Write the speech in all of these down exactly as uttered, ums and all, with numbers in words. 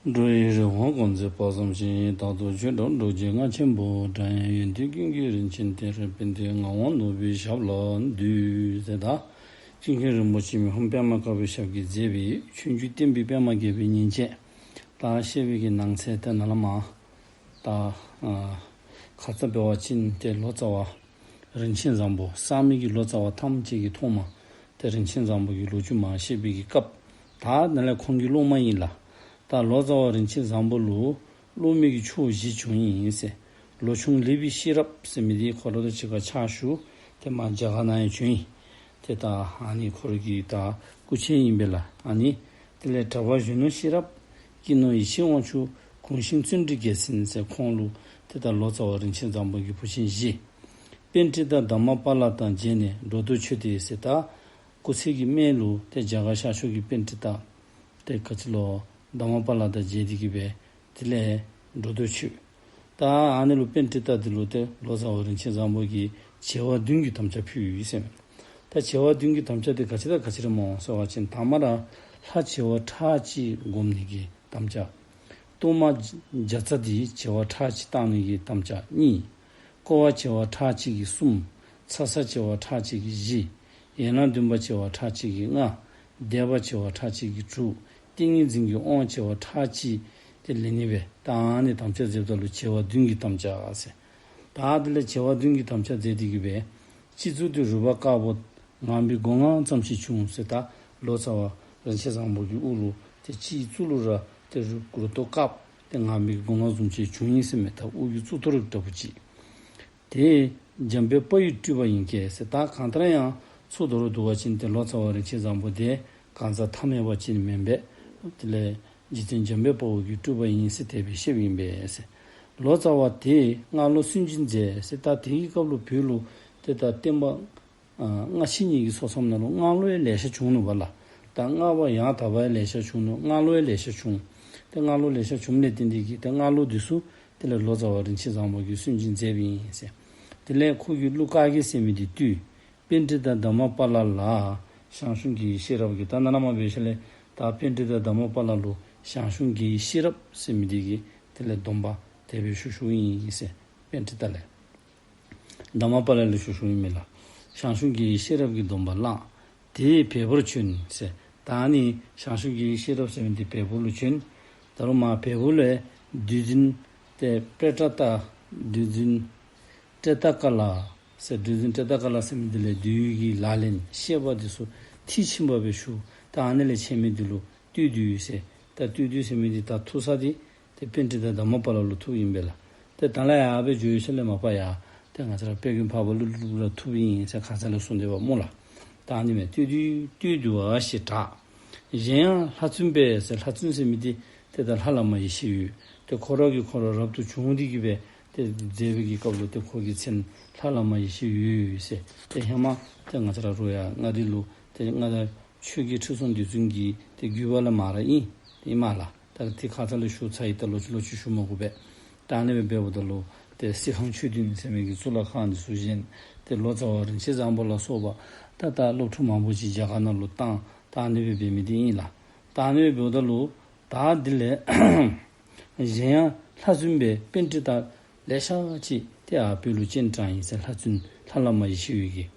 འགྲོ་བའི་རེ་བ་སྐོང་མཛད་དཔག་བསམ་ཤིང་། རྟག་ཏུ་ཆོས་བསྒྲགས་རྡོ་རྗེ་རྔ་ཆེན་པོ། སྒྲ་དབྱངས་ཡོན་ཏན་ཀུན་གྱི་རིན་ཆེན་གཏེར། དཔལ་ལྡན་ངག་དབང་ནོར་བུའི་ཞབས་ལ་འདུད་ཟེར། ད་ཀུན་མཁྱེན་རིན་པོ་ཆེ་མི་ཕམ་པདྨ་དཀར་པོའི་ཞབས་ཀྱིས་མཛད་པའི་ཆོས་འབྱུང་བསྟན་པའི་པདྨ་རྒྱས་པའི་ཉིན་བྱེད། ད་བཤད་པའི་གི་ནང་གསེས་དེ་ནང་ལས་མར་ད་ཨ་ཁ་ཙ་འབད་བ་ཅིན་ཏེ་ལོ་ཙཱ་བ་རིན་ཆེན་བཟང་པོ་གསར་མའི་གི་ལོ་ཙཱ་བ་ཐམས་ཅད་ཀྱི་ཐོག་མ་ཏེ་རིན་ཆེན་བཟང་པོ་གི་ལོ་རྒྱུས་མར་བཤད་པའི་གི་སྐབས། ད་ནཱ་ལས་ཁོང་གི་སློབ་མ་ཨིན་ལགས། ད་ལོ་ཙཱ་བ་རིན་ཆེན་བཟང་པོ་ལུ་སློབ་མའི་གི་ཕྱོགས་བཞི་བྱུང་ཡི་ཟེར། ལོ་ཆུང་ལེགས་པའི་ཤེས་རབ་ཟེར་མི་འདི་ཁོ་ར་དང་གཅིག་ཁར་ཕྱག་ཞུ། ཏེ་མར་རྒྱ་གར་ནང་ཡང་བྱོན་ཡི། ཏེ་ད་ཨ་ནི་ཁོ་ར་གི་ད་སྐུ་མཆེད་ཨིན་པས་ལགས། ཨ་ནི་དེ་ལས་གྲགས་པ་གཞོན་ནུ་ཤེས་རབ་ཀྱི་ནོར་ཡེ་ཤེས་དབང་ཕྱུག་གུང་ཤིང་བརྩོན་འགྲུས་རྒྱལ་མཚན་ཟེར་ཁོང་ལུ་ཏེ་ད་ལོ་ཙཱ་བ་རིན་ཆེན་བཟང་པོ་གི་བུ་ཆེན་བཞི། པཎྜི་ཏ་དྷརྨ་པཱ་ལ་དང་མཇལ་ནས་འགྲོ་འདུག་མཆོད་དེ་ཟེར། ད་སྐུ་ཚེ་གི་སྨད་ལུ་ཏེ་རྒྱ་གར་ཤར་ཕྱོགས་ཀྱི་པཎྜི་ཏ་ཏེ་ག་ཅི་ལོ་དྷརྨ་པཱ་ལ་དང་མཇལ་ཏེ་གི་སྦེ་དེ་ལས་འགྲོ་འདུག་མཆོད། ད་ཨ་ནི་ལུ་པཎྜི་ཏ་འདི་ལུ་ཏེ་ལོ་ཙཱ་བ་རིན་ཆེན་བཟང་པོ་གིས་བྱེ་བ་བདུན་གྱི་དམ་བཅའ་ཕུལ་ཡི་ཟེར་མས། ད་བྱེ་བ་བདུན་གྱི་དམ་བཅའ་འདི་ག་ཅི་དང་ག་ཅི་ར་སྨོ་ཟེར་བ་ཅིན་དང་པ་ར་ལྷ་བྱེ་བ་ཁྲག་གཅིག་སྒོམ་ནི་གི་དམ་བཅའ། གཏོར་མ་བརྒྱ་རྩ་འདི་བྱེ་བ་ཁྲག་གཅིག་བཏང་ནི་གི་དམ་བཅའ་གཉིས། བསྐོར་བ་བྱེ་བ་ཁྲག་གཅིག་གིས་གསུམ། ཚ་ས་བྱེ་བ་ཁྲག་གཅིག་གིས་བཞི། ཡན་ལག་བདུན་པ་བྱེ་བ་ཁྲག་གཅིག་གིས་ལྔ། བཟླས་པ་བྱེ་བ་ཁྲག་གཅིག་གིས་དྲུག། ཏིང་ངེ་འཛིན་གྱི་དབང་བྱེ་བ་ཁྲག་གཅིག་དེ་ལེན་ནི་སྦེ་ད་ཨ་ནི་དམ་བཅའ་མཛདཔ་ད་ལུ་བྱེ་བ་བདུན་གྱི་དམ་བཅའ་ཟེར། ད་དེ་ལས་བྱེ་བ་བདུན་གྱི་དམ་བཅའ་མཛད་དེ་གི་སྦེ་སྤྱི་གཙུག་ཏུ་རུས་པ་དཀར་པོ་ངང་པའི་སྒོ་ང་ཙམ་ཞིག་བྱུང་ཟེར། ད་ལོ་ཙཱ་བ་རིན་ཆེན་བཟང་པོ་གི་དབུ་ལུ་ཏེ་སྤྱི་གཙུག་ལུ་ར་ཏེ་རུ་རུ་ཏོ་དཀརཔོ་ཏེ་ངང་པའི་སྒོ་ང་བཟུམ་ཅིག་བྱུང་ཡི་ཟེར་མས། ད་དབུ་གི་གཙུག་ཏོར་འདྲ་པོ་ཅིག། དེ་འཇམ་དཔལ་དཔའ་བོའི་སྤྲུལ་པ་ཡིན་སྐད་ཟེར། ད་གང་ལྟར་ཡང་ཚུར་མདོར་བསྡུ་བ་ཅིན་ཏེ་ལོ་ཙཱ་བ་རིན་ཆེན་བཟང་པོ་དེ་གང་ཟག་ཐ་མལ་པ་ཅིག་མེན་པས། དེ་ལས་རྗེ་བཙུན་འཇམ་དཔལ་དཔའ་བོ་གི་སྤྲུལ་པ་ཡིན་ཟེར་དེ་སྦེ་བཤདཔ་ཨིན་པས་ཟེར། ལོ་ཙཱ་བ་དེས་སྔགས་ལོ་སུན་འབྱིན་མཛད་ཟེར། ད་དེའི་སྐབས་ལུ་བོད་ལུ་ཏེ་ད་བསྟན་པ་ཨ་སྔ་ཕྱི་གཉིས་ཀྱི་སོ་མཚམས་ནང་ལུ་སྔགས་ལོ་ཡང་ལེ་ཤ་བྱུང་ནུག་པ་ལགས། ད་སྔགས་པ་ཡང་དག་པ་ཡང་ལེ་ཤ་བྱུང་ནུག། སྔགས་ལོ་ཡང་ལེ་ཤ་བྱུང་། ཏེ་སྔགས་ལོ་ལེ་ཤ་བྱུངམ་ལས་བརྟེན་ཏེ་གི་ཏེ་སྔགས་ལོ་འདི་ཚུ་དེ་ལས་ལོ་ཙཱ་བ་རིན་ཆེན་བཟང་པོ་གིས་སུན་འབྱིན་མཛདཔ་ཨིན་ཟེར། དེ་ལས་ཁོ་གིས་གླུ་དཀར་གྱི་ཟེར་མི་འདི་བཏུས། པཎྜི་ཏ་དྷརྨ་པཱ་ལ་ལ་ཞང་ཞུང་རྒྱལ་བའི་ཤེས་རབ་ཀྱི་ད་ནཱ་ལས་མར་འབད་ཞིནམ་ལས་ད་པཎྜི་ཏ་དྷརྨ་པཱ་ལ་ལུ་ཞང་ཞུང་རྒྱལ་བའི་ཤེས་རབ་ཟེར་མི་འདི་གི་དེ་ལས་སྡོམ་པ་དེ་སྦེ་ཞུ་ཞུཝ་ཨིན་ཟེར། པཎྜི་ཏ་ལས། དྷརྨ་པཱ་ལ་ལས་ཞུ་ཞུཝ་ཨིན་མས་ལགས། ཞང་ཞུང་རྒྱལ་བའི་ཤེས་རབ་ཀྱི་སྡོམ་པ་བླངས། དེས་བལ་པོར་བྱོན་ཟེར། ད་ནི་ཞང་ཞུང་རྒྱལ་བའི་ཤེས་རབ་ཟེར་མི་འདི་བལ་པོ་ལུ་བྱོན། ད་རུང་མར་བལ་པོ་ལས་བདུད་འཛིན་ཏེ་པྲེ་ཏ་ཏ་བདུད་འཛིན་ཏྲེ་ཏ་ཀ་ལ་ཟེར། བདུད་འཛིན་ཏྲེ་ཏ་ཀ་ལ་ཟེར་མི་འདི་ལས་བདུད་ཀྱི་ལག་ལེན་བཤད་པ་འདི་ཚུ་མཐིལ་ཕྱིན་པ་སྦེ་ཞུ། ད་ཨ་ནི་ལས་ཆད་མི་འདི་ལུ་སྟོད་བདུད་ཟེར། ད་སྟོད་བདུད་ཟེར་མི་འདི་ད་ཐུག་ས་འདི་ཏེ་པཎྜི་ཏ་དྷརྨ་པཱ་ལ་ལུ་ཐུགཔ་ཨིན་པས་ལགས། ཏེ་ད་ལས་ཡར་སྦེ་འགྱོ་ཞིནམ་ལས་མ་པ་ཡ་ཏེ་ང་བཅས་ར་དཔལ་མགོན་འཕགས་པ་ཀླུ་སྒྲུབ་ལུ་ཐུགཔ་ཨིན་ཟེར་ཁ་ཙ་ལས་གསུངས་ཏེ་འབདཝ་སྨོ་ལགས། ད་ཨ་ནི་མས། སྟོད་བདུད་སྟོད་བདུད་པ་ཞེས་གྲགས། གཞན་ཡང་ལྷ་བཙུན་པས་ཟེར། ལྷ་བཙུན་ཟེར་མི་འདི་ཏེ་ད་ལྷ་བླ་མ་ཡེ་ཤེས་འོད་ཏེ་ཁོ་ར་གིས་ཁོ་ར་རབ་ཏུ་བྱུང་སྟེ་གི་སྦེ་ཏེ་མཛད་པའི་གི་སྐབས་ལུ་ཏེ་ཁོ་གི་མཚན་ལྷ་བླ་མ་ཡེ་ཤེས་འོད་ཟེར། ཏེ་ཧེ་མ་ཏེ་ང་བཅས་ར་རུང་ཡང་མངའ་སྡེ་ལུ་ཏེ་མངའ་བདག་ཆོས་རྒྱལ་ཁྲི་སྲོང་ལྡེ་བཙན་གྱི་ཏེ་བརྒྱུད་པ་ལས་མར་ར་ཨིན་ཏེ་ཨིན་མས་ལགས། ད་དེ་ཁ་ཙ་ལས་ཞུ་ཚར་ཡི། ད་ལོག་ཅི་ལོག་ཅི་ཞུ་མ་དགོ་པས། ད་ཨ་ནི་སྦེ་འབདཝ་ད་ལུ་ཏེ་གསེར་ཁང་ཆོས་སྡིངས་ཟེར་མི་གི་གཙུག་ལག་ཁང་འདི་ཚུ་བཞེངས། ཏེ་ལོ་ཙཱ་བ་རིན་ཆེན་བཟང་པོ་ལ་སོགས་པ་ད་ད་སློབ་ཕྲུག་མང་པོ་ཅིག་རྒྱ་གར་ནང་ལུ་བཏང་། ད་ཨ་ནི་སྦེ་འབད་མི་འདི་ཨིན་ལགས། ད་ཨ་ནི་སྦེ་འབདཝ་ད་ལུ་ད་དེ་ལས་གཞན་ཡང་ལྷ་བཙུན་པས་པཎྜི་ཏ་ལེ་ཤ་ཅིག་ཏེ་ཨ་བོད་ལུ་སྤྱན་དྲངས་ཡི་ཟེར། ལྷ་བཙུན་ལྷ་བླ་མ་ཡེ་ཤེས་འོད་ཀྱིས།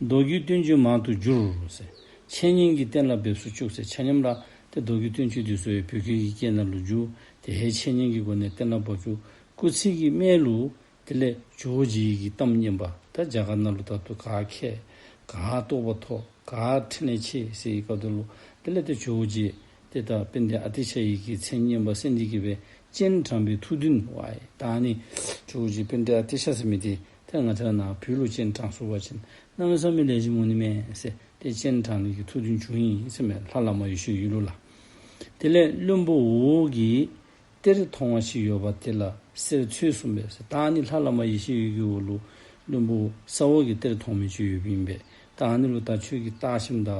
མདོ་རྒྱུད་བསྟན་བཅོས་མང་དུ་བསྒྱུར་ཟེར། འཆད་ཉན་གྱི་གཏན་ལ་འབེབས་སུ་བཅུག་ཟེར། ཆ་མཉམ་ར་ཏེ་མདོ་རྒྱུད་བསྟན་བཅོས་འདི་ཚུ་ཡང་བོད་སྐད་ཀྱི་སྐད་ནང་ལུ་བསྒྱུར། དེ་ཡང་འཆད་ཉན་གྱི་སྒོ་ནས་གཏན་ལ་ཕབ་བཅུག། སྐུ་ཚེ་གི་སྨད་ལུ་དེ་ལས་ཇོ་བོ་རྗེ་གི་གཏམ་སྙན་པ་ད་རྒྱ་གར་ནང་ལུ་ད་ལྟོ་ག་མཁས་ག་རྟོགས་པ་མཐོ་ག་ཕྲིན་ལས་ཆེ་ཟེར་བའི་སྐབས་དེ་ལུ་དེ་ལས་ཏེ་ཇོ་བོ་རྗེ་ཏེ་ད་དཔལ་ལྡན་ཨ་ཏི་ཤ་ཡི་གི་མཚན་སྙན་པ་གསན་ཏེ་གི་སྦེ་སྤྱན་དྲངས་པའི་ཐུགས་འདུན་བ་ཡི། ད་ནི་ཇོ་བོ་རྗེ་དཔལ་ལྡན་ཨ་ཏི་ཤ་ཟེར་མི་འདི་ཏེ་ང་བཅས་ར་ནཱ་བོད་ལུ་སྤྱན་དྲངས་ཚུགས་པ་ཅིན་གནམ་མེད་ས་མེད་ལེགས་ཤོམ་འོང་ནི་མས་ཟེར་ཏེ་སྤྱན་དྲངས་ནི་གི་ཐུགས་འདུན་བྱུང་ཡི་ཟེར་མས། ལྷ་བླ་མ་ཡེ་ཤེས་འོད་ལུ་ལགས། དེ་ལས་བློན་པོ་འོག་གི་གཏེར་མཐོང་བ་ཞིག་ཡོད་པ་དེ་ལ་གསེར་ཚོད་གསུངས་པས་ཟེར། ད་ནི་ལྷ་བླ་མ་ཡེ་ཤེས་འོད་ཀྱི་འོག་ལུ་བློན་པོ་ས་འོག་གི་གཏེར་མཐོང་མི་ཅིག་ཡོདཔ་ཨིན་པས། ད་ནི་ལུ་ད་ཁྱོད་ཀྱིས་བརྟག་ཞིནམ་ད་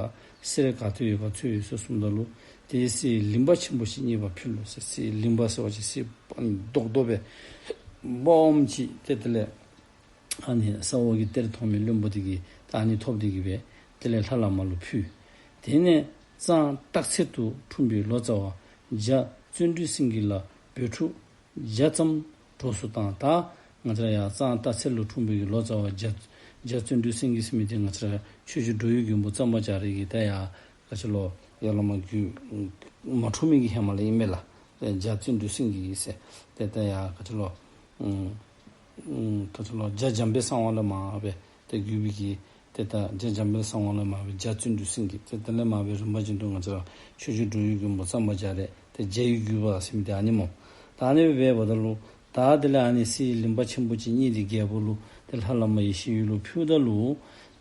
གསེར་ག་ཏེ་ཡོད་ག་ཚོད་ཡོད་ཟེར་གསུངམ་ད་ལུ་དེ་གསེར་ལིང་པ་ཆེན་པོ་ཞིག་རྙེད་པ་ཕུལ་ལོ་ཟེར། གསེར་ལིང་པ་ཟེར་བ་ཅིན་གསེར་རྡོག་རྡོག་སྦེ་སྦོམ་ཅིག་ཏེ་དེ་ལས་ཨ་ནི་ས་འོག་གི་གཏེར་མཐོང་མི་བློན་པོ་དེ་གིས་ད་ཨ་ནི་ཐོབ་སྟེ་གི་སྦེ་དེ་ལས་ལྷ་བླ་མ་ལུ་ཕུལ། དེ་ནས་གཙང་སྟག་འཚེར་དུ་འཁྲུངས་པའི་ལོ་ཙཱ་བ་བརྒྱ་ བརྩོན་འགྲུས་སེང་གེ་ལ་བོད་ཕྲུག་བརྒྱ་ཙམ་འདྲོགས་སུ་བཏང་། ད་ང་བཅས་ར་ཡར་གཙང་སྟག་འཚེར་ལུ་འཁྲུངས་པའི་གི་ལོ་ཙཱ་བ་རྒྱ་རྒྱ་བརྩོན་འགྲུས་སེང་གེ་ཟེར་མི་འདི་ང་བཅས་ར་ཆོས་རྗེ་འགྲོ་བའི་མགོན་པོ་གཙང་པ་རྒྱ་རས་ཀྱི་ད་ཡར་ག་ཅི་ལོ་ཡར་ལས་མར་བརྒྱུད་མ་འཁྲུངས་མི་གི་ཧེ་མ་ལས་ཨིན་མས་ལགས། རྒྱ་བརྩོན་འགྲུས་སེང་གེ་ཟེར་ཏེ་ད་ཡར་ག་ཅི་ལོ་ཨུམ་ཨུམ་ག་ཅི་ལོ་རྒྱ་འཇམ་དཔལ་གསང་བ་ལས་མར་སྦེ་ཏེ་བརྒྱུད་པའི་གི་ཏེ་ད་རྒྱ་འཇམ་དཔལ་གསང་བ་ལས་མར་སྦེ་རྒྱ་བརྩོན་འགྲུས་སེང་གེ་ཏེ་དེ་ལས་མར་སྦེ་རིམ་པ་བཞིན་དུ་ང་བཅས་ར་ཆོས་རྗེ་འགྲོ་བའི་མགོན་པོ་གཙང་པ་རྒྱ་རས་ཏེ་རྒྱ་ཡི་བརྒྱུད་པ་ཟེར་མི་འདི་ཨ་ནི་སྨོ། ད་ཨ་ནི་སྦེ་འབདཝ་ད་ལུ་ད་དེ་ལས་ཨ་ནི་གསེར་ལིང་པ་ཆེན་པོ་ཅིག་རྙེད་དེ་རྒྱལ་པོ་ལུ་ཏེ་ལྷ་བླ་མ་ཡེ་ཤེས་འོད་ལུ་ཕུལཝ་ད་ལུ་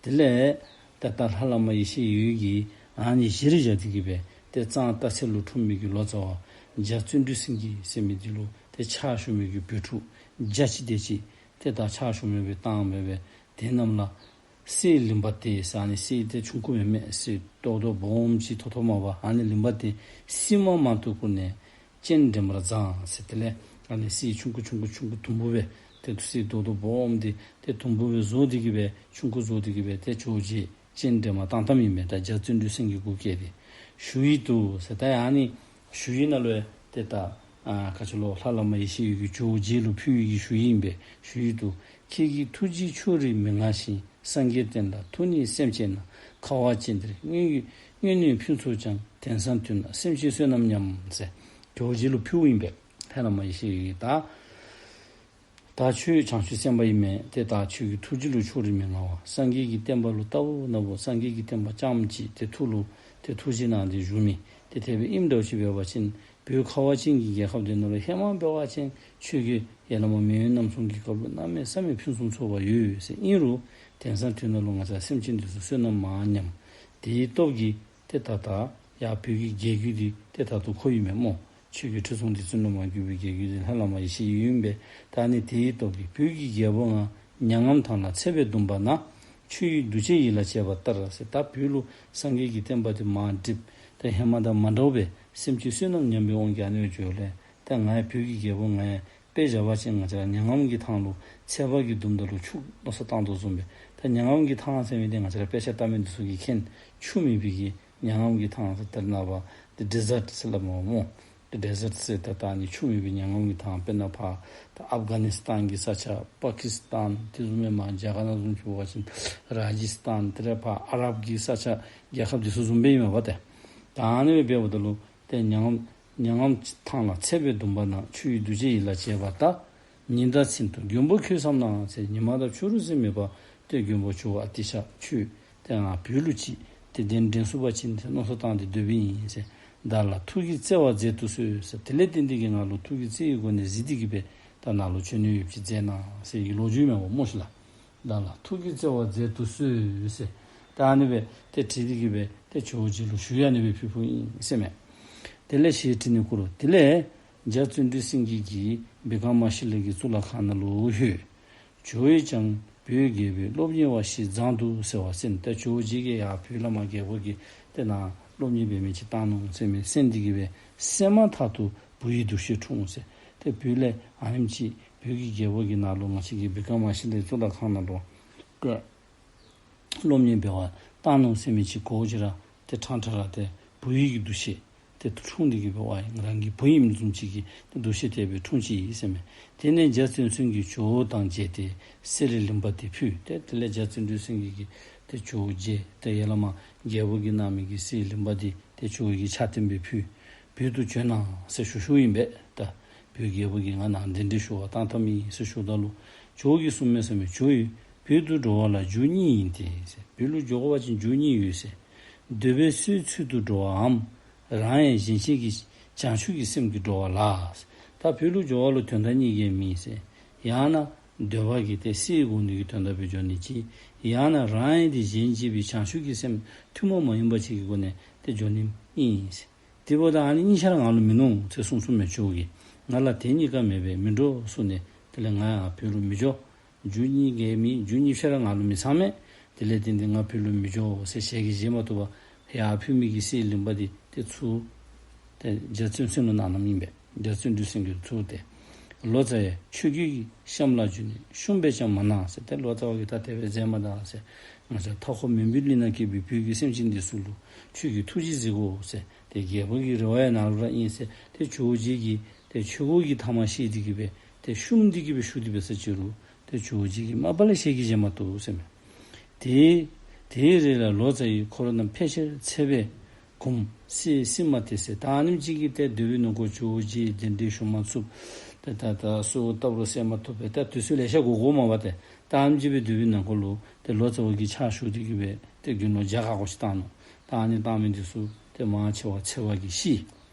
དེ་ལས་ཏེ་ད་ལྷ་བླ་མ་ཡེ་ཤེས་འོད་ཀྱིས་ཨ་ནི་གཞིར་བཞག་སྟེ་གི་སྦེ་ཏེ་གཙང་སྟག་འཚེར་ལུ་འཁྲུངས་མི་གི་ལོ་ཙཱ་བ་རྒྱ་བརྩོན་འགྲུས་སེང་གེ་ཟེར་མི་འདི་ལུ་ཏེ་ཕྱག་ཞུ་མི་གི་བོད་ཕྲུག་བརྒྱ་ཅིག་དེ་ཅིག་ཏེ་ད་ཕྱག་ཞུ་མི་སྦེ་བཏང་སྦེ་སྦེ་དེ་རྣམས་ལ་གསེར་ལིང་པ་སྟེ་ཟེར་ཨ་ནི་གསེར་དེ་ཆུང་ཀུ་མེན་མས། གསེར་ཏོག་ཏོ་སྦོམ་ཅིག་ཐོག་ཐོག་མ་པ་ཨ་ནི་ལིང་པ་སྟེ་སིལ་མ་མང་དུ་བསྐུར་ནས་སྤྱན་འདྲེན་པར་བརྫངས་ཟེར། དེ་ལས་ཨ་ནི་གསེར་ཆུང་ཀུ་ཆུང་ཀུ་ཆུང་ཀུ་དུམ་བུ་སྦེ་ཏེ་གསེར་ཏོག་ཏོ་སྦོམ་འདི་ཏེ་དུམ་བུ་སྦེ་བཟོ་སྟེ་གི་སྦེ་ཆུང་ཀུ་བཟོ་སྟེ་གི་སྦེ་ཏེ་ཇོ་བོ་རྗེ་སྤྱན་འདྲེན་པར་བཏང་བཏངམ་ཨིན་པས། ད་རྒྱ་བརྩོན་འགྲུས་སེང་གེ་གུ་བཀལ་ཏེ། ཞུ་ཡིག་ཏུ་ཟེར་ད་ཨ་ནི་ཞུ་ཡིག་ནང་ལུ་ཏེ་ད་ཨ་ག་ཅི་ལོ་ལྷ་བླ་མ་ཡེ་ཤེས་འོད་ཀྱིས་ཇོ་བོ་རྗེ་ལུ་ཕུལ་བའི་གི་ཞུ་ཡིག་ཨིན་པས། ཞུ་ཡིག་ཏུ། ཁྱེད་ཀྱི་ཐུགས་རྗེས་ཕྱོགས་རིས་མི་མངའ་ཞིང་། སངས་རྒྱས་བསྟན་ལ་ཐུགས་ནི་སེམས་ཅན་ན། ཁ་བ་ཅན་འདིར་དངོས་དངོས་ནས་ཕུན་ཚོགས་ཀྱང་། དེང་སང་དུས་ན་སེམས་ཅན་བསོད་ནམས་ཉམས་ཟེར། ཇོ་བོ་རྗེ་ལུ་ཕུལཝ་ཨིན་པས། ལྷ་བླ་མ་ཡེ་ཤེས་འོད་ཀྱིས་ད་ད་ཁྱོད་བྱང་ཆུབ་སེམས་དཔའ་ཨིན་མས། ཏེ་ད་ཁྱོད་ཀྱི་ཐུགས་རྗེ་ལུ་ཕྱོགས་རིས་མི་མངའ་བར་སངས་རྒྱས་ཀྱི་བསྟན་པ་ལུ་ལྟ་བུ་ན་བུ་སངས་རྒྱས་ཀྱི་བསྟན་པ་རྐྱངམ་གཅིག་ཏེ་ཐུགས་ལུ་ཏེ་ཐུགས་རྗེ་གནང་སྟེ་བཞུགས་མི་ཏེ་དེ་སྦེ་ཨིནམ་འདྲཝ་ཅིག་འབད་བ་ཅིན་བོད་ཁ་བ་ཅན་གྱི་རྒྱལ་ཁབ་འདི་ནང་ལུ་ཧེ་མ་འབད་བ་ཅིན་ཁྱོད་ཀྱིས་ཡར་ལས་མར་མེས་དབོན་རྣམ་གསུམ་གྱི་སྐབས་ལུ་གནམ་མེད་ས་མེད་ཕུན་སུམ་ཚོགས་པ་ཡོད་ཟེར། ཨིན་རུང་དེང་སང་དུས་ནང་ལུ་ང་བཅས་སེམས་ཅན་འདི་ཚུ་བསོད་ནམས་མར་ཉམས། དེའི་སྟོབས་ཀྱིས་ཏེ་ད་ལྟོ་ཡར་བོད་ཀྱི་རྒྱལ་བརྒྱུད་འདི་ཏེ་ད་ལྟོ་ཁོ་ཨིན་མས་སྨོ། ཆོས་ཀྱི་ཁྲི་སྲོང་ལྡེ་བཙན་ལུ་མར་གྱུར་པའི་རྒྱལ་བརྒྱུད་འདི་ལྷ་བླ་མ་ཡེ་ཤེས་འོད་ཨིན་པས། ད་ནི་དེའི་སྟོབས་ཀྱིས་བོད་ཀྱི་རྒྱལ་པོ་ང་། མྱ་ངམ་ཐང་ལ་ཚེ་བས་བརྡུངས་པ་ན། ཆུ་ཡི་རྡུལ་ཆེན་ཡིད་ལ་བྱེད་པ་ལྟར་ཟེར། ད་བོད་ལུ་སངས་རྒྱས་ཀྱི་བསྟན་པ་འདི་མར་འགྲིབ། ད་ཧེ་མ་དང་མ་འདྲཝ་སྦེ་སེམས་ཅན་བསོད་ནམས་ཉམས་པའི་དབང་གིས་ཨ་ནི་སྦེ་འགྱོཝ་ལས་ད་ང་བོད་ཀྱི་རྒྱལ་པོ་ང་དཔེ་བཞག་པ་ཅིན་ང་བཅས་ར་མྱ་ངམ་གྱི་ཐང་ལུ་ཚད་པ་གིས་བརྡུངམ་ད་ལུ་ཆུ་མནོ་བསམ་བཏང་དོ་བཟུམ་སྦེ། ད་མྱ་ངམ་གྱི་ཐང་ཟེར་མི་འདི་ང་བཅས་ར་དཔེ་ཆ་ལྟ་མི་འདི་ཚུ་གིས་མཁྱེན། ཆུ་མེད་པའི་གི་མྱ་ངམ་གྱི་ཐང་ཟེར་ད་རེས་ནངས་པ་འདི་ཌེ་ཟརཊ་ཟེར་སླབ་མས་སྨོ། འདི་ཌེ་ཟརཊ་ཟེར་ད་ད་ནི་ཆུ་མེད་པའི་མྱ་ངམ་གྱི་ཐང་། དཔེར་ན་ཕར་ད་ཨབ་གྷ་ནི་སི་ཐན་གྱི་ས་ཆ་པ་ཀི་སི་ཐན་དེ་བཟུམ་མའི་མར་རྒྱ་གར་ནང་བཟུམ་ཅིག་འབད་བ་ཅིན་ར་ཇི་སི་ཐན་དེ་ལས་ཕར་ཨ་རབ་ཀྱི་ས་ཆ་རྒྱལ་ཁབ་འདི་ཚུ་བཟུམ་སྦེ་ཨིན་མས་པ་ཏེ། ད་ཨ་ནི་སྦེ་འབདཝ་ད་ལུ་ཏེ་མྱ་ངམ་མྱ་ངམ་ཐང་ལ་ཚད་པས་བརྡུངས་པ་ན། ཆུ་ཡི་རྡུལ་ཆེན་ཡིད་ལ་བྱེད་པ་ལྟར། ཉི་ཟླ་མཚན་དུ་མགོན་པོ་ཁྱོད་བསམ་ན་ཟེར། ཉི་མ་དང་ཕྱི་རུ་ཟེར་མེད་པར་ཏེ་མགོན་པོ་ཇོ་བོ་ཨ་ཏི་ཤ་ཁྱོད་ཏེ་ང་བོད་ལུ་ཅིག་ཏེ་གདན་འདྲེན་ཚུགས་པ་ཅིན་ཟེར་མནོ་བསམ་བཏང་སྟེ་སྡོདཔ་ཨིན་ཟེར། བདག་ལ་ཐུགས་ཀྱི་བརྩེ་བ་མཛད་དུ་གསོལ་ཟེར། དེ་ལས་བརྟེན་ཏེ་གིས་ང་ལུ་ཐུགས་ཀྱི་བརྩེ་བའི་སྒོ་ནས་གཟིགས་ཏེ་གིས་སྦེ་ད་ང་ལུ་བྱོན་ནི་ཡོདཔ་ཅིག་མཛད་གནང་ཟེར་གྱི་ལོ་རྒྱུས་མས་པ་སྨོ་ཤིག་ལགས། བདག་ལ་ཐུགས་ཀྱི་བརྩེ་བ་མཛད་དུ་གསོལ་ཟེར། ད་ཨ་ནི་སྦེ་ཏེ་བྲིས་ཏེ་གིས་སྦེ་ཏེ་ཇོ་བོ་རྗེ་ལུ་ཞུ་ཡི་ཨ་ནི་སྦེ་ཕུལ་ཕུལཝ་ཨིན་ཟེར་མས། དེ་ལས་ཞེས་བྲིས་ནས་བསྐུར་རོ། དེ་ལས་རྒྱ་བརྩོན་འགྲུས་སེང་གེ་གིས་བི་ཀྲ་མ་ཤི་ལའི་གི་གཙུག་ལག་ཁང་ནང་ལུ་ལྷོད། ཇོ་བོས་ཀྱང་བོད་རྒྱལ་པོའི་སློབ་གཉེར་བ་ཞིག་བརྫངས་འདུག་ཟེར་བ་གསན། ད་ཇོ་བོ་རྗེ་གིས་ཡར་བོད་ལས་མར་རྒྱལ་པོ་གི་ཏེ་ནཱ་སློབ་གཉེར་འབད་མི་ཅིག་བཏང་ནུག་ཟེར་མི་གསན་ཏེ་གིས་སྦེ་གསན་མ་ཐག་ཏུ་བུ་ཡི་འདུ་ཤེས་འཁྲུངས་ཟེར། ཏེ་བོད་ལས་ཨ་ནེམ་ཅིག་བོད་ཀྱི་རྒྱལ་པོ་གི་ནང་ལུ་ང་བཅས་ཀྱི་བི་ཀྲ་མ་ཤི་ལའི་གཙུག་ལག་ཁང་ནང་ལུ་ཏེ་སློབ་གཉེར་འབད་བར་བཏང་ནུག་ཟེར་མི་ཅིག་གོཝ་ཅིག་ར་ཏེ་ཕྲང་ཕྲང་ར་ཏེ་བུ་ཡི་གི་འདུ་ཤེས་ཏེ་འཁྲུངས་ཏེ་གིས་སྦེ་ཝའི་ང་རང་གི་བུ་ཨིནམ་བཟུམ་ཅིག་གི་ཏེ་འདུ་ཤེས་དེ་སྦེ་འཁྲུངས་ཅི་ཨིན་ཟེར་མས། དེ་ནས་རྒྱ་བརྩོན་སེང་གེས་ཇོ་བོ་དང་མཇལ་ཏེ་གསེར་རི་ལིང་པ་དེ་ཕུལ། ཏེ་དེ་ལས་རྒྱ་བརྩོན་འགྲུས་སེང་གེ་གིས་ཏེ་ཇོ་བོ་རྗེ་ཏེ་ཡར་ལས་མར་རྒྱལ་པོ་གིས་གནང་མི་གི་གསེར་རི་ལིང་པ་དེ་ཏེ་ཇོ་བོ་གི་ཕྱག་རྟེན་སྦེ་ཕུལ། བོད་དུ་བྱོན་གནང་ཟེར་ཞུ་ཞུཝ་ཨིན་པས། ད་བོད་རྒྱལ་པོ་གིས་ང་ནཱ་གདན་འདྲེན་ཞུ་བར་བཏང་བཏངམ་ཨིན་ཟེར་ཞུཝ་ད་ལུ་ཇོ་བོ་གིས་གསུངས་མས་ཟེར་མས། ཇོ་ཡི་བོད་དུ་འགྲོ་བ་ལ་རྒྱུ་གཉིས་ཡིན་ཏེ་ཟེར། བོད་ལུ་འགྱོ་དགོ་པ་ཅིན་རྒྱུ་གཉིས་ཡོད་ཟེར། འདོད་པས་སོའི་ཚུལ་དུ་འགྲོ་བའམ། རང་ཡང་གཞན་གཅེས་ཀྱི་བྱང་ཆུབ་ཀྱི་སེམས་ཀྱིས་འགྲོ་བ་ལ། ད་བོད་ལུ་འགྱོ་བ་ལུ་དོན་དག་གཉིས་ཀྱིས་མེད་ཟེར། ཡང་ན་འདོད་པ་གིས་ཏེ་གསེར་དགོ་ནི་གི་དོན་དག་སྦེ་འགྱོ་ནི་ཅིག། ཡང་ན་རང་ཡང་ཏེ་གཞན་གཅེས་པའི་བྱང་ཆུབ་ཀྱི་སེམས་ཐུན་མོང་མ་ཡིན་པ་ཅིག་གི་སྒོ་ནས་ཏེ་འགྱོ་ནི་ཨིན་ཟེར། དེ་འབདཝ་ད་ཨ་ནི་གཉིས་ཆ་ར་ང་ལུ་མིན་ནུག་ཟེར་གསུངས་གསུངས་མས་ཇོ་བོ་གིས། ང་ལ་དེ་གཉིས་ཀ་མེད་པས་མི་འགྲོ་གསུངས་ནས་དེ་ལས་ང་ཡང་བོད་ལུ་མི་འགྱོ། རྒྱུ་གཉིས་ཀྱིས་མེད། རྒྱུ་གཉིས་ཆ་ར་ང་ལུ་མི་ཚང་མས། དེ་ལས་བརྟེན་ཏེ་ང་བོད་ལུ་མི་འགྱོ་ཟེར་ཞལ་གྱིས་བཞེས་མ་བཏུབ་པར་ཡར་ཕུལ་མི་གི་གསེར་རི་ལིང་པ་དེ་ཏེ་ཚུར་ཏེ་རྒྱ་བརྩོན་སེང་ལུ་གནང་གནངམ་ཨིན་པས། རྒྱ་བརྩོན་འགྲུས་སེང་གེ་ཚུར་ཏེ་ ལོ་ཙཱ་ཡ་ཆོས་གོས་ཀྱི་གཤམ་ལ་འཇུས་ནས་བཤུམ་སྦེ་ཅང་མ་གནང་ཟེར། ཏེ་ལོ་ཙཱ་བ་གིས་ད་དེ་སྦེ་མཛད་མ་ད་ཟེར། ང་བཅས་མཐའ་འཁོབ་མུན་པའི་གླིང་ན་སྐྱེས་པའི་བོད་ཀྱི་སེམས་ཅན་འདི་ཚུ་ལུ་ཁྱོད་ཀྱིས་ཐུགས་རྗེ་གཟིགས་དགོ་ཟེར། ཏེ་རྒྱལ་པོ་གི་རེ་བ་ཡང་ནཱ་ལུ་ར་ཨིན་ཟེར། ཏེ་ཇོ་བོ་རྗེ་གིས་ཏེ་ཆོས་གོས་ཀྱི་ཐ་མ་བཤེད་དེ་གིས་སྦེ་ཏེ་བཤུམ་སྟེ་གིས་སྦེ་བཞུགས་ཏེ་འབད་ས་ཅིག་རུང་ཏེ་ཇོ་བོ་རྗེ་གིས་མ་པ་ལས་ཞལ་གྱིས་བཞེས་མ་བཏུབ་ཟེར་མས། དེ་དེའི་རིང་ལ་ལོ་ཙཱ་ཡི་འཁོར་རྣམས་ཕལ་ཆེར་ཚེ་འབད་འགུམ། སྲས་སྲིད་མ་དེ་ཟད། ད་ཨ་ནེམ་ཅིག་གིས་ཏེ་སྡོད་པའི་ནང་འཁོད་ཇོ་བོ་རྗེ་གདན་འདྲེན་ཞུ་མ་ཚུགས། ཏེ་ད་ད་གསོལཝ་བཏབ་རུང་གསན་མ་བཏུབ་པས། ད་དུས་ཚོད་ལེ་ཤ་འགོར་འགོརཝ་མས་པ་ཏེ། ད་ཨ་ནེམ་ཅིག་སྦེ་སྡོད་པའི་ནང་འཁོད་ལུ་ཏེ་ལོ་ཙཱ་བ་གིས་ཕྱག་ཞུ་སྟེ་གིས་སྦེ་ཏེ་དགེ་སློང་བརྒྱ་ཁ་ཁོ་ཅིག་བཏང་ནུག། ད་ཨ་ནི་བཏང་མི་འདི་ཚུ་ཏེ་མང་ཆེ་བ་ཚེག་བར་གྱིས་ཤི།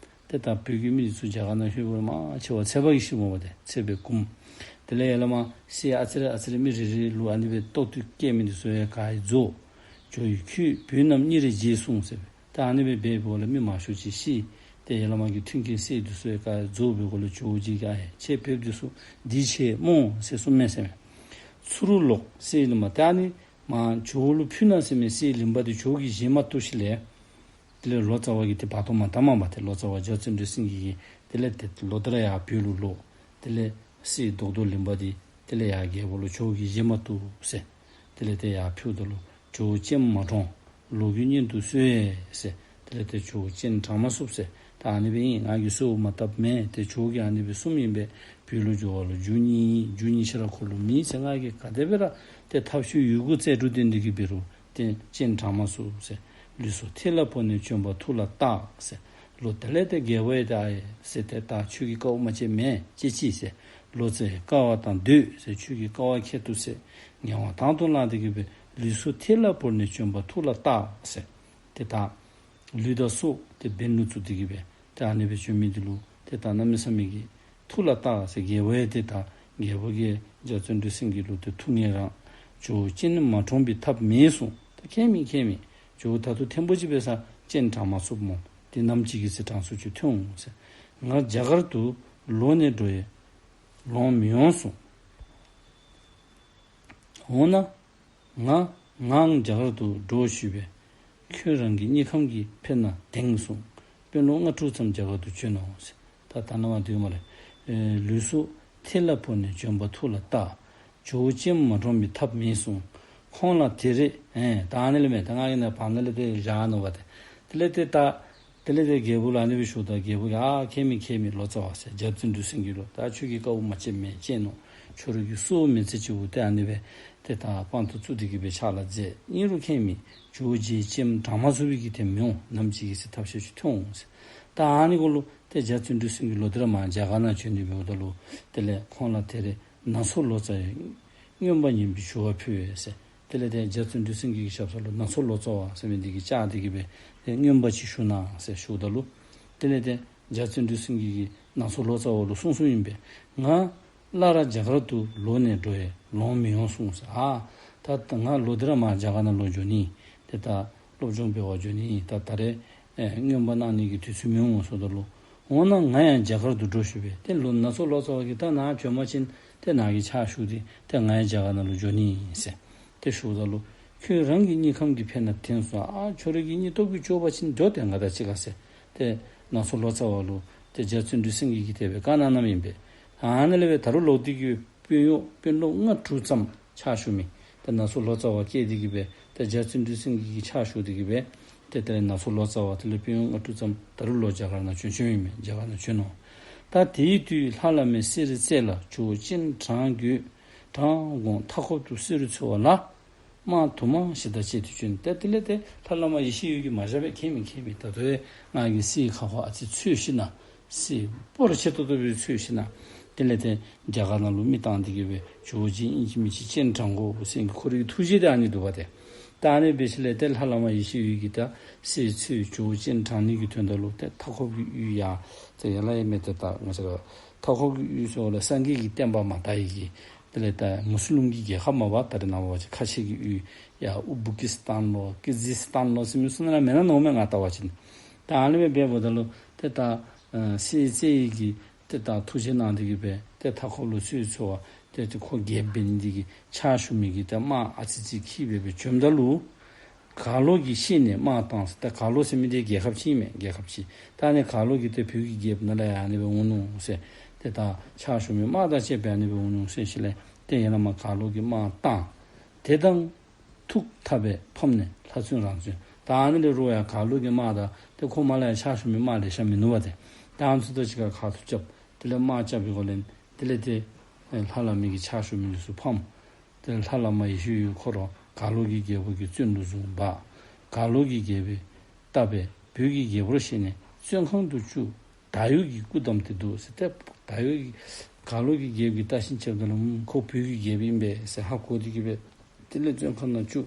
ཏེ་ད་བོད་ཀྱི་མི་འདི་ཚུ་རྒྱ་གར་ནང་ལྷོད་པ་མང་ཆེ་བ་ཚེག་བར་གྱིས་ཤི་འོང་པ་ཏེ། ཚེ་འབད་འགུམ། དེ་ལས་ཡར་ལས་མར་སྲས་ཨ་ཙི་རེ་ཨ་ཙི་རེ་མི་རེ་རེ་ལུ་ཨ་ནི་སྦེ་ལྟོ་ཐུག་བསྐྱལ་མི་འདི་ཚུ་ཡང་ག་ར་རྫོགས། ཇོ་བོ་ཁྱོད་བོད་རྣམས་སྙིང་རེ་རྗེ་གསུངས་ཟེར་སྦེ། ད་ཨ་ནི་སྦེ་འབད་འབདཝ་ལས་མི་མང་ཤོས་ཅིག་ཤི། ཏེ་ཡར་ལས་མར་གྱི་མཐུན་རྐྱེན་སྲས་འདི་ཚུ་ཡང་ག་ར་རྫོགས་པའི་སྒང་ལུ་ཇོ་བོ་རྗེ་གིས་ཨ་ཡེ་ཁྱེད་བོདཔ་འདི་ཚུ་སྡིག་ཆེ་སྨོ་ཟེར་གསུངས་མས་ཟེར་མས། ཚུ་རོལ་ལོག་སྲས་ལིང་པ། ད་ཨ་ནི་མར་ཇོ་བོ་ལུ་ཕུལ་གནང་ཟེར་མི་སྲས་ལིང་པ་འདི་ཇོ་བོ་གིས་བཞེས་མ་བཏུབ་ཞིནམ་ལས། དེ་ལས་ལོ་ཙཱ་བ་གིས་ཏེ་བར་སྟོང་མ་བཏབ་མས་པ་ཏེ། ལོ་ཙཱ་བ་རྗེ་བཙུན་འབྲུག་སེང་གེ་གིས་དེ་ལས་ཏེ་ལོག་སྟེ་ར་ཡར་བོད་ལུ་ལོག། དེ་ལས་སྲས་རྡོག་རྡོག་ལིང་པ་འདི་དེ་ལས་ཡར་རྒྱལ་པོ་ལུ་ཇོ་བོ་གིས་བཞེས་མ་བཏུབ་ཟེར། དེ་ལས་ཏེ་ཡར་ཕུལཝ་ད་ལུ་ཇོ་བོ་སྤྱན་མ་དྲངས། ལོ་རྒྱུས་སྙན་དུ་གསོལ་ཟེར། དེ་ལས་ཏེ་ཇོ་བོ་སྤྱན་དྲངས་མ་ཚུགས་ཟེར། ད་ཨ་ནི་སྦེ་ཨིན། ང་གིས་གསོལཝ་མ་བཏབ་མེན། ཏེ་ཇོ་བོ་གིས་ཨ་ནི་སྦེ་གསུངམ་ཨིན་པས། བོད་ལུ་འགྱོ་བ་ལུ་རྒྱུ་གཉིས་ཨིན། རྒྱུ་གཉིས་ཆ་ར་ཁོ་ལུ་མེད་ཟེར། ང་གིས་ག་དེ་སྦེ་ར་ཏེ་ཐབས་ཤེས་ཡོད་དགུ་རྩལ་དྲུག་བཏོན་ཏེ་གིས་འབད་རུང་ཏེ་སྤྱན་དྲངས་མ་ཚུགས་ཟེར། ལུས་སྲོག་ཐིག་ལ་བོར་ནས་བྱོན་པ་ཐུགས་ལ་བཏགས་ཟེར། ལོ་དེ་ལས་ཏེ་རྒྱལ་པོ་ཡང་ཏེ་ཨ་ཡེ་ཟེར། ཏེ་ད་ཁྱོད་ཀྱིས་དཀའཝ་མ་སྤྱད་མེན། སྤྱད་ཅི་ཟེར། ལོ་ཙཱ་ཡི་དཀའ་བ་དང་བསྡོས་ཟེར། ཁྱོད་ཀྱིས་དཀའ་བ་ཁྱད་དུ་བསད། ངལ་བ་དང་དུ་ལངས་ཏེ་གིས་སྦེ་ལུས་སྲོག་ཐིག་ལ་བོར་ནས་བྱོན་པ་ཐུགས་ལ་བཏགས་ཟེར། ཏེ་ད་ལུས་དང་སྲོག་ཏེ་འབེན་ལུ་བཙུགས་ཏེ་གིས་སྦེ་ཏེ་ཨ་ནི་སྦེ་བྱོན་མི་འདི་ལུ་ཏེ་ད་གནམ་མེད་ས་མེད་ཀྱི་ཐུགས་ལ་བཏགས་ཟེར། རྒྱལ་པོ་ཡང་ཏེ་ད་རྒྱལ་པོ་གིས་རྗེ་བཙུན་འབྲུག་སེང་གེ་ལུ་ཏེ་ཐུགས་ངལ་རངས། ཇོ་བོ་སྤྱན་མ་དྲངས་པའི་ཐབས་མེད་གསུངས། ད་ཁྱད་མེད་ཁྱད་མེད། ཇོ་བོ་ད་དུང་ཐེངས་པོ་ཅིག་འབད་སར་སྤྱན་དྲངས་མ་ཚུགས་སྨོ། ཏེ་ནམ་ཅིག་གི་ཚེ་དྲང་སྲོང་ཅིག་ཐོན་འོང་ཟེར། ང་རྒྱ་གར་དུ་ལོག་ནས་འགྲོ་ཡི་ལོང་མི་ཡོང་གསུངས། འོ་ན་ང་ངའང་རྒྱ་གར་དུ་འགྲོ་ཞུས་པས། ཁྱོད་རང་གི་དམྱལ་ཁམས་ཀྱི་ཕན་ན་དེང་གསུངས། དཔོན་སློབ་ལྔ་དྲུག་ཙམ་རྒྱ་གར་དུ་བྱོན་ནོ་ཟེར། ད་ད་ནཱ་མར་འདུག་སྨ་རེ། ཨེ་ལུས་སྲོག་ཐིག་ལ་བོར་ནས་བྱོན་པ་ཐུགས་ལ་བཏགས། ཇོ་བོ་སྤྱན་མ་དྲངས་པའི་ཐབས་མེད་གསུངས། ཁོང་ལ་དེ་རེ་ཨེ་ད་ཨ་ནི་ལས་མེན། ད་ང་གིས་ནཱ་བར་ན་ལས་ཏེ་བཞག་ནུག་པ་ཏེ། དེ་ལས་ཏེ་ད་དེ་ལས་ཏེ་རྒྱལ་པོ་ལུ་ཨ་ནི་སྦེ་ཞུཝ་ད་རྒྱལ་པོ་གིས་ཨ་ཁྱད་མེད་ཁྱད་མེད་ལོ་ཙཱ་བ་ཟེར། རྗེ་བཙུན་འབྲུག་སེང་གེ་ལུ་ད་ཁྱོད་ཀྱིས་དཀའཝ་མ་སྤྱད་མེན། སྤྱད་ནུག། ཁྱོད་ར་གི་སྲོག་མེད་ཚད་ཅིག་བོ་ཏེ་ཨ་ནི་སྦེ་ཏེ་ད་དཔང་དུ་བཙུགས་ཏེ་གིས་སྦེ་ཕྱག་ལཱ་མཛད། ཨིན་རུང་ཁྱད་མེད། ཇོ་བོ་རྗེ་སྤྱན་དྲངས་མ་ཚུགས་པའི་གི་དེ་མི་འོང་། ནམ་ཅིག་གི་ཚེ་ཐབས་ཤེས་ཅིག་ཐོན་འོང་ཟེར། ད་ཨ་ནི་གུ་ལུ་ཏེ་རྗེ་བཙུན་འབྲུག་སེང་གེ་ལོག་སྟེ་ར་མར་རྒྱ་གར་ནང་བྱོན་ནི་འབདཝ་ད་ལུ་དེ་ལས་ཁོང་ལ་དེ་རེ་ནང་སོ་ལོ་ཙཱ་ཡི་མངོན་པ་ཉིད་པའི་ཞུ་བ་ཕུལ་ཟེར། དེ་ལས་ཏེ་རྗེ་བཙུན་འབྲུག་སེང་གེ་གི་ཞབས་ས་ལུ་ནང་སོ་ལོ་ཙཱ་བ་ཟེར་མི་འདི་གིས་བཅར་ཏེ་གིས་སྦེ་ཏེ་མངོན་པ་ཅིག་ཞུ་གནང་ཟེར་ཞུཝ་ད་ལུ་དེ་ལས་ཏེ་རྗེ་བཙུན་འབྲུག་སེང་གེ་གིས་ནང་སོ་ལོ་ཙཱ་བ་ལུ་གསུངས་གསུངསམ་ཨིན་པས། ང་སླར་རྒྱ་གར་དུ་ལོག་ནས་འགྲོ་ཡི་ལོང་མི་ཡོང་གསུངས་ཟེར། ཨ་ད་ད་ང་ལོག་སྟེ་ར་མར་རྒྱ་གར་ནང་ལུ་འགྱོ་ནི། ཏེ་ད་སློབ་སྦྱོང་འབད་བར་འགྱོ་ནི། ད་ད་རེས་ཨེ་མངོན་པ་གནང་ནི་གི་དུས་ཚོད་མི་འོང་ཟེརཝ་ད་ལུ། འོ་ན་ང་ཡང་རྒྱ་གར་དུ་འགྲོ་ཞུ་བས། ཏེ་ལོག་ནང་སོ་ལོ་ཙཱ་བ་གིས་ད་ནཱ་བྱོན་པ་ཅིན་ཏེ་ནཱ་གིས་ཕྱག་ཞུ་སྟེ་ཏེ་ང་ཡང་རྒྱ་གར་ནང་ལུ་འགྱོ་ནི་ཨིན་ཟེར་ཏེ་ཞུཝ་ད་ལུ། ཁྱོད་རང་གི་དམྱལ་ཁམས་ཀྱི་ཕན་ན་དེང་གསུངས། ཨ་ཁྱོད་ར་གི་དམྱལ་སྟོབས་ཀྱིས་ལྕོགས་པ་ཅིན་འགྱོ། ཏེ་ང་དང་གཅིག་ཁར་ཟེར་ཏེ་ནང་སོ་ལོ་ཙཱ་བ་ལུ་ཏེ་རྗེ་བཙུན་འབྲུག་སེང་གེ་གིས་དེ་སྦེ་བཀའ་གནང་གནངམ་ཨིན་པས། ཨ་ནཱ་ལས་སྦེ་ད་རུང་ལོག་སྟེ་གིས་དཔོན་གཡོག་དཔོན་སློབ་ལྔ་དྲུག་ཙམ་ཕྱག་ཞུ་མི་ཏེ་ནང་སོ་ལོ་ཙཱ་བ་བསྐྱལ་ཏེ་གིས་སྦེ་ཏེ་རྗེ་བཙུན་འབྲུག་སེང་གེ་གི་ཕྱག་ཞུ་སྟེ་གིས་སྦེ་ཏེ་དེ་ལས་ནང་སོ་ལོ་ཙཱ་བ་དེ་ལས་དཔོན་གཡོག་ལྔ་དྲུག་ཙམ་ད་རུང་ལོག་རྒྱ་གར་ནང་བྱོན་བྱོནམ་ཨིན་མས། རྒྱ་གར་ནང་བྱོན་ནུག། ད་དེའི་དུས་ལྷ་བླ་མའི་གསེར་རྩེ་ལ་ཇོ་བོ་སྤྱན་དྲངས་དགོས། དྲངས་དགོངས་མཐའ་འཁོབ་ཏུ་གསོལ་རས་འཚོལ་བ་ལ། དམག་དུ་མ་ཞིག་དང་བཅས་ཏེ་བྱོན། ཏེ་དེ་ལས་ཏེ་ལྷ་བླ་མ་ཡེ་ཤེས་འོད་ཀྱིས་མ་བཞག་པས། ཁྱད་མེད་ཁྱད་མེད། ད་ལྟོ་ཡང་ང་གིས་གསེར་ཁ་ཁོ་ཨ་ཙི་འཚོལ་ཞིནམ་ལས་གསེར་སྤོར་ཆེ་ཏོག་ཏོ་སྦེ་འཚོལ་ཞིནམ་ལས་དེ་ལས་ཏེ་རྒྱ་གར་ནང་ལུ་མི་བཏང་སྟེ་གིས་སྦེ་ཇོ་བོ་རྗེ་ཨིན་ཅི་མིན་ཅི་སྤྱན་དྲངས་དགོ་ཟེར་གྱི་ཁོ་རའི་གི་ཐུགས་བཞེད་དེ་ཨ་ནི་འདུག་པ་ཏེ། ད་ཨ་ནི་འབད་ཞིནམ་ལས་ཏེ་ལྷ་བླ་མ་ཡེ་ཤེས་འོད་ཀྱིས་ད་གསེར་འཚོལ་ཇོ་བོ་སྤྱན་དྲངས་ནི་གི་དོན་དག་ལུ་ཏེ་མཐའ་འཁོབ་ཀྱི་ཡུལ་ཡར་ཏེ་ཡར་ལས་ཡར་མར་ཏེ་ད་ང་བཅས་ར་མཐའ་འཁོབ་ཀྱི་ཡུལ་ཟེར་བ་ལས་སངས་རྒྱས་ཀྱི་བསྟན་པ་མ་དར་བའི་གི་དེ་ལས་ད་མུ་སི་ལིམ་གྱི་རྒྱལ་ཁབ་མས་པ། ད་རེས་ནངས་པ་ཅིན་ཁ་ཆེ་གི་ཡུལ་ཡར་ཨུ་སྦུ་ཀི་སི་ཐན་ལོ་ཀི་ཟི་སི་ཐན་ལོ་ཟེར་མི་ཚུ་ནང་ལུ་མེན་ན་མནོཝ་མས་ང་བལྟ་བ་ཅིན། ད་ཨ་ནི་སྦེ་འབདཝ་ད་ལུ་ཏེ་ད་ཨ་གསེར་རྩེ་ཡི་གི་ཏེ་ད་ཐུགས་བཞེད་གནང་སྟེ་གིས་སྦེ་ཏེ་མཐའ་འཁོབ་ལུ་གསོལ་རས་འཚོལ་བ་ཏེ་ཏེ་ཁོ་རྒྱལཔོ་འབད་ནི་འདི་གིས་ཕྱག་ཞུ་མི་གི་ཏེ་དམག་ཨ་ཙི་ཙི་འཁྱིད་སྦེ་སྦེ་བྱོནམ་ད་ལུ། གར་ལོག་གིས་ཤེས་ནས་དམག་བཏང་ཟེར། ད་གར་ལོག་ཟེར་མི་འདི་རྒྱལ་ཁབ་ཅིག་ཨིན་མས། རྒྱལ་ཁབ་ཅིག། ད་ཨ་ནི་གར་ལོག་གིས་ཏེ་བོད་ཀྱི་རྒྱལཔོ་ནཱ་ལས་ཡར་ཨ་ནི་སྦེ་འོང་ནུག་ཟེར། ཏེ་ད་ཕྱག་ཞུ་མི་དམག་དང་བཅས་པའི་ཨ་ནི་སྦེ་འོང་ནུག་ཟེར་ཞིནམ་ལས་ཏེ་ཡར་ལས་མར་གར་ལོག་གི་དམག་བཏང་། དེ་དང་ཐུག་འཐབ་པས་ཕམ་ནས་ལྷ་བཙུན་རང་བཙོན། ད་ཨ་ནི་ལས་རུང་ཡང་གར་ལོག་གི་དམག་དང་ཏེ་ཁོ་མར་ལས་ཡར་ཕྱག་ཞུ་མི་དམག་ལེ་ཤ་མིན་ནུག་པ་ཏེ། ད་ཨ་ནི་ཚུ་དང་གཅིག་ཁར་ཁ་ཐུག་རྐྱབ། དེ་ལས་དམག་རྐྱབ་པའི་སྒོ་ལས་དེ་ལས་ཏེ་ལྷ་བླ་མའི་གི་ཕྱག་ཞུ་མི་ལུ་ཚུ་ཕམ། ཏེ་ལྷ་བླ་མ་ཡེ་ཤེས་འོད་ཁོ་ར་གར་ལོག་གི་རྒྱལ་པོ་གི་བཙོན་དུ་བཟུང་བ། གར་ལོག་གི་རྒྱལ་པོས་བཏབ་པས་བོད་ཀྱི་རྒྱལ་པོར་ཤེས་ནས་བཙོན་ཁང་དུ་བཅུག། དར་ཡུག་གི་སྐུ་བསྡམས་ཏེ་འདུག་ཟེར། ཏེ་དར་ཡུག་གི་གར་ལོག་གི་རྒྱལ་པོ་གིས་བལྟ་ཞིནམ་ཅིག་ད་ལུ་ཁོ་བོད་ཀྱི་རྒྱལ་པོ་ཨིན་པས་ཟེར་ཧ་གོ་སྟེ་གི་སྦེ་དེ་ལས་བཙོན་ཁང་ནང་བཅུག།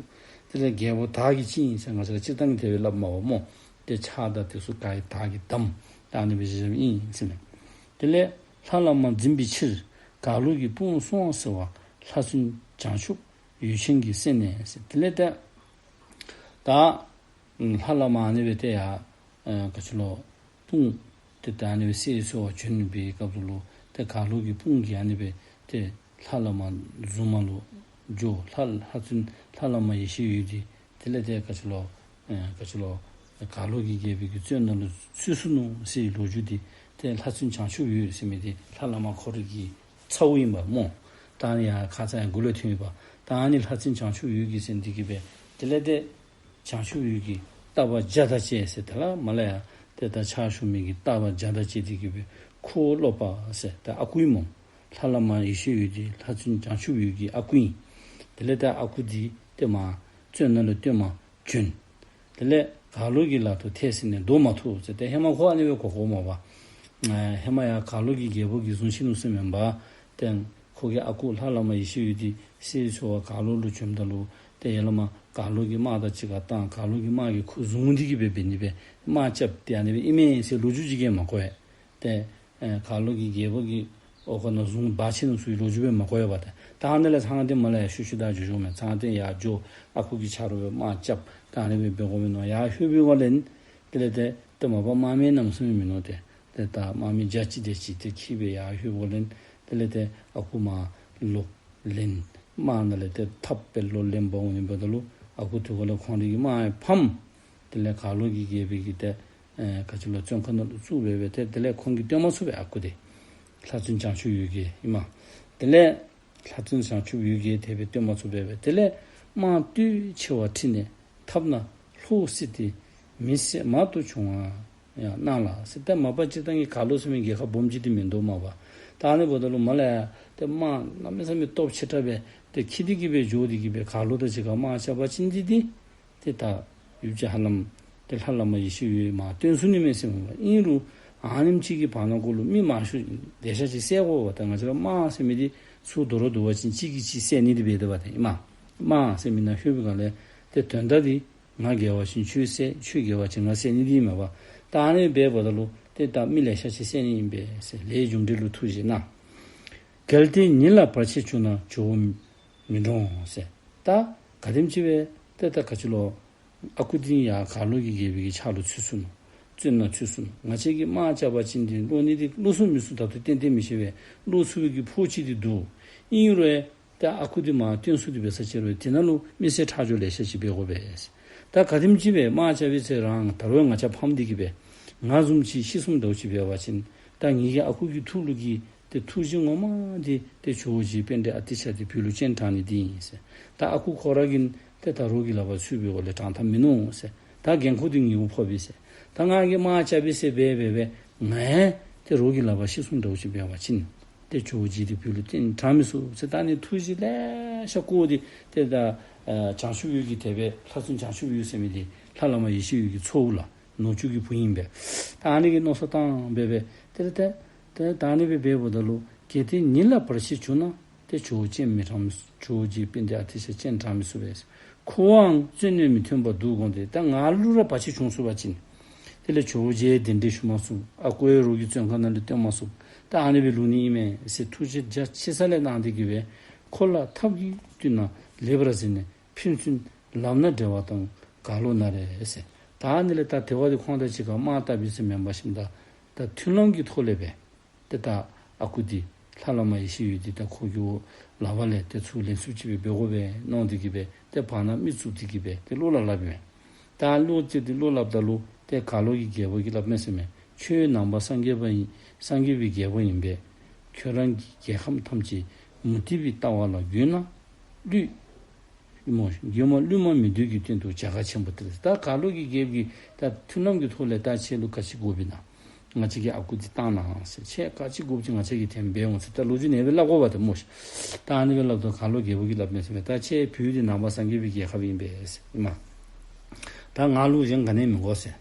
དེ་ལས་རྒྱལ་པོ་དར་གྱི་སྤྱི་ཨིན་ཟེར་ང་བཅས་ར་སྤྱིར་བཏང་གི་དེ་སྦེ་སླབ་མས་པ་སྨོ། ཏེ་ཕྱག་དང་དེ་ཚུ་ག་ར་དར་གྱིས་བསྡམས། ད་ཨ་ནི་སྦེ་བཞག་བཞགཔ་ཨིན་ཟེར་མས། དེ་ལས་ལྷ་བླ་མ་འཛིན་པའི་ཕྱིར་གར་ལོག་གི་དཔུང་སོང་ཟེར་བ་ལྷ་བཙུན་བྱང་ཆུབ་འོད་ཆེན་གྱི་སེམས་ནས་ཟེར། དེ་ལས་ཏེ་ད་ལྷ་བླ་མ་ཨ་ནི་སྦེ་ཏེ་ཡར་ཨ་ག་ཅི་ལོ་དཔུང་ཏེ་ད་ཨ་ནི་སྦེ་གསེར་འཚོལ་བར་བྱོན་པའི་སྐབས་སུ་ལུ་ཏེ་གར་ལོག་གི་དཔུང་གིས་ཨ་ནི་སྦེ་ཏེ་ལྷ་བླ་མ་གཟུངས་མ་ལུ་འགྱོ། ལྷ་ལྷ་བཙུན་ལྷ་བླ་མ་ཡེ་ཤེས་འོད་འདི་དེ་ལས་ཏེ་ག་ཅི་ལོ་ཨ་ག་ཅི་ལོ་གར་ལོག་གི་རྒྱལ་པོའི་གི་བཙོན་ནང་ལུ་ཚུད་སོ་ནུག་ཟེར་བའི་ལོ་རྒྱུས་འདི་ཏེ་ལྷ་བཙུན་བྱང་ཆུབ་འོད་ཟེར་མི་འདི་ལྷ་བླ་མ་ཁོ་རའི་གི་ཚ་བོ་ཨིན་པ་སྨོ། ད་ཨ་ནི་ཡང་ཁ་ཙ་ཡང་མགུ་ལས་ཐོན་ཡོདཔ། ད་ཨ་ནི་ལྷ་བཙུན་བྱང་ཆུབ་འོད་ཀྱིས་ཟེར་འདི་གིས་སྦེ་དེ་ལས་ཏེ་བྱང་ཆུབ་འོད་ཀྱིས་བཏབ་པ་བརྒྱ་དང་བཅས་ཟེར། དེ་ལས་མར་ལས་ཡར་ཏེ་ད་ཕྱག་ཞུ་མི་གིས་བཏབ་པ་བརྒྱ་དང་བཅས་འདི་གིས་སྦེ་ཁོ་བོ་སློབ་པ་ཟེར་ད་ཨ་ཁུ་ཨིན་སྨོ། ལྷ་བླ་མ་ཡེ་ཤེས་འོད་འདི་ལྷ་བཙུན་བྱང་ཆུབ་འོད་ཀྱི་ཨ་ཁུ་ཨིན། དེ་ལས་ད་ཨ་ཁུ་འདི་ཏེ་མར་བཙོན་ནང་ལུ་བཏོན་པར་བྱོན། དེ་ལས་གར་ལོག་གི་ལག་ཏུ་ཐལ་ཟིན་ནས་བཟློག་མ་ཐུབ་ཟེར། ཏེ་ཧེ་མ་ཁོ་ཨ་ནི་སྦེ་གོ་གོཝ་མས་པ། ཨ་ཧེ་མ་ཡང་གར་ལོག་གི་རྒྱལ་པོ་གིས་བཟུང་ཞིནམ་ཟེར་མེན་པར་ཏེ་ཁོ་གི་ཨ་ཁུ་ལྷ་བླ་མ་ཡེ་ཤེས་འོད་འདི་གསེར་འཚོལ་བར་གར་ལོག་ལུ་བྱོནམ་ད་ལུ་ཏེ་ཡར་ལས་མར་གར་ལོག་གི་དམག་དང་གཅིག་ཁར་བཏང་། གར་ལོག་གི་དམག་གིས་ཁོ་བཟུང་སྟེ་གི་སྦེ་འབད་ནི་སྦེ་དམག་རྐྱབ་སྟེ་ཨ་ནི་སྦེ་ཨིན་མས་ཟེར་ལོ་རྒྱུས་ཅིག་གིས་མ་གོ་བས། ཏེ་ཨེ་གར་ལོག་གི་རྒྱལ་པོ་གིས་ཨོ་ཁོ་ནང་བཟུང་འབག་ཆི་ནུག་ཟེར་བའི་ལོ་རྒྱུས་སྦེ་མ་གོ་བས་པ། ཏེ་ད་ཨ་ནི་ལས་ཚང་སྟེ་མར་ལས་ཡར་ཤུལ་ཤུལ་བདའ་འགྱོ་འགྱོཝ་མས། ཚང་སྟེ་ཡར་འགྱོ་ཨ་ཁུ་གི་ཆ་རོགས་སྦེ་དམག་རྐྱབ་ད་ཨ་ནི་སྦེ་འབད་དགོ་མི་ནང་ཡར་ལྷོད་པའི་སྒང་ལས་དེ་ལས་ཏེ་ཏེ་མ་པ་དམག་མི་གནམ་མེད་ས་མེད་མིན་ནུག། ཏེ་ཏེ་ད་དམག་མི་བརྒྱ་ཅིག་དེ་ཅིག་ཏེ་འཁྱིད་སྦེ་ཡར་ལྷོད་པའི་སྒང་ལས་དེ་ལས་ཏེ་ཨ་ཁུ་མར་ལོག་ལེན། དམག་ནང་ལས་ཏེ་འཐབ་སྦེ་ལོག་ལེན་འབག་འོང་ནི་འབདཝ་ད་ལུ་ཨ་ཁུ་དེ་སྒང་ལས་ཁོང་རའི་གི་དམག་ཕམ། དེ་ལས་གར་ལོག་གི་རྒྱལ་པོ་གིས་ཏེ་ཨེ་ག་ཅི་ལོ་བཙོན་ཁང་ནང་ལུ་བཙུགས་སྦེ་སྦེ་ཏེ་དེ་ལས་ཁོང་གིས་བཏོན་མ་ཚུགས་པས་ཨ་ཁུ་འདི། ལྷ་བཙུན་བྱང་ཆུབ་འོད་ཀྱིས་ཨིན་མས། དེ་ལས་ལྷ་བཙུན་བྱང་ཆུབ་འོད་ཀྱིས་དེ་སྦེ་བཏོན་མ་ཚུགས་པས་སྦེ། དེ་ལས་དམག་སྟོབས་ཆེ་བ་ཁྲིད་ནས་འཐབ་ན་ལྷོ་བསིལ་ཏེ་མི་བསད་མང་དུ་བྱུང་བ་ཡང་སྣང་ལ་ཟེར། ཏེ་མ་པ་སྤྱིར་བཏང་གི་གར་ལོག་ཟེར་མི་རྒྱལ་ཁབ་སྦོམ་ཅིག་འདི་མིན་འདུག་མས་པ། ད་ཨ་ནི་འབདཝ་ད་ལུ་མར་ལས་ཡར་ཏེ་དམག་གནམ་མེད་ས་མེད་སྟོབས་ཆེ་དྲགས་སྦེ་ཏེ་འཁྱིད་དེ་གི་སྦེ་འགྱོ་སྟེ་གི་སྦེ་གར་ལོག་དང་གཅིག་ཁར་དམག་རྐྱབ་པ་ཅིན་འདི་འདི་ཏེ་ད་ཡུདཔ་ཅིག་ཧ་ལམ་ཏེ་ལྷ་བླ་མ་ཡེ་ཤེས་འོད་མར་བཏོན་ཚུགས་ནི་མས་ཟེར་མས་པ། ཨིན་རུང་ཨ་ནེམ་ཅིག་གི་བར་ན་གུ་ལུ་མི་མང་ཤོས་ལེ་ཤ་ཅིག་བསད་དགོ་པས། ད་ང་བཅས་ར་དམག་ཟེར་མི་འདི་ཚུར་དོ་རུང་བསྡུ་བ་ཅིན་གཅིག་གིས་གཅིག་བསད་ནི་འདི་འབད་དེ་པ་ཏེ་ཨིན་མས། དམག་ཟེར་མི་ནང་ལྷོད་པའི་སྒང་ལས་ཏེ་དོན་དག་འདི་ང་རྒྱལ་བ་ཅིན་ཁྱོད་བསད། ཁྱོད་རྒྱལ་བ་ཅིན་ང་བསད་ནི་འདི་ཨིན་མས་པ། ད་ཨ་ནི་འབདཝ་ད་ལུ་ཏེ་ད་མི་ལེ་ཤ་ཅིག་བསད་ནི་ཨིན་པས་ཟེར། ལས་རྒྱུ་འབྲས་ལུ་ཐུགས་རྗེ་གནང་། གལ་ཏེ་ཉིད་ལ་བར་ཆད་བྱུང་ན་ཇོ་བོ་མི་འདྲོངས་ཟེར། ད་ག་དེམ་ཅིག་སྦེ་ཏེ་ད་ག་ཅི་ལོ་ཨ་ཁུ་འདི་ཡར་གར་ལོག་གི་རྒྱལ་པོའི་གི་ཕྱག་ལུ་ཚུད་སོ་ནུག། བཙོན་ནང་ཚུད་སོ་ནུག། ང་བཅས་ཀྱིས་དམག་རྐྱབ་པ་ཅིན་འདི་ལོག་ནི་འདི་ལོག་ཚུགས་མི་ཚུགས་ད་ལྟོ་ཏན་ཏན་མི་ཤེས་པས། ལོག་ཚུགས་པའི་གི་ཕོག་ཅིག་འདི་འདུག། ཨིན་རུང་ད་ཨ་ཁུ་འདི་མར་བཏོན་ཚུགས་ཏེ་འབད་ས་ཅིག་རུང་དེ་ནང་ལུ་མི་བསད་ཁྲག་སྦྱོར་ལེ་ཤ་ཅིག་འབད་དགོ་པས། ད་ག་དེམ་ཅིག་སྦེ་དམག་རྐྱབ་པའི་ཚེ་རང་ད་རུང་ང་བཅས་ཕམ་སྟེ་གི་སྦེ་ང་བཟུམ་ཅིག་ཤི་སོངམ་འདྲཝ་ཅིག་འབད་བ་ཅིན་ད་ངེ་གི་ཨ་ཁུ་གི་ཐུགས་ལུ་གི་ཏེ་ཐུགས་རྗེ་ངོ་མ་འདི་ཏེ་ཇོ་བོ་རྗེ་པཎྜི་ཏ་ཨ་ཏི་ཤ་འདི་བོད་ལུ་སྤྱན་དྲངས་ནི་འདི་ཨིན་ཟེར། ད་ཨ་ཁུ་ཁོ་ར་གིས་ཏེ་ད་རོགས་ཀྱི་ལག་པར་ཚུད་པའི་སྒོ་ལས་དྲང་ཐབས་མིན་ནུག་ཟེར། ད་འགན་ཁུར་འདི་ངེའུ་ཕོག་པས་ཟེར། ད་ང་གིས་དམག་རྐྱབ་པས་ཟེར་འབད་འབད་འབད་ང་ཡང་ཏེ་རོགས་ཀྱི་ལག་པར་ཤི་སོངམ་འདྲཝ་ཅིག་འབད་བ་ཅིན་ཏེ་ཇོ་བོ་རྗེ་འདི་བོད་ལུ་སྤྱན་དྲངས་མི་ཚུགས་ཟེར། ད་ཨ་ནི་ཐུགས་རྗེ་ལེ་ཤ་བསྐོར་ཏེ་ཏེ་ད་ཨ་བྱང་ཆུབ་འོད་ཀྱིས་དེ་སྦེ་ལྷ་བཙུན་བྱང་ཆུབ་འོད་ཟེར་མི་འདི་ལྷ་བླ་མ་ཡེ་ཤེས་འོད་ཀྱི་ཚ་བོ་ལགས། ནུ་གཅུང་གི་བུ་ཨིན་པས། ད་ཨ་ནི་གི་མནོ་བསམ་བཏང་སྦེ་སྦེ་ཏེ་ཏེ་ཏེ་ད་ཨ་ནི་སྦེ་འབདཝ་ད་ལུ་གལ་ཏེ་ཉིད་ལ་བར་ཆད་བྱུང་ན་ཏེ་ཇོ་བོ་སྤྱན་མི་དྲངས་མི་ཇོ་བོ་རྗེ་པཎྜི་ཏ་ཨ་ཏི་ཤ་སྤྱན་དྲངས་མི་ཚུགས་པས། ཁོ་བོའང་བཙོན་གནས་མི་ཐོན་པར་འདུག་དགོངས་ཏེ་ད་ང་ལུ་ར་བར་ཆད་བྱུང་སོང་པ་ཅིན་དེ་ལས་ཇོ་བོ་རྗེ་གདན་འདྲེན་ཞུ་མ་ཚུགས། ཨ་ཁུ་ཡང་རོགས་ཀྱི་བཙོན་ཁང་ནང་ལུ་བཏོན་མ་ཚུགས། ད་ཨ་ནི་སྦེ་ལུས་ནི་ཨིན་མས་ཟེར་ཐུགས་རྗེ་རྒྱ་ཆེ་ས་ལས་གནང་སྟེ་གི་སྦེ་ཁོ་ལ་ཐབས་ཀྱིས་བསྟུན་ན་ལེགས་པར་གཟིགས་ནས་ཕན་ཚུན་ལམ་སྣ་འབྲེལ་བ་དང་གར་ལོག་ན་རེ་ཟེར། ད་ཨ་ནི་ལས་ད་དེ་བ་དེ་ཁོང་དང་གཅིག་ཁར་དམག་བཏབ་པས་ཟེར་མེན་པར་ཞིནམ་ད་ད་མཐུན་ལམ་གྱི་ཐོག་ལས་སྦེ་ཏེ་ད་ཨ་ཁུ་འདི་ལྷ་བླ་མ་ཡེ་ཤེས་འོད་འདི་ད་ཁོ་གི་འོག་ལག་པ་ལས་ཏེ་ཚུར་ལེན་ཚུགསཔ་ཅིག་སྦེ་འབད་དགོ་པས་མནོ་སྟེ་གི་སྦེ་ཏེ་བར་ན་མི་བཙུགས་ཏེ་གི་སྦེ་ཏེ་བློ་ལ་སླབ་ཨིན་མས། ད་བློ་ཅིག་འདི་བློ་སླབ་ད་ལུ་ཏེ་གར་ལོག་གི་རྒྱལ་པོ་གིས་སླབ་མས་ཟེར་མས། ཁྱོད་ནང་པ་སངས་རྒྱས་པ་ཨིན། སངས་རྒྱས་པའི་རྒྱལ་པོ་ཨིན་པས། ཁྱོད་རང་གི་རྒྱལ་ཁམས་ཐམས་ཅད་མུ་སྟེགས་པའི་ལྟ་བ་ལ་འགྱུར་ན་བསླུས། མོ་མགོན་མ་བསླུ་མ་མི་འདོད་ཀྱི་དོན་དུ་བྱ་དཀའ་ཆེན་པོ་སྟེར། ད་ག་ལོ་གི་རྒྱལཔོ་གིས་ད་མཐུན་ལམ་གྱི་ཐོག་ལས་ད་ཁྱེད་ལུ་ག་ཅི་དགོཔ་ཨིན་ན། ང་བཅས་ཀྱི་ཨ་ཁུ་འདི་བཏང་གནང་ཟེར། ཁྱེད་ག་ཅི་དགོཔ་ཅིག་ང་བཅས་ཀྱིས་དེ་འབད་འོང་ཟེར། ད་ལོ་རྒྱུས་ཨ་ནི་སྦེ་སླབ་དགོ་པས་ཏེ་སྨོ་ཤིག། ད་ཨ་ནི་སྦེ་སླབ་ད་ག་ལོ་རྒྱལཔོ་གིས་སླབ་མས་ཟེར་མས། ད་ཁྱེད་བོད་འདི་ནང་པ་སངས་རྒྱས་པའི་རྒྱལ་ཁབ་ཨིན་པས་ཟེར་ཨིན་མས། ད་ང་ལུ་གཞན་ག་ནི་མི་དགོ་ཟེར།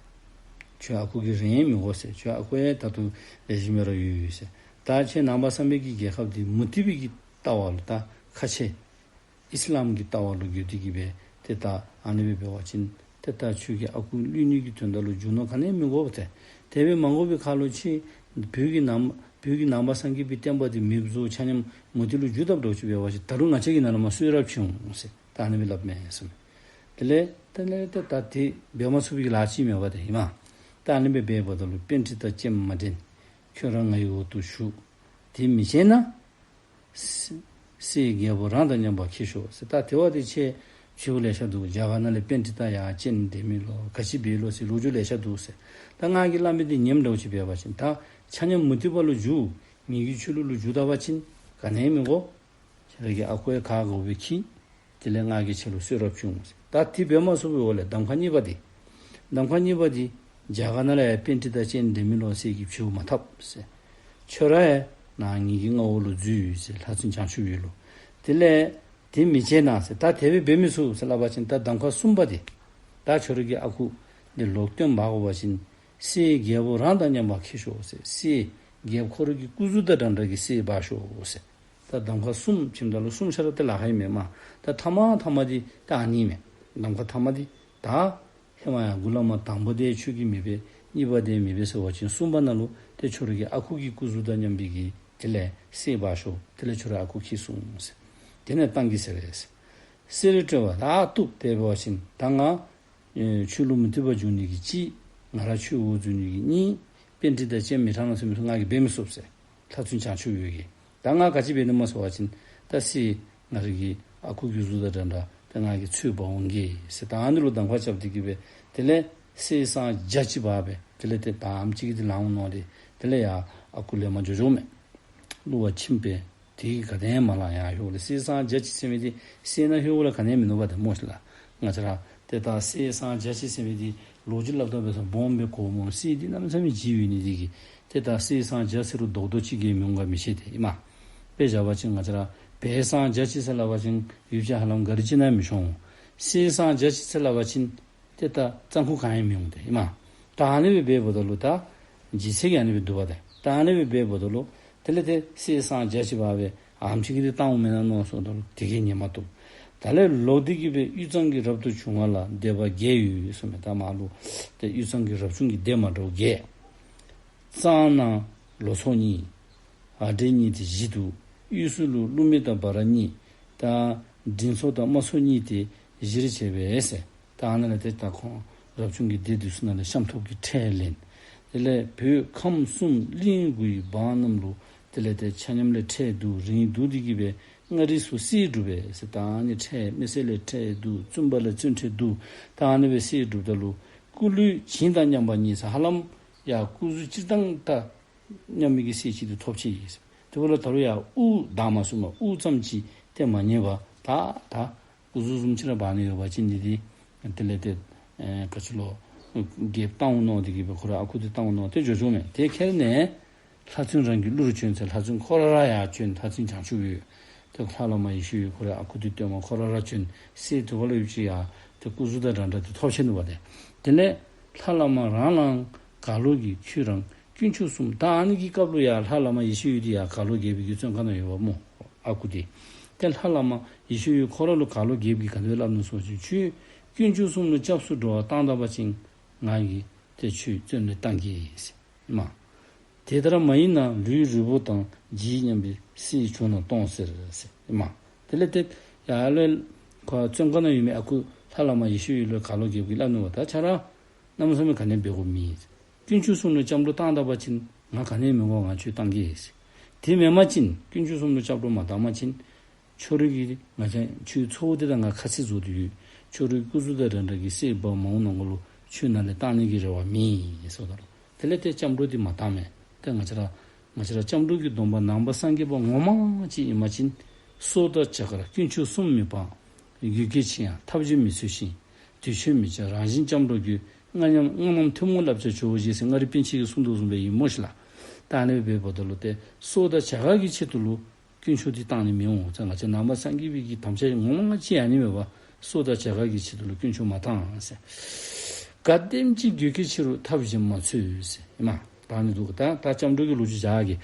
ཁྱོད་ཨ་ཁུ་གི་རིན་མི་དགོ་ཟེར། ཁྱོད་ཨ་ཁུ་ཡང་ད་ལྟོ་ལེགས་ཤོམ་སྦེ་ར་ཡོད་ཡོད་ཟེར། ད་ཁྱེད་ནང་པ་སངས་རྒྱས་པའི་རྒྱལ་ཁབ་འདི་མུ་སྟེགས་པའི་གི་ལྟ་བ་ལུ་ད་ཁ་ཆེ་ཨིས་ལམ་གྱི་ལྟ་བ་ལུ་འགྱུར་ཏེ་གི་སྦེ་ཏེ་ད་ཨ་ནི་སྦེ་འབད་བ་ཅིན་ཏེ་ད་ཁྱོད་ཀྱི་ཨ་ཁུ་བསླུ་ནི་གི་དོན་དག་ལུ་འགྱུར་ནི་ག་ནི་མི་དགོ་པས་ཏེ། དེ་སྦེ་མ་དགོ་པའི་ཁར་ལུ་ཁྱེད་བོད་ཀྱི་ནང་བོད་ཀྱི་ནང་པ་སངས་རྒྱས་པའི་བསྟན་པ་འདི་མེདཔ་བཟོ་ཆ་མཉམ་མུ་སྟེགས་ལུ་འགྱུར་དཔ་འདྲཝ་ཅིག་འབད་བ་ཅིན་ད་རུང་ང་བཅས་ཀྱིས་ནཱ་ལས་མར་གསོལ་རས་ཕུལ་འོང་ཟེར། ད་ཨ་ནི་སྦེ་སླབ་མས་ཟེར་མས། དེ་ལས་དེ་ལས་ཏེ་ད་དེ་འབད་མ་ཚུགས་པའི་གི་ལཱ་ཅིག་མེད་པ་ཏེ་ཨིན་མས། ད་ཨ་ནི་སྦེ་འབདཝ་ད་ལུ་པཎྜི་ཏ་སྤྱན་མ་འདྲེན། ཁྱོད་རང་ང་ཡི་འོག་ཏུ་ཞུགས། དེ་མི་བྱེད་ན་སྲས་སྲས་རྒྱལ་པོ་རང་དང་མཉམ་པར་འཁྱིད་ཤོག་ཟེར། ད་དེ་བ་དེ་ཁྱེད་བྱེཝ་ལེ་ཤ་འདུག། རྒྱ་གར་ནང་ལས་པཎྜི་ཏ་ཡར་སྤྱན་འདྲེན་མི་ལོ་ག་ཅི་འབད་ལོ་ཟེར་ལོ་རྒྱུས་ལེ་ཤ་འདུག་ཟེར། ད་ང་གིས་སླབ་མི་འདི་ཉནམ་འདྲཝ་ཅིག་འབད་བ་ཅིན་ད་ཆ་མཉམ་མུ་སྟེགས་པ་ལུ་འགྱུར། ངེ་གི་ཆོས་ལུགས་ལུ་འགྱུར་ད་པ་ཅིན་ག་ནི་མི་དགོ། ཁྱེད་ར་གི་ཨ་ཁུ་ཡང་ག་དགོ་པའི་འཁྱིད། དེ་ལས་ང་གིས་ཁྱེད་ལུ་གསོལ་རས་ཕུལ་འོང་ཟེར། ད་དེ་འབད་མ་ཚུགས་པའི་འོག་ལས་གདམ་ཁ་གཉིས་པ་འདི། གདམ་ཁ་གཉིས་པ་འདི་རྒྱ་གར་ནང་ལས་ཡར་པཎྜི་ཏ་སྤྱན་འདྲེན་མི་ལོ་ཟེར་གྱིས་བྱེཝ་མ་ཐབས་ཟེར། ཁྱོད་ར་ཡང་ནཱ་ངེ་གི་མངའ་འོག་ལུ་འཛུལ་ཡི་ཟེར། ལྷ་བཙུན་བྱང་ཆུབ་འོད་ལུ། དེ་ལས་དེ་མི་བྱེད་ན་ཟེར། ད་དེ་སྦེ་འབད་མི་ཚུགས་ཟེར་སླབ་པ་ཅིན་ད་གདམ་ཁ་གསུམ་པ་འདི། ད་ཁྱོད་ར་གི་ཨ་ཁུ་འདི་ལོག་སྟོན་འབག་དགོ་པ་ཅིན་སྲས་རྒྱལ་པོ་རང་དང་མཉམ་པར་འཁྱིད་ཤོག་ཟེར། སྲས་རྒྱལཔོ་ཁོ་ར་གི་སྐུ་གཟུགས་དང་འདྲ་འདྲ་གི་སྲས་འབག་ཤོག་ཟེར། ད་གདམ་ཁ་གསུམ་བྱིནམ་ད་ལུ་གསུམ་ཆ་ར་ཏེ་ལཱ་ཁག་ཨིན་མས་མ། ད་ཐ་མ་ཐ་མ་འདི་ད་ཨ་ནི་མས། གདམ་ཁ་ཐ་མ་འདི་ད་ཧེ་མ་ཡང་འགོ་ལས་མར་དང་པོ་འདི་ཁྱོད་ཀྱིས་མི་འབད། གཉིས་པ་འདི་མི་འབད་ཟེར་བ་ཅིན་གསུམ་པ་ནང་ལུ་ཏེ་ཁྱོད་ར་གི་ཨ་ཁུ་གི་སྐུ་གཟུགས་དང་མཉམ་པའི་གི་དེ་ལས་སྲས་འབག་ཤོག། དེ་ལས་ཁྱོད་ར་ཨ་ཁུ་འཁྱིད་སོང་ཟེར། དེ་ནས་བཏང་གེ་ཟེར་བས་ཟེར། གསེར་སྤྲོད་པ་ད་བཏུབ། དེ་འབད་བ་ཅིན་ད་ང་ཨེ་ཁྱོད་ལུ་མུ་སྟེགས་པ་འགྱུར་ནི་གི་ཅིག། ང་ར་ཁྱོད་འོག་འཛུལ་ནི་གི་གཉིས། པཎྜི་ཏ་སྤྱན་མི་འདྲེན་ཟེར་མི་ཚུ་ང་གིས་འབད་མི་ཚུགས་ཟེར། ལྷ་བཙུན་བྱང་ཆུབ་འོད་ཀྱིས། ད་ང་ག་ཅི་འབད་ནི་སྨོ་ཟེར་བ་ཅིན་ད་སྲས་ང་ར་གི་ཨ་ཁུ་གི་གཟུགས་དང་འདྲ་འདྲ་ད་ང་གིས་འཚོལ་འབག་འོང་གེ་ཟེར། ད་ཨ་ནི་ལུ་གདམ་ཁ་རྐྱབ་སྟེ་གི་སྦེ་དེ་ལས་གསེར་སྲང་བརྒྱ་ཅིག་འབག་སྦེ་དེ་ལས་ཏེ་ད་ཨམ་ཅིག་གིས་འདི་ལང་འོང་མནོ་སྟེ་དེ་ལས་ཡར་ཨ་ཁུ་ལས་མར་འགྱོ་འགྱོཝ་མས། བསླུ་བ་ཁྱིམ་པས་དེ་གིས་ག་དེམ་མ་ལང་། ཡར་ལྷོད་ལས་གསེར་སྲང་བརྒྱ་ཅིག་ཟེར་མི་འདི་གསེར་ནང་ལྷོད་ལས་ག་ནི་མིན་ནུག་པ་ཏེ་སྨོ་ཤིག་ལགས། ང་བཅས་ར་ཏེ་ད་གསེར་སྲང་བརྒྱ་ཅིག་ཟེར་མི་འདི་ལོ་རྒྱུས་སླབ་ད་འབད་ས་སྦོམ་སྦེ་གོཝ་སྨོ། གསེར་འདི་གནམ་མེད་ས་མེད་ལྗིད་ཡོད་ནི་འདི་གིས་ཏེ་ད་གསེར་སྲང་བརྒྱ་ཟེར་རུང་རྡོག་རྡོག་ཅིག་གིས་མི་འོང་ག་མི་ཤེས་ཏེ་ཨིན་མས། དཔེ་བཞག་པ་ཅིན་ང་བཅས་ར་བལ་སྲང་བརྒྱ་ཅིག་ཟེར་སླབ་པ་ཅིན་ཡུལ་ཅིག་ཧ་ལམ་ག་ར་ཅིག་ནང་མི་ཤོང་། གསེར་སྲང་བརྒྱ་ཅིག་ཟེར་སླབ་པ་ཅིན་ཏེ་ད་གཙང་ཁུག་གང་ཡང་མི་འོང་ཏེ་ཨིན་མས། ད་ཨ་ནི་སྦེ་འབདཝ་ད་ལུ་ད་ལྗིད་ཚད་ཀྱིས་ཨ་ནི་སྦེ་འདུག་པ་ཏེ། ད་ཨ་ནི་སྦེ་འབདཝ་ད་ལུ་དེ་ལས་ཏེ་གསེར་སྲང་བརྒྱ་ཅིག་འབག་སྦེ་ཨམ་ཅིག་གིས་འདི་བཏང་འོང་མེན་ན་མནོ་སོངམ་ད་ལུ་དེ་གིས་ཉན་མ་བཏུབ། ད་ལས་ལོག་སྟེ་གི་སྦེ་དབུས་གཙང་གི་རབ་ཏུ་བྱུང་བ་ལ་སྡེ་པ་བརྒྱད་ཡོད་ཟེར་མས། ད་མར་ལུ་ཏེ་དབུས་གཙང་གི་རབ་བྱུང་གི་སྡེ་མ་འདྲཝ་བརྒྱད། གཙང་ན་ལོ་ཚོགས་གཉིས། ཨ་བྲས་གཉིས་ཏེ་བཞི་འདུག། དབུས་སུ་ལུ་ཀླུ་མེ་དང་བ་ར་གཉིས། ད་འབྲིང་ཚོགས་དང་དམའ་ཚོགས་གཉིས་ཏེ་བཞིར་བྱས་པས་ཟེར། ད་ཨ་ནཱ་ལས་ཏེ་ད་ཁོང་རབ་བྱུང་གི་སྡེ་འདི་ཚུ་ནང་ལས་ཤམ་ཐབས་ཀྱི་ཁྲལ་ལེན། དེ་ལས་བོད་ཁམས་གསུམ་གླིང་དགུའི་འབངས་རྣམས་ལུ་དེ་ལས་ཏེ་ཆ་མཉམ་ལས་ཁྲལ་བསྡུ་རིན་བསྡུ་སྟེ་གི་སྦེ་མངའ་རིས་སུ་གསེར་སྒྲུབ་པས་ཟེར། ད་ཨ་ནི་ཁྲལ་མི་སེར་ལས་ཁྲལ་བསྡུ་བཙུན་པ་ལས་བཙུན་ཁྲལ་བསྡུ། ད་ཨ་ནི་སྦེ་གསེར་སྒྲུབ་ད་ལུ་སྐུ་ལུས་བྱིན་དང་མཉམ་པ་རྙེད་ཟེར། ཧ་ལམ་ཡར་སྐུ་གཟུགས་སྤྱིར་བཏང་ད་མཉམ་མི་གི་གསེར་ཅིག་འདི་ཐོབ་ཅི་ཨིན་ཟེར། དེ་འབདཝ་ལས་ད་རུང་ཡར་དབུགས་བདག་མ་ཚུགས་མས། དབུགས་ཙམ་ཅིག་ཏེ་མ་རྙེད་པར་ད་ད་སྐུ་གཟུགས་བཟུམ་ཅིག་ར་འབག་ནི་ཡོད་པ་ཅིན་འདི་འདི་དེ་ལས་ཏེ་ཨེ་ག་ཅི་ལོ་རྒྱལཔོ་བཏང་འོང་མནོ་སྟེ་གི་སྦེ་ཁོ་ར་ཨ་ཁུ་འདི་བཏང་འོང་མནོ་སྟེ་འགྱོ་འགྱོཝ་མས། དེ་ཁྱེར་ནས་ལྷ་བཙུན་རང་གི་གླུ་རུ་བྱོན་ཟེར། ལྷ་བཙུན་ཁོ་ར་ར་ཡར་བྱོན། ལྷ་བཙུན་བྱང་ཆུབ་འོད་ཏེ་ལྷ་བླ་མ་ཡེ་ཤེས་འོད་ཁོ་རའི་ཨ་ཁུ་འདི་བཏོན་མར་ཁོ་ར་ར་བྱོན། གསེར་དེ་ཁོ་ལུ་ཡོད་ཅི་ཡ་ཏེ་སྐུ་གཟུགས་དང་འདྲ་འདྲ་ཏེ་ཐོབ་ཆི་ནུག་པ་ཏེ། དེ་ལས་ལྷ་བླ་མ་རང་ལའང་གར་ལོག་གིས་ཁྱོད་རང་དཀོན་མཆོག་གསུམ། ད་ཨ་ནི་གི་སྐབས་ལུ་ཡ་ལྷ་བླ་མ་ཡེ་ཤེས་འོད་འདི་ཡ་གར་ལོག་རྒྱལཔོ་གི་བཙོན་ཁང་ནང་ཡོདཔ་སྨོ། ཨ་ཁུ་འདི། ཏེ་ལྷ་བླ་མ་ཡེ་ཤེས་འོད་ཁོ་ར་ལུ་གར་ལོག་རྒྱལཔོ་གིས་ག་དེ་སླབ་ནུག་ཟེར་བ་ཅིན་ཁྱོད་དཀོན་མཆོག་གསུམ་ལུ་སྐྱབས་སུ་འགྲོ་བར་བཏང་ད་པ་ཅིན་ང་གིས་ཏེ་ཁྱོད་བཙོན་ལས་བཏང་གེ་ཟེར། མ། དེ་ལྟར་མ་ཡིན་ན་ལུས་རིལ་པོ་དང་ལྗིད་མཉམ་པའི་གསེར་བྱུང་ན་གཏོང་ཟེར་ཟེར། མ། དེ་ལས་ཏེ་ཡར་ལས་ཁོ་བཙོན་ཁང་ནང་ཡོད་མི་ཨ་ཁུ་ལྷ་བླ་མ་ཡེ་ཤེས་འོད་ལུ་གར་ལོག་རྒྱལཔོ་གིས་སླབ་ནུག་པ། ད་ཁྱོད་ར་གནམ་མེད་ས་མེད་ག་ནི་འབད་དགོཔ་མེད། དཀོན་མཆོག་གསུམ་ལུ་སྐྱབས་འགྲོ་བཏང་ད་པ་ཅིན་ང་ག་ནི་མི་དགོ། ང་ཁྱོད་བཏང་གེ་ཟེར། དེ་མེན་པ་ཅིན་དཀོན་མཆོག་གསུམ་ལུ་སྐྱབས་འགྲོ་མ་བཏང་པ་ཅིན་ཁྱོད་ར་གིས་ང་བཅས་ཁྱོད་ཚ་བོ་འདི་དང་ང་ཁ་བརྩེ་བཟོ་སྟེ་ཡོད། ཁྱོད་རའི་སྐུ་གཟུགས་དང་འདྲ་འདྲ་གི་གསེར་འབག་མ་འོང་ནང་འཁོད་ལུ་ཁྱོད་ནཱ་ལས་བཏང་ནི་གི་རེ་བ་མེད་ཟེརཝ་ད་ལུ། དེ་ལས་ཏེ་སྐྱབས་འགྲོ་འདི་མ་བཏང་མས། ཏེ་ང་བཅས་ར་ ང་བཅས་ར་སྐྱབས་འགྲོ་གི་སྡོམ་པ་ནང་པ་སངས་རྒྱས་པ་ངོ་མ་ཅིག་ཨིན་པ་ཅིན། སྲོག་དང་བྱ་དཀར་དཀོན་མཆོག་གསུམ་མི་སྤང་། རྒྱུད་སྐྱེ་ཆེ་ཡང་ཐབས་གཞན་མི་འཚོལ་ཞིང་། དུས་མཆོད་མི་བྱ་རང་བཞིན་སྐྱབས་འགྲོ་རྒྱུད། སྔགས་ཉམས་སྔགས་རྣམས་ཐུན་མོང་བསླབ་བྱར་བྱའོ་ཞེས་ཟེར་མངའ་རིས་པཎ་ཆེན་གྱིས་གསུངས་དོ་བཟུམ་སྦེ་ཨིན་སྨོ་ཤིག་ལགས། ད་ཨ་ནི་སྦེ་འབདཝ་ད་ལུ་ཏེ་སྲོག་དང་བྱ་དཀར་གྱི་ཆེད་དུ་ལུ་དཀོན་མཆོག་འདི་བཏང་ནི་མི་འོང་ཟེར། ང་བཅས་ནང་པ་སངས་རྒྱས་པའི་གི་དམ་བཅའ་ངོ་མ་ཅིག་ཨ་ནི་མེན་པ། སྲོག་དང་བྱ་དཀར་གྱི་ཆེད་དུ་ལུ་དཀོན་མཆོག་མ་བཏང་ཟེར། གལ་ཏེ་ཅིག་རྒྱུད་སྐྱེ་ཕྱིར་ཐབས་གཞན་མ་འཚོལ་ཟེར་ཨིན་མས། ད་ཨ་ནི་འདུག། ད་ད་སྐྱབས་འགྲོ་གི་ལོ་རྒྱུས་བཞག་གི།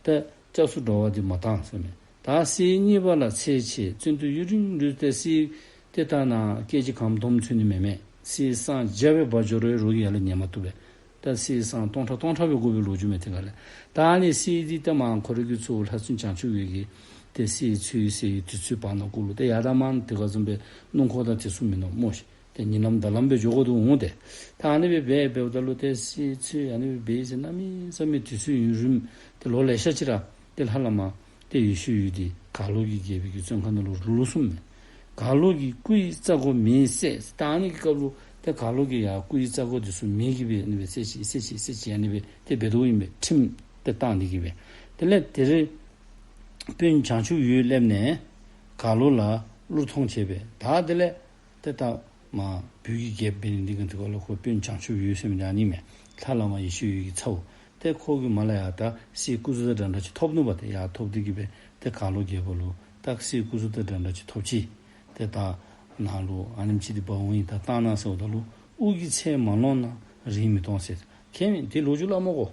ད་སྐྱབས་སུ་འགྲོ་བ་འདི་མ་བཏང་ཟེར་མས། ད་གསེར་རྙེད་པ་ལ་ཚད་ཆེ། བཙོན་དུ་ཡུན་རིང་ལུས་ཏེ། གསེར་དེ་ལྟ་ན་སྐད་ཅིག་གང་སྡོམ་ཚུགས་ནི་མེད་མས། གསེར་སྲང་བརྒྱ་སྦེ་འབག་འགྱོ་རུང་རོགས་ཀྱིས་ཡར་ལས་ཉན་མ་བཏུབ་པས། ད་གསེར་སྲང་སྟོང་ཕྲག་སྟོང་ཕྲག་སྦེ་དགོ་པའི་ལོ་རྒྱུས་མས་ཏེ་ག་ལས། ད་ཨ་ནི་གསེར་འདི་ད་མར་ཁོ་རའི་གི་ཚ་བོ་ལྷ་བཙུན་བྱང་ཆུབ་འོད་ཀྱིས་ཏེ་གསེར་འཚོལ་ཟེར་བའི་དུས་ཚོད་བར་ན་གུ་ལུ་ཏེ་ཡར་དང་མར་དེ་ག་བཟུམ་སྦེ་སྣུམ་འཁོར་དང་དེ་ཚུ་མིན་ནུག་སྨོ་ཤིག། ཏེ་ཉིན་ལམ་ཟླ་ལམ་སྦེ་འགྱོ་དགོ་དོ་འོང་། ཏེ་ད་ཨ་ནི་སྦེ་འབད་འབདཝ་ད་ལུ་ཏེ་གསེར་འཚོལ་ཨ་ནི་སྦེ་འབད་ཟེར་གནམ་མེད་ས་མེད་དུས་ཚོད་ཡུན་རིངམོ་ཏེ་ལོ་ལེ་ཤ་ཅིག་ར་ཏེ་ལྷ་བླ་མ་ཏེ་ཡེ་ཤེས་འོད་འདི་གར་ལོག་གི་རྒྱལ་པོའི་གི་བཙོན་ཁང་ནང་ལུ་ལོག་སོང་མས། གར་ལོག་གི་སྐུ་ཡི་རྩ་སྒོ་མེད་ཟེར། ད་ཨ་ནི་གི་སྐབས་ལུ་ཏེ་གར་ལོག་གི་ཡ་སྐུ་ཡི་རྩ་སྒོ་འདི་ཚུ་མེད་ཀྱི་སྦེ་ཨ་ནི་སྦེ་བསད་ཅི་བསད་ཅི་བསད་ཅི་ཨ་ནི་སྦེ་ཏེ་འབད་དོ་ཨིན་པས། ཁྲིམས་ཏེ་བཏང་སྟེ་གི་སྦེ། དེ་ལས་དེ་རེས་དཔོན་བྱང་ཆུབ་འོད་སླེབས་ནས་གར་ལོག་ལ་གླུ་གཏོང་བྱས་པས། ད་དེ་ལས་ཏེ་ད་མར་བོད་ཀྱི་རྒྱལཔོ་འབད་ནི་འདི་གི་དུས་སྐབས་ལུ་ཁོ་དཔོན་བྱང་ཆུབ་འོད་ཟེར་མི་འདི་ཨ་ནི་མས། ལྷ་བླ་མ་ཡེ་ཤེས་འོད་ཀྱི་ཚ་བོ། ཏེ་ཁོ་གིས་མར་ལས་ཡར་ད་གསེར་སྐུ་གཟུགས་དང་འདྲ་འདྲ་ཅིག་ཐོབ་ནུག་པ། ཏེ་ཡར་ཐོབ་སྟེ་གི་སྦེ་ཏེ་གར་ལོག་རྒྱལ་པོ་ལུ་ད་གསེར་སྐུ་གཟུགས་དང་འདྲ་འདྲ་ཅིག་ཐོབ་ཅི། ཏེ་ད་ནཱ་ལུ་ཨ་ནེམ་ཅིག་འདི་འབག་འོང་ཡི། ད་བཏང་གནང་ཟེརཝ་ད་ལུ་དབུ་གི་ཚད་མ་ལོངས་ན་རིན་མི་གཏོང་ཟེར། ཁྱད་མེད་དེ་ལོ་རྒྱུས་སླབ་མི་དགོ།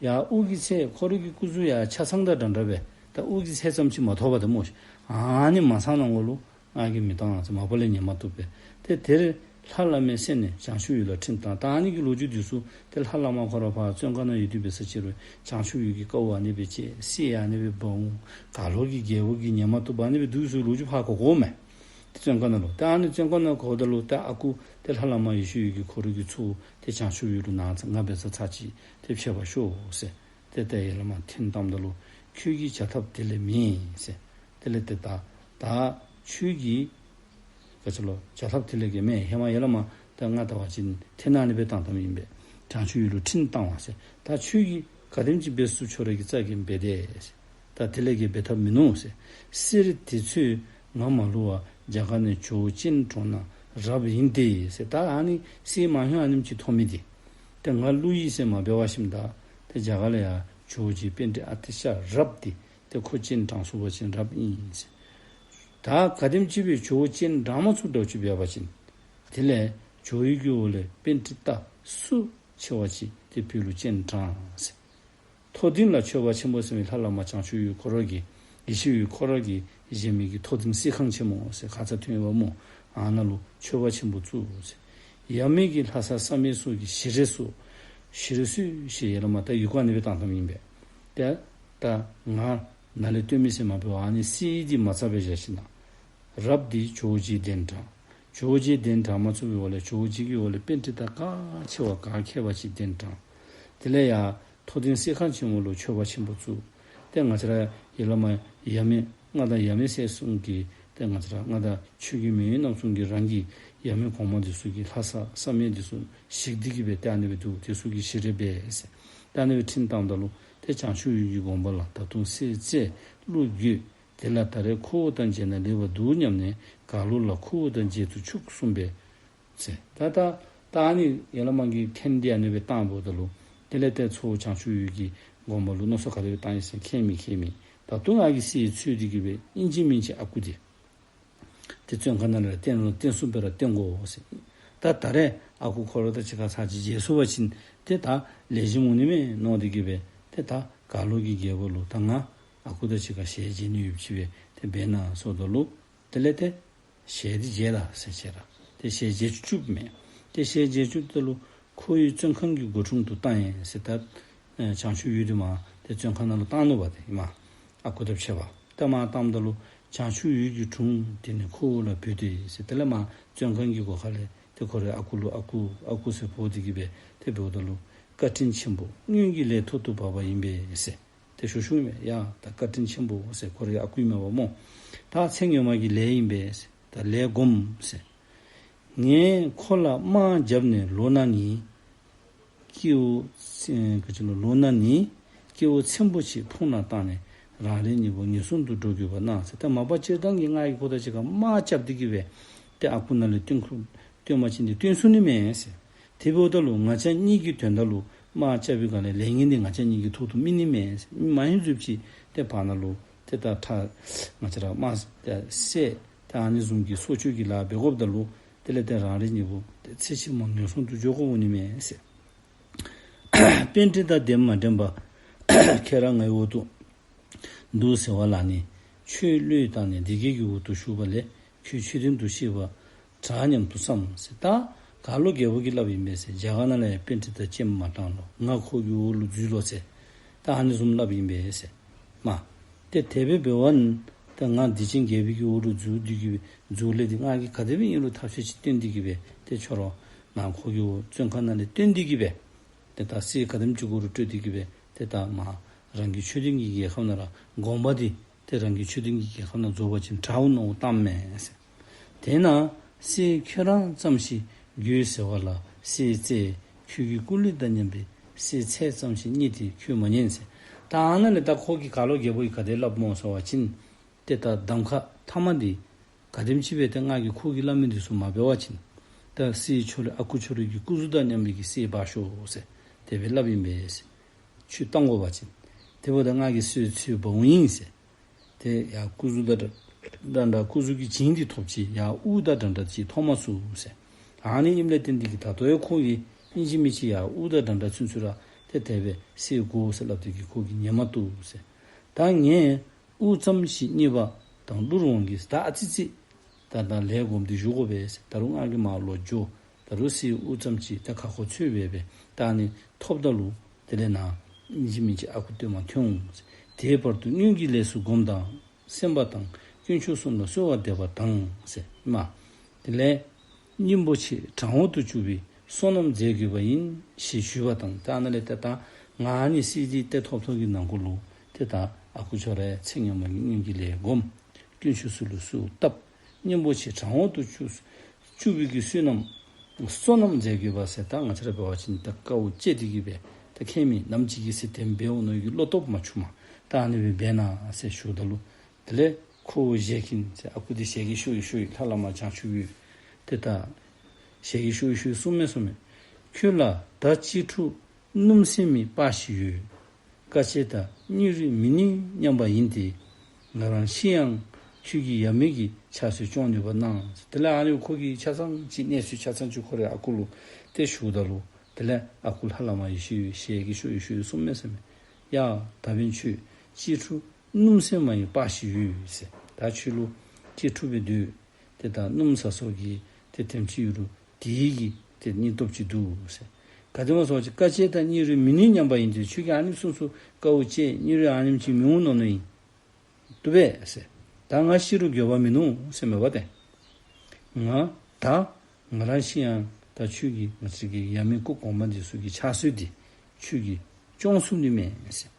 ཡར་དབུ་གི་ཚད་ཁོ་རའི་གི་སྐུ་གཟུགས་ཡར་ཆ་ཚང་དང་འདྲ་འདྲ་སྦེ་ད་དབུ་གི་ཚད་ཙམ་ཅིག་མ་ཐོབ་པ་ད་སྨོ་ཤིག། ཨ་ནི་མ་ཚང་ནང་གུ་ལུ་ང་གིས་མི་བཏང་ཟེར། མ་པ་ལས་ཉན་མ་བཏུབ་པས། ཏེ་དེར་ལྷ་བླ་མའི་སྲས་ནས་བྱང་ཆུབ་འོད་ལ་ཁྲིམས་བཏང་། ད་ཨ་ནི་གི་ལོ་རྒྱུས་འདི་ཚུ་ཏེ་ལྷ་བླ་མ་ཁོ་ར་ཕར་བཙོན་ཁང་ནང་ཡོད་དེ་འབད་ས་ཅིག་རུང་བྱང་ཆུབ་འོད་ཀྱི་དཀའཝ་ཨ་ནི་སྦེ་སྤྱད། གསེར་ཨ་ནི་སྦེ་འབག་འོང་། གར་ལོག་གི་རྒྱལ་པོ་གིས་ཉན་མ་བཏུབ་པར་ཨ་ནི་སྦེ་འདུག་ཟེར་ལོ་རྒྱུས་ཕར་གོ་གོཝ་མས། ཏེ་བཙོན་ཁང་ནང་ལུ། ཏེ་ཨ་ནི་བཙོན་ཁང་ནང་གོཝ་ད་ལུ་ཏེ་ཨ་ཁུ་ཏེ་ལྷ་བླ་མ་ཡེ་ཤེས་འོད་ཀྱིས་ཁོ་རའི་གི་ཚ་བོ་ཏེ་བྱང་ཆུབ་འོད་ལུ་ནཱ་ང་འབད་ས་ཚར་ཅིག་ཏེ་ཕྱད་པར་ཤོག་ཟེར། ཏེ་ཏེ་ཡར་ལས་མར་འཐེན་བཏངམ་ད་ལུ་ཁྱོད་ཀྱིས་བྱ་ཐབས་དེ་ལས་མེད་ཟེར། དེ་ལས་ཏེ་ད་ད་ཁྱོད་ཀྱིས་ག་ཅི་ལོ་བྱ་ཐབས་དེ་ལས་ཀྱི་མེད། ཧེ་མ་ཡར་ལས་མར་ད་ང་ལྟ་བ་ཅིན་འཐེན་ཨ་ནི་སྦེ་བཏང་བཏངམ་ཨིན་པས། བྱང་ཆུབ་འོད་ལུ་ཁྲིམས་བཏང་བ་ཟེར། ད་ཁྱོད་ཀྱིས་ག་དེམ་ཅིག་འབད་ཚུགས་ཁྱོད་ར་གི་རྩ་གིས་འབད་དེ་ཟེར། ད་དེ་ལས་ཀྱི་འབད་ཐབས་མིན་ནུག་ཟེར། གསེར་དེ་ཚུ་ང་མ་བླུ་བར་རྒྱ་གར་ནས་ཇོ་བོ་སྤྱན་དྲངས་ན་རབ་ཡིན་ཏེ་ཟེར། ད་ཨ་ནི་གསེར་མ་ཧོན་ཨ་ནེམ་ཅིག་ཐོབ་མི་འདི་ཏེ་ང་བླུ་ཡི་ཟེར་མ་འབད་བ་ཅིན་ད་ཏེ་རྒྱ་གར་ལས་ཡར་ཇོ་བོ་རྗེ་པཎྜི་ཏ་ཨ་ཏི་ཤ་རབ་འདི་ཏེ་ཁོ་སྤྱན་དྲངས་ཚུགས་པ་ཅིན་རབ་ཨིན་ཟེར། ད་ག་དེམ་ཅིག་སྦེ་ཇོ་བོ་སྤྱན་དྲངས་མ་ཚུགས་འདྲཝ་ཅིག་འབད་བ་ཅིན་དེ་ལས་ཇོ་བོའི་གི་འོག་ལས་པཎྜི་ཏ་སུ་ཆེ་བ་ཅིག་ཏེ་བོད་ལུ་སྤྱན་དྲངས་ཟེར། མཐོ་ལྡིང་ལ་མཆོད་པ་ཆེན་པོ་ཟེར་མི་ལྷ་བླ་མ་བྱང་ཆུབ་འོད་ཁོ་ར་གི་ཡེ་ཤེས་འོད་ཁོ་ར་གིས་བཞེངས་མི་གི་མཐོ་ལྡིང་གསེར་ཁང་ཆེན་མོ་ཟེར་ཁ་ཙ་ཐོན་ཡོདཔ་སྨོ། ཨ་ནཱ་ལུ་མཆོད་པ་ཆེན་པོ་བཙུགས་ཟེར། ཡབ་མེས་ཀྱི་ལྷ་ས་བསམ་ཡས་སོགས་ཀྱི་གཞི་རས་སུ། གཞི་རས་སུ་ཞེས་ཡར་ལས་མར་ད་ཡུལ་ཁ་ཨ་ནི་སྦེ་བཏང་བཏངམ་ཨིན་པས། ཏེ་ད་ང་ནཱ་ལས་སྟོན་མི་ཟེར་མ་འབད་བར་ཨ་ནི་གསེར་འདི་མ་རྩ་སྦེ་བཞག་ཞིནམ་ལས་རབ་འདི་ཇོ་བོ་རྗེ་གདན་དྲངས། ཇོ་བོ་རྗེ་གདན་དྲངས་མ་ཚུགས་པའི་འོག་ལས་ཇོ་བོ་རྗེ་གི་འོག་ལས་པཎྜི་ཏ་ག་ཆེ་བ་ག་མཁས་པ་ཅིག་གདན་དྲངས། དེ་ལས་ཡར་མཐོ་ལྡིང་གསེར་ཁང་ཆེན་མོ་ལུ་མཆོད་པ་ཆེན་པོ་བཙུགས། ཏེ་ང་བཅས་ར་ཡར་ལས་མར་ཡབ་མེས་མངའ་བདག་ཡབ་མེས་སྲས་གསུམ་གྱི་ཏེ་ང་བཅས་ར་མངའ་བདག་ཆོས་རྒྱལ་མེས་དབོན་རྣམ་གསུམ་གྱིས་རང་གི་ཡབ་མེས་གོང་མ་འདི་ཚུ་གི་ལྷ་ས་བསམ་ཡས་འདི་ཚུ་བཤིག་སྟེ་གི་སྦེ་ཏེ་ཨ་ནི་སྦེ་འདུག། དེ་ཚུ་གི་གཞི་རས་འབད་ཟེར། ཏེ་ཨ་ནི་སྦེ་ཁྲིམས་བཏངམ་ད་ལུ་ཏེ་བྱང་ཆུབ་འོད་ཀྱི་དགོངས་པ་ལ་ད་དུང་གསེར་རྩེ་ཀླུ་རྒོད། དེ་ལ་ད་རེས་ཁོ་བོ་དང་མཇལ་ན་ལེགས་པར་འདུག་སྙམ་ནས་གར་ལོག་ལ་ཁོ་བོ་དང་མཇལ་དུ་ཆུག་གསུངས་པས་ཟེར། ད་ད་ད་ཨ་ནི་ཡར་ལས་མར་གྱི་འཐེན་འདི་ཨ་ནི་སྦེ་བཏང་འབདཝ་ད་ལུ་དེ་ལས་ཏེ་ཚ་བོ་བྱང་ཆུབ་འོད་ཀྱི་དགོངས་པ་ལུ་མནོ་བསམ་ག་དེ་སྦེ་བཏང་ཡི་ཟེར། མཁྱེན་མི་མཁྱེན་མི་ད་དུང་ཨ་གི་གསེར་འཚོལ་ཏེ་གི་སྦེ་ཨིན་ཅི་མིན་ཅི་ཨ་ཁུ་འདི་ཏེ་བཙོན་ཁང་ནང་ལས་བཏོན་རུང་བཏོན་ཚུགསཔ་སྦེ་ར་བཏོན་དགོ་ཟེར། ད་ད་རེས་ཨ་ཁུ་ཁོ་ར་དང་གཅིག་ཁར་ཚར་གཅིག་མཇལ་ཚུགས་པ་ཅིན་ཏེ་ད་ལེགས་ཤོམ་འོང་ནི་མས་མནོ་སྟེ་གི་སྦེ་ཏེ་ད་གར་ལོག་གི་རྒྱལ་པོ་ལུ་ད་ང་ཨ་ཁུ་དང་གཅིག་ཁར་ཞལ་མཇལ་ནི་ཡོདཔ་ཅིག་སྦེ་ཏེ་འབད་གནང་ཟེརཝ་ད་ལུ་དེ་ལས་ཏེ་ཞལ་འདི་མཇལ་ལ་ཟེར་བྱས་ར་ཏེ་ཞལ་མཇལ་བཅུགཔ་མས། ཏེ་ཞལ་མཇལ་བཅུགཔ་ད་ལུ་ཁོ་ཡི་བཙོན་ཁང་གི་སྒོ་དྲུང་དུ་བཏང་ཡི་ཟེར། ད་ཨེ་བྱང་ཆུབ་འོད་འདི་མར་ཏེ་བཙོན་ཁང་ནང་ལུ་བཏང་ནུག་པ། ཏེ་མར་ཨ་ཁུ་དང་ཕྱད་པར་ཏེ་མར་བཏངམ་ད་ལུ་བྱང་ཆུབ་འོད་ཀྱི་དྲུང་དེ་ནི་ཁོ་བོ་ལ་བོས་ཏེ་ཟེར། དེ་ལས་མར་བཙོན་ཁང་གི་སྒོ་ཁ་ལས་ཏེ་ཁོ་རའི་ཨ་ཁུ་ལུ་ཨ་ཁུ་ཨ་ཁུ་ཟེར་འབོ་སྟེ་གི་སྦེ་ཏེ་འབདཝ་ད་ལུ་བཀའ་དྲིན་ཆེན་པོ་སྔོན་གྱི་ལས་ཐོག་ཏུ་བབས་པ་ཡིན་པས་ཟེར། ཏེ་ཞུ་ཞུཝ་མས། ཡ་ད་བཀའ་དྲིན་ཆེན་པོ་ཟེར་ཁོ་རའི་ཨ་ཁུ་ཨིན་མས་པ་སྨོ། ད་ཚེ་སྔོན་མ་གི་ལས་ཨིན་པས་ཟེར། ད་ལས་བསྒོམ་ཟེར། ངས་ཁོ་ལ་དམག་བརྒྱབ་ནས་ལོག་ན་ནི། སྐྱེ་བོ་ཚེ་ག་ཅི་ལོ་ལོག་ན་ནི། སྐྱེ་བོ་ཚན་པོ་ཆེ་ཕུང་ནང་བཏང་ནས་རང་རེ་གཉིས་པོ་ངན་སོང་དུ་འགྲོ་དགོས་པ་སྣང་ཟེར། ད་མ་པ་སྤྱིར་བཏང་གི་ང་གིས་ཁོ་དང་གཅིག་ཁར་དམག་རྐྱབ་སྟེ་གི་སྦེ་ཏེ་ཨ་ཁུ་ནཱ་ལས་བཏོན་ཁུ་བཏོན་པ་ཅིན་འདི་བཏོན་ཚུགས་ནི་མས་ཟེར། དེ་འབདཝ་ད་ལུ་ང་བཅས་གཉིས་ཀྱི་དོན་དག་ལུ་དམག་རྐྱབ་པའི་སྒང་ལས་ལས་ངན་འདི་ང་བཅས་གཉིས་ཀྱི་ཐོག་ཏུ་སྨིན་ནི་མས་ཟེར། མ་ཧེ་མཛོད་ཅིག་ཏེ་བར་ན་ལུ་ཏེ་ད་ཁྲ་ང་བཅས་ར་དམག་ཏེ་བསད་ཏེ་ཨ་ནི་བཟུམ་གྱི་སྲོག་གཅོད་ཀྱི་ལཱ་འབད་དགོཔ་ད་ལུ་དེ་ལས་ཏེ་རང་རེ་གཉིས་པོ་ཏེ་ཚེ་ཕྱི་མ་ངན་སོང་དུ་འགྱོ་དགོཔ་འོང་ནི་མས་ཟེར། པཎྜི་ཏ་དེ་མ་དྲན་པ་ཁྱེད་རང་ངའི་འོག་ཏུ་འདུག་ཟེར་བ་ལ་ནི། ཆོས་བློས་བཏང་ནས་སྡེ་བརྒྱད་ཀྱི་འོག་ཏུ་ཞུགས་པ་ལས་ཁྱོད་ཆོས་ལྡན་དུ་ཤེས་པ་དྲག་སྙམ་དུ་བསམ་ཟེར། ད་གར་ལོ་རྒྱལ་པོ་གིས་སླབ་ཨིན་པས་ཟེར། རྒྱ་གར་ནང་ལས་ཡང་པཎྜི་ཏ་ཅན་མ་དྲངས་ལོ། ང་ཁོ་གི་འོག་ལུ་འཛུལ་ལོ་ཟེར། ད་ཨ་ནི་བཟུམ་སླབ་ཨིན་པས་ཟེར། མ་ཏེ་དེ་སྦེ་འབད་བ་ན་ད་ང་སྡིག་ཅན་རྒྱལ་པོ་གི་འོག་ལུ་འཛུལ་ཏེ་གི་སྦེ་འཛུལ་ལས་འདི་ང་གིས་ག་དེ་སྦེ་ཨིན་རུང་ཐབས་ཤེས་ཅིག་བཏོན་ཏེ་གི་སྦེ་ཏེ་ཁྱོད་ར་ང་ཁོ་གི་འོག་བཙོན་ཁང་ནང་ལས་བཏོན་ཏེ་གི་སྦེ་ཏེ་ད་གསེར་ག་དེམ་ཅིག་དགོ་རུང་སྤྲོད་དེ་གི་སྦེ་ཏེ་ད་མ་རང་གི་ཆོས་ལྡན་གྱི་རྒྱལ་ཁབ་ནང་ར་དགོངས་པ་འདི་ཏེ་རང་གི་ཆོས་ལྡན་གྱི་རྒྱལ་ཁབ་ནང་རྫོགས་པ་ཅིན་དྲག་འོང་མནོ་བསམ་བཏངམ་མས་ཟེར། དེས་ན་གསེར་ཁྱོད་རང་ཙམ་ཞིག་དགོས་ཟེར་བ་ལ་གསེར་རྩེ་ཁྱོད་ཀྱི་སྐུ་ལུས་དང་མཉམ་པའི་གསེར་ཚད་ཙམ་ཞིག་རྙེད་དེ་ཁྱོད་མ་ཉན་ཟེར། ད་ཨ་ནཱ་ལས་ད་ཁོ་གིས་གར་ལོ་རྒྱལ་པོ་གིས་ག་དེ་སླབ་སྨོ་ཟེར་བ་ཅིན་ཏེ་ད་གདམ་ཁ་ཐ་མ་འདི་ག་དེམ་ཅིག་སྦེ་ཏེ་ང་གིས་ཁོ་གིས་སླབ་མི་འདི་ཚུ་མ་འབད་བ་ཅིན་ད་གསེར་ཁྱོད་རའི་ཨ་ཁུ་ཁྱོད་རའི་གི་སྐུ་གཟུགས་དང་མཉམ་པའི་གི་གསེར་འབག་ཤོག་ཟེར་དེ་སྦེ་སླབ་ཨིན་པས་ཟེར། ཆོས་བཏང་དགོ་པ་ཅིན་དེ་འབདཝ་ད་ང་གིས་གསེར་ཚུ་འབག་འོང་ཡི་ཟེར། ཏེ་ཡར་སྐུ་གཟུགས་དང་འདྲ་འདྲ་སྐུ་གཟུགས་ཀྱི་བྱིན་འདི་ཐོབ་ཅི། ཡར་དབུགས་དང་འདྲ་འདྲ་ཅིག་ཐོབ་མ་ཚུགས་ཟེར། ཨ་ནི་ཨིནམ་ལས་བརྟེན་ཏེ་གི་ད་ལྟོ་ཡང་ཁོ་གིས་ཨིན་ཅི་མིན་ཅི་ཡར་དབུགས་དང་འདྲ་འདྲ་ཚུན་ཚོད་ར་ཏེ་དེ་སྦེ་གསེར་དགོ་ཟེར་སླབ་སྟེ་གི་ཁོ་གིས་ཉན་མ་བཏུབ་ཟེར། ད་ངས་དབུགས་ཙམ་ཞིག་རྙེད་པ་དང་ཀླུ་རོང་གིས་ད་ཨ་ཙི་ཙི་ད་ད་ལས་སྒོམ་སྟེ་བཞུགས་དགོ་པས་ཟེར། ད་རུང་ང་གིས་མར་ལོག་འགྱོ། ད་རུང་གསེར་དབུགས་ཙམ་ཅིག་ད་ཁ་ཁོ་འཚོལ་སྦེ་སྦེ་ད་ཨ་ནི་ཐོབ་ད་ལུ་དེ་ལས་ནཱ་ཨིན་ཅི་མིན་ཅི་ཨ་ཁུ་སྟོན་པ་ཐོན་འོང་ཟེར། དེའི་བར་དུ་སྔོན་གྱི་ལས་སུ་སྒོམ་དང་སེམས་པ་དང་དཀོན་མཆོག་གསུམ་ལ་གསོལ་བ་འདེབས་པ་དང་ཟེར་མ། དེ་ལས་སྙིང་པོ་ཆེ་དྲང་འོག་ཏུ་བཅུག་པའི་བསོད་ནམས་མཛད་དགོས་པ་ཡིན་ཞེས་ཞུས་པ་དང་། ད་ཨ་ནཱ་ལས་ཏེ་ད་ང་ཨ་ནི་གསེར་འདི་ཏེ་ཐོབ་ཐོབ་ཀྱི་ནང་འཁོད་ལུ་ཏེ་ད་ཨ་ཁུ་ཁྱོད་ར་ཚེ་སྔོན་མ་གི་སྔོན་གྱི་ལས་སྒོམ། དཀོན་མཆོག་གསུམ་ལུ་གསོལ་བ་བཏབ། སྙིང་པོ་ཆེ་དྲང་འོག་ཏུ་བཅུག་བཅུག་པའི་གི་བསོད་ནམས་བསོད་ནམས་མཛད་དགོས་པ་ཟེར། ད་ང་བཅས་ར་འབད་བ་ཅིན་ད་དཀའཝ་སྤྱད་དེ་གི་སྦེ་ད་ཁྱད་མེད་ནམ་ཅིག་གི་ཚེ་དེ་འབད་འོང་མནོ་བའི་གི་བློ་སྟོབས་མ་བྱུང་མས། ད་ཨ་ནི་སྦེ་འབད་གནང་ཟེར་ཞུཝ་ད་ལུ་དེ་ལས་ཁོ་བོ་ཞལ་གྱིས་ཟེར་ཨ་ཁུ་འདི་ཞལ་གྱིས་ཤོར་ཡི་ཤོར་ཡི་ལྷ་བླ་མ་བྱང་ཆུབ་འོད་ཏེ་ད་ཞལ་གྱིས་ཤོར་ཡི་ཤོར་ཡི་གསུངས་མས་གསུངས་མས། ཁྱོད་ལ་ད་གཅེས་ཕྲུག་སྣུམ་སྲན་མའི་པར་ཞིག་ཡོད། དཀའ་སྤྱད་དང་སྙིང་རུས་མི་ནུས་སྙམ་པ་ཡིན་ཏེ། ང་རང་ཤི་ཡང་ཁྱོད་ཀྱིས་ཡབ་མེས་ཀྱི་ཕྱག་སྲོལ་སྐྱོང་ནུས་པ་གནང་། དེ་ལས་ཨ་ནི་ཁོ་གིས་ཆ་ཚང་ཅིག་གནས་ཚུལ་ཆ་ཚང་ཅིག་ཁོ་རའི་ཨ་ཁུ་ལུ་ཏེ་ཞུཝ་ད་ལུ་དེ་ལས་ཨ་ཁུ་ལྷ་བླ་མ་ཡེ་ཤེས་འོད་ཞལ་གྱིས་ཤོར་ཡི་ཤོར་ཡི་གསུངས་མས་གསུངས་མས། ཡ་ད་འབདན་ཁྱོད་གཅེས་ཕྲུག་སྣུམ་སྲན་མ་ཡི་པར་ཞིག་ཡོད་ཟེར། ད་ཁྱོད་ལུ་གཅེས་ཕྲུག་སྦེ་སྡོད་ཏེ་ད་སྣུམ་ཟ་སོགས་ཀྱི་ཏེ་དེམ་ཅིག་ཡོད་རུང་དེ་གིས་ཏེ་སྙིང་སྟོབས་ཅིག་འདུག་ཟེར། ག་དེམ་ཟེར་བ་ཅིན་དཀའ་སྤྱད་དང་སྙིང་རུས་མི་ནུས་སྙམ་པ་ཡིན་ཏེ། ཁྱོད་ཀྱིས་ཨ་ནི་ཚུན་ཚོད་དཀའཝ་སྤྱད་སྙིང་རུས་ཨ་ནེམ་ཅིག་མི་འོང་མནོ་མནོཝ་ཨིན། བཏུབ་པས་ཟེར། ད་ང་ཤི་རུང་འགྱོད་པ་མིན་ནུག་ཟེར་མས་པ་ཏེ། ང་ད་ང་རང་ཤི་ཡང་ད་ཁྱོད་ཀྱིས་ང་བཅས་ཀྱི་ཡབ་མེས་སྐུ་གོང་མ་འདི་ཚུ་གི་ཕྱག་སྲོལ་འདི་ཁྱོད་ཀྱིས་སྐྱོང་ཚུགས་ནི་མས་ཟེར།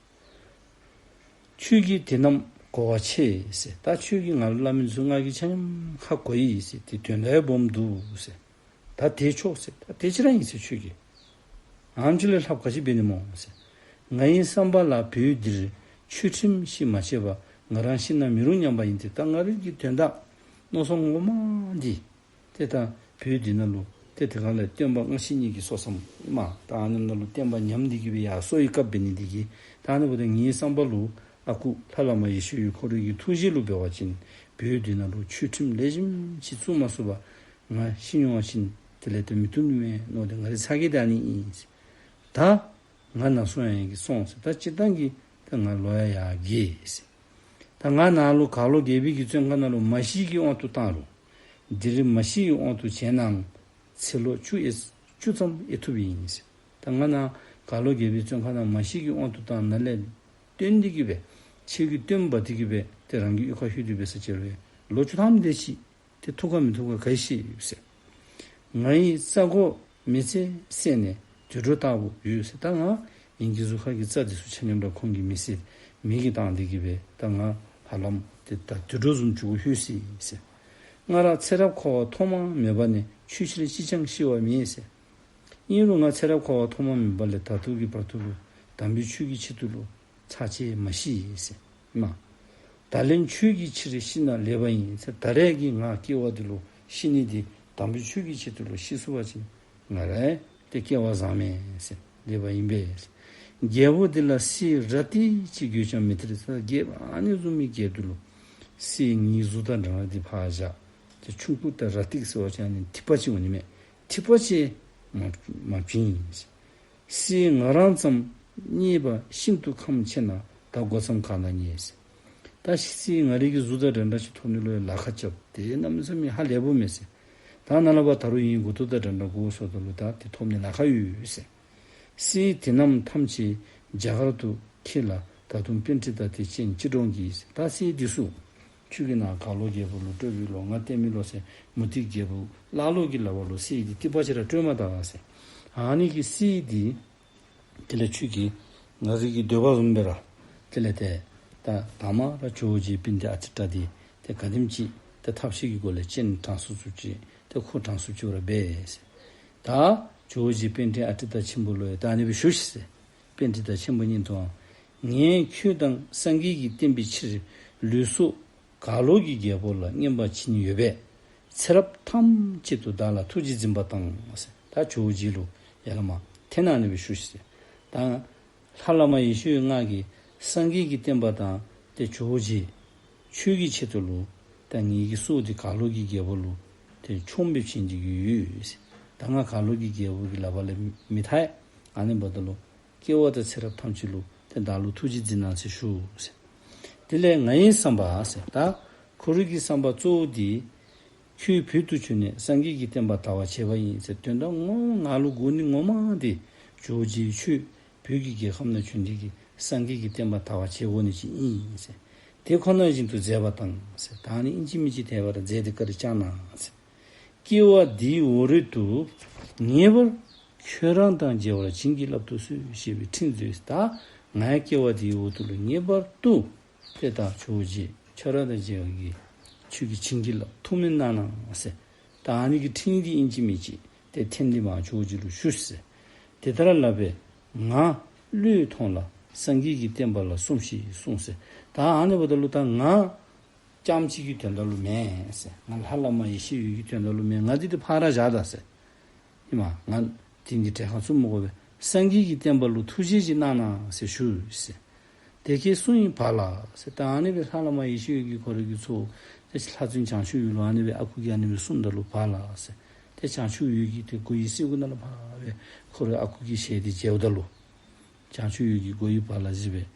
ཁྱོད་ཀྱིས་དེ་རྣམས་གོ་བ་ཆེ་ཟེར། ད་ཁྱོད་ཀྱིས་ང་ལུ་སླབ་མི་ཚུ་ང་གིས་ཆ་མཉམ་ཧ་གོ་ཡི་ཟེར། དེ་དོན་དག་སྦོམ་འདུག་ཟེར། ད་དེ་ཆོག་ཟེར། ད་དེ་ཅིག་ར་ཨིན་ཟེར་ཁྱོད་ཀྱིས། ཨ་ནེམ་ཅིག་ལས་ལྷགཔ་ག་ཅི་འབད་ནི་སྨོ་ཟེར། ང་ཡི་བསམ་པ་ལ་བོད་འདིར་ཆོས་ཁྲིམས་ཤིག་མ་བཅས་པར་ང་རང་ཤི་ན་མི་རུང་སྙམ་པ་ཡིན་ཏེ། ད་ང་རའི་གི་དོན་དག་མནོ་བསམ་ངོ་མ་འདི་ཏེ་ད་བོད་འདི་ནང་ལུ་ཏེ་དེ་སྒང་ལས་སྟོན་པ་སྔ་ཕྱི་གཉིས་ཀྱི་སོ་མཚམས་མ་ད་ཨ་ནི་ནང་ལུ་བསྟན་པ་ཉམས་ཏེ་གི་སྦེ་ཡར་སོ་ཡི་སྐབས་འབད་ནི་འདི་གིས་ད་ཨ་ནི་འབདཝ་ད་ངེའི་བསམ་པ་ལུ་ཨ་ཁུ་ལྷ་བླ་མ་ཡེ་ཤེས་འོད་ཁོ་རའི་གི་ཐུགས་བཞེད་ལུ་འབད་བ་ཅིན་བོད་འདི་ནང་ལུ་ཆོས་ཁྲིམས་ལེགས་ཤོམ་ཅིག་བཙུགས་མ་ཚུགས་པར་ང་ཤི་འོང་བ་ཅིན་དེ་ལས་ཏེ་མི་བཏུབ་ནི་མས་མནོ་སྟེ་ང་རའི་ཚ་གྱང་འདི་ཨ་ནི་ཨིན་ཟེར། ད་ང་ནཱ་སོང་ཡང་གི་སོང་ཟེར། ད་སྤྱིར་བཏང་གི་ད་ང་ལོ་ཡང་ཡར་རྒས་ཟེར། ད་ང་ནཱ་ལུ་གར་ལོ་རྒྱལ་པོའི་གི་བཙོན་ཁང་ནང་ལུ་མ་ཤི་གི་དབང་དུ་བཏང་རུང་འདིར་མ་ཤི་གི་དབང་དུ་བྱས་ནའང་ཚེ་ལོ་བཅུ་ཨེ་བཅུ་ཙམ་ཨེ་ཐུབ་ཨིན་ཟེར། ད་ང་ནཱ་གར་ལོ་རྒྱལ་པོའི་བཙོན་ཁང་ནང་མ་ཤི་གི་དབང་དུ་བཏང་ནཱ་ལས་བཏོན་ཏེ་གི་སྦེ་ཁྱོད་ཀྱིས་བཏོན་འབག་སྟེ་གི་སྦེ་ཏེ་རང་གི་གཡུས་ཁར་ལྷོད་དེ་སྦེ་ས་ཅིག་རུང་ལོ་བཅུ་ཐམ་དེ་ཅིག་ཏེ་ཐུབ་ག་མི་ཐུབ་ག་ག་ཤེས་ཟེར། ང་ཡི་རྩ་སྒོ་མི་ཚེ་བསྲེགས་ནས་དུད་འགྲོ་ལྟ་བུ་ཡོད་ཟེར། ད་ང་ངེའི་གི་གཟུགས་ཁ་གི་རྩ་འདི་ཚུ་ཆ་མཉམ་ར་ཁོང་གིས་མེ་བསད་མེ་གིས་བཏང་སྟེ་གི་སྦེ་ད་ང་ཧ་ལམ་ཏེ་ད་དུད་འགྲོ་བཟུམ་ཅིག་གུ་ལྷོད་ཅི་ཟེར། སྔར་ཚེ་རབས་འཁོར་བ་ཐོག་མ་མེད་པ་ནས་ཆོས་ཕྱིར་ཅིས་ཀྱང་ཤི་བ་མེད་ཟེར། ཨིན་རུང་ང་ཚེ་རབས་འཁོར་བ་ཐོག་མ་མེད་པ་ལས་ད་ལྟོ་གི་བར་དུ་ལུ་དམ་པའི་ཆོས་ཀྱི་ཆེད་དུ་ལུ་ ཁྲག་ཆད་མ་ཤི་ཟེར། མ། ད་ལན་ཁྱོད་ཀྱི་ཕྱིར་ཤི་ན་ལེགས་པ་ཡིན་ཟེར། ད་རེས་ཀྱི་ང་སྐྱེ་བ་འདི་ལུ་ཤི་ནི་འདི་དམ་པའི་ཆོས་ཀྱི་ཆེད་དུ་ལུ་ཤི་ཚུགས་པ་ཅིན་ང་ར་ཏེ་སྐལ་བ་བཟང་མས་ཟེར། ལེགས་པ་ཡིན་པས་ཟེར། རྒྱལ་པོ་འདི་ལ་གསེར་ར་ཏི་ཅིག་དགོས་ཀྱང་མི་སྟེར་ཟེར། རྒྱལཔོ་ཨ་ནི་བཟུམ་མའི་རྒྱལཔོ་འདི་ལུ་གསེར་ངེའི་གཟུགས་དང་འདྲ་བ་འདི་ཕར་བཞག། ཏེ་ཆུང་ཀུ་ད་ར་ཏི་ཟེར་བ་ཅིན་ཨ་ནི་ཐིགས་པ་ཅིག་འོང་ནི་མས། ཐིགས་པ་ཅིག་མ་མ་བྱིན་ཟེར། གསེར་ང་རང་ཙམ་རྙེད་པ་ཤིན་ཏུ་ཁམས་ཆེ་ན། ད་སྒོ་མཚམས་གང་ན་རྙེད་ཟེར། ད་གསེར་ང་རའི་གི་གཟུགས་དང་འདྲ་འདྲ་ཅིག་ཐོབ་ནི་ལུ་ཡང་ལཱ་ཁག་རྐྱབ། ཏེ་གནམ་མེད་ས་མེད་ཧ་ལས་པོ་མས་ཟེར། ད་ནཱ་ལས་ཕར་ད་རུང་ངེའི་མགུ་ཏོ་དང་འདྲ་འདྲ་དགོ་ཟེརཝ་ད་ལུ་ད་ཏེ་ཐོབ་ནི་ལཱ་ཁག་ཡོད་ཟེར། གསེར་དེ་རྣམས་ཐམས་ཅད་རྒྱ་གར་དུ་ཁྱེར་ལ། ད་དུང་པཎྜི་ཏ་དེ་ཅན་ཅི་འདྲོངས་ཀྱིས་ཟེར། ད་གསེར་འདི་ཚུ་ཁྱོད་ཀྱིས་ནཱ་གར་ལོག་རྒྱལ་པོ་ལུ་སྤྲོད་པའི་ལོ། ང་སྟོན་མི་ལོ་ཟེར། མུ་སྟེགས་རྒྱལ་པོ་ཀླ་ཀློ་གི་ལག་པ་ལུ་གསེར་འདི་ཐིགས་པ་ཅིག་ར་སྤྲོད་མ་ད་ཟེར། ཨ་ནི་གི་གསེར་འདི་དེ་ལས་ཁྱོད་ཀྱིས་ང་རའི་གི་འདོད་པ་བཟུམ་སྦེ་ར་དེ་ལས་ཏེ་ད་དང་པ་ར་ཇོ་བོ་རྗེ་པཎྜི་ཏ་ཨ་ཏི་ཏྲ་འདི་ཏེ་ག་དེམ་ཅིག་ཏེ་ཐབས་ཤེས་ཀྱི་སྒོ་ལས་སྤྱན་དྲངས་ཚུགས་ཚུགས་ཅིག་ཏེ་ཁོ་དྲངས་ཚུགས་ཚུགས་ར་འབད་ཟེར། ད་ཇོ་བོ་རྗེ་པཎྜི་ཏ་ཨ་ཏི་ཏྲ་ཆེན་པོ་ལུ་ཡང་ད་ཨ་ནི་སྦེ་ཞུ་ཤིག་ཟེར། པཎྜི་ཏ་ཆེན་པོ་ཉིད་དུའང་། ངས་ཁྱོད་དང་སངས་རྒྱས་ཀྱི་བསྟན་པའི་ཕྱིར། ལུས་སྲོག་གར་ལོག་གི་རྒྱལ་པོ་ལ་རྔན་པ་བྱིན་ཡོད་པས། ཚེ་རབས་ཐམས་ཅད་དུ་བདག་ལ་ཐུགས་རྗེས་འཛིན་པ་དང་ཟེར། ད་ཇོ་བོ་རྗེ་ལུ་ཡར་ལས་མར་འཐེན་ཨ་ནི་སྦེ་ཞུ་ཤིག་ཟེར། ད་ལྷ་བླ་མ་ཡེ་ཤེས་འོད་ལྔ་གིས་སངས་རྒྱས་ཀྱི་བསྟན་པ་དང་ཏེ་ཇོ་བོ་རྗེ་ཆོས་ཀྱི་ཆེད་དུ་ལུ་ད་ངེའི་གི་སྲོག་འདི་གར་ལོག་གི་རྒྱལ་པོ་ལུ་ཏེ་ཆོམ་སྦེ་བྱིན་ཏེ་གི་ཡོད་ཟེར། ད་ང་གར་ལོག་གི་རྒྱལ་པོ་གི་ལག་པ་ལས་མི་ཐར། ཨ་ནི་འབདཝ་ད་ལུ་སྐྱེ་བ་དང་ཚེ་རབས་ཐམས་ཅད་ལུ་ཏེ་བདག་ལུ་ཐུགས་རྗེས་འཛིན་གནང་ཟེར་ཞུ་ཟེར། དེ་ལས་ངའི་བསམ་པ་ཟེར། ད་ཁོ་རའི་གི་བསམ་པ་གཙོ་བོ་འདི་ཁྱོད་བོད་དུ་བྱོན་ནས་སངས་རྒྱས་ཀྱི་བསྟན་པ་དར་བར་བྱེད་པ་ཡིན་ཟེར། དོན་དག་ངོ་མ་ང་ལུ་དགོ་ནི་ངོ་མ་འདི་ཇོ་བོ་རྗེ་ཁྱོད་བོད་ཀྱི་རྒྱལ་ཁམས་ནང་བྱོན་ཏེ་གི་སངས་རྒྱས་ཀྱི་བསྟན་པ་དར་བར་བྱེད་དགོ་ནི་ཅིག་ཨིན་ཟེར། དེ་ཁོ་ན་བཞིན་དུ་མཛད་པ་དང་ཟེར། ད་ཨ་ནི་ཨིན་ཅི་མིན་ཅི་དེ་སྦེ་ར་མཛད་དེ་བཀའ་དྲིན་བསྐྱང་གནང་ཟེར། སྐྱེ་བ་འདིའི་འོག་རོལ་དུ་ངེས་པར་ཁྱོད་རང་དང་མཇལ་བར་བྱིན་གྱིས་བརླབ་ཏུ་གསོལ་ཞེས་པའི་ཕྲིན་མཛོད། ད་ངའི་སྐྱེ་བ་འདིའི་འོག་ཏུ་ལུ་ངེས་པར་དུ་ཏེ་ད་ཇོ་བོ་རྗེ་ཁྱོད་ར་དང་མཇལ་བར་གྱི་ཁྱོད་ཀྱིས་བྱིན་གྱིས་བརླབ་ཐུགས་སྨོན་གནང་གནང་ཟེར། ད་ཨ་ནི་གི་ཕྲིན་འདི་ཨིན་ཅི་མིན་ཅི་ཏེ་འཐེན་ཏེ་མར་ཇོ་བོ་རྗེ་ལུ་ཞུ་ཟེར། དེ་ལྟར་ལབ་པས། ང་བློས་ཐོངས་ལ་སངས་རྒྱས་ཀྱི་བསྟན་པ་ལ་སོམས་ཤིག་གསུངས་ཟེར། ད་ཨ་ནི་འབདཝ་ད་ལུ་ད་ང་རྐྱངམ་གཅིག་གི་དོན་དག་ལུ་མེན་ཟེར། ང་ལྷ་བླ་མ་ཡེ་ཤེས་འོད་ཀྱི་དོན་དག་ལུ་མེན། ང་འདི་ཏེ་ཕར་བཞག་ད་ཟེར། ཨིན་མས། ང་དེང་གི་གྲལ་ཁར་བཙུགས་མི་དགོ་པས། སངས་རྒྱས་ཀྱི་བསྟན་པ་ལུ་ཐུགས་རྗེ་ཅིག་གནང་གནང་ཟེར་ཞུ་ཟེར། དེ་སྐད་གསུངས་པའི་བར་ལ་ཟེར། ད་ཨ་ནི་སྦེ་ལྷ་བླ་མ་ཡེ་ཤེས་འོད་ཀྱིས་ཁོ་རའི་གི་ཚའོ་ཏེ་ལྷ་བཙུན་བྱང་ཆུབ་འོད་ལུ་ཨ་ནི་སྦེ་ཨ་ཁུ་གིས་ཨ་ནི་སྦེ་གསུངམ་ད་ལུ་བར་ལ་ཟེར། ཏེ་བྱང་ཆུབ་འོད་ཀྱིས་ཏེ་སྒོ་ཡི་གསེབ་ཀུན་ནང་ལུ་ཕར་སྦེ་ཁོ་རའི་ཨ་ཁུ་གི་ཞལ་འདི་མཇལཝ་ད་ལུ་བྱང་ཆུབ་འོད་ཀྱིས་སྒོ་ཡི་བར་ལ་གཟིགས་པས།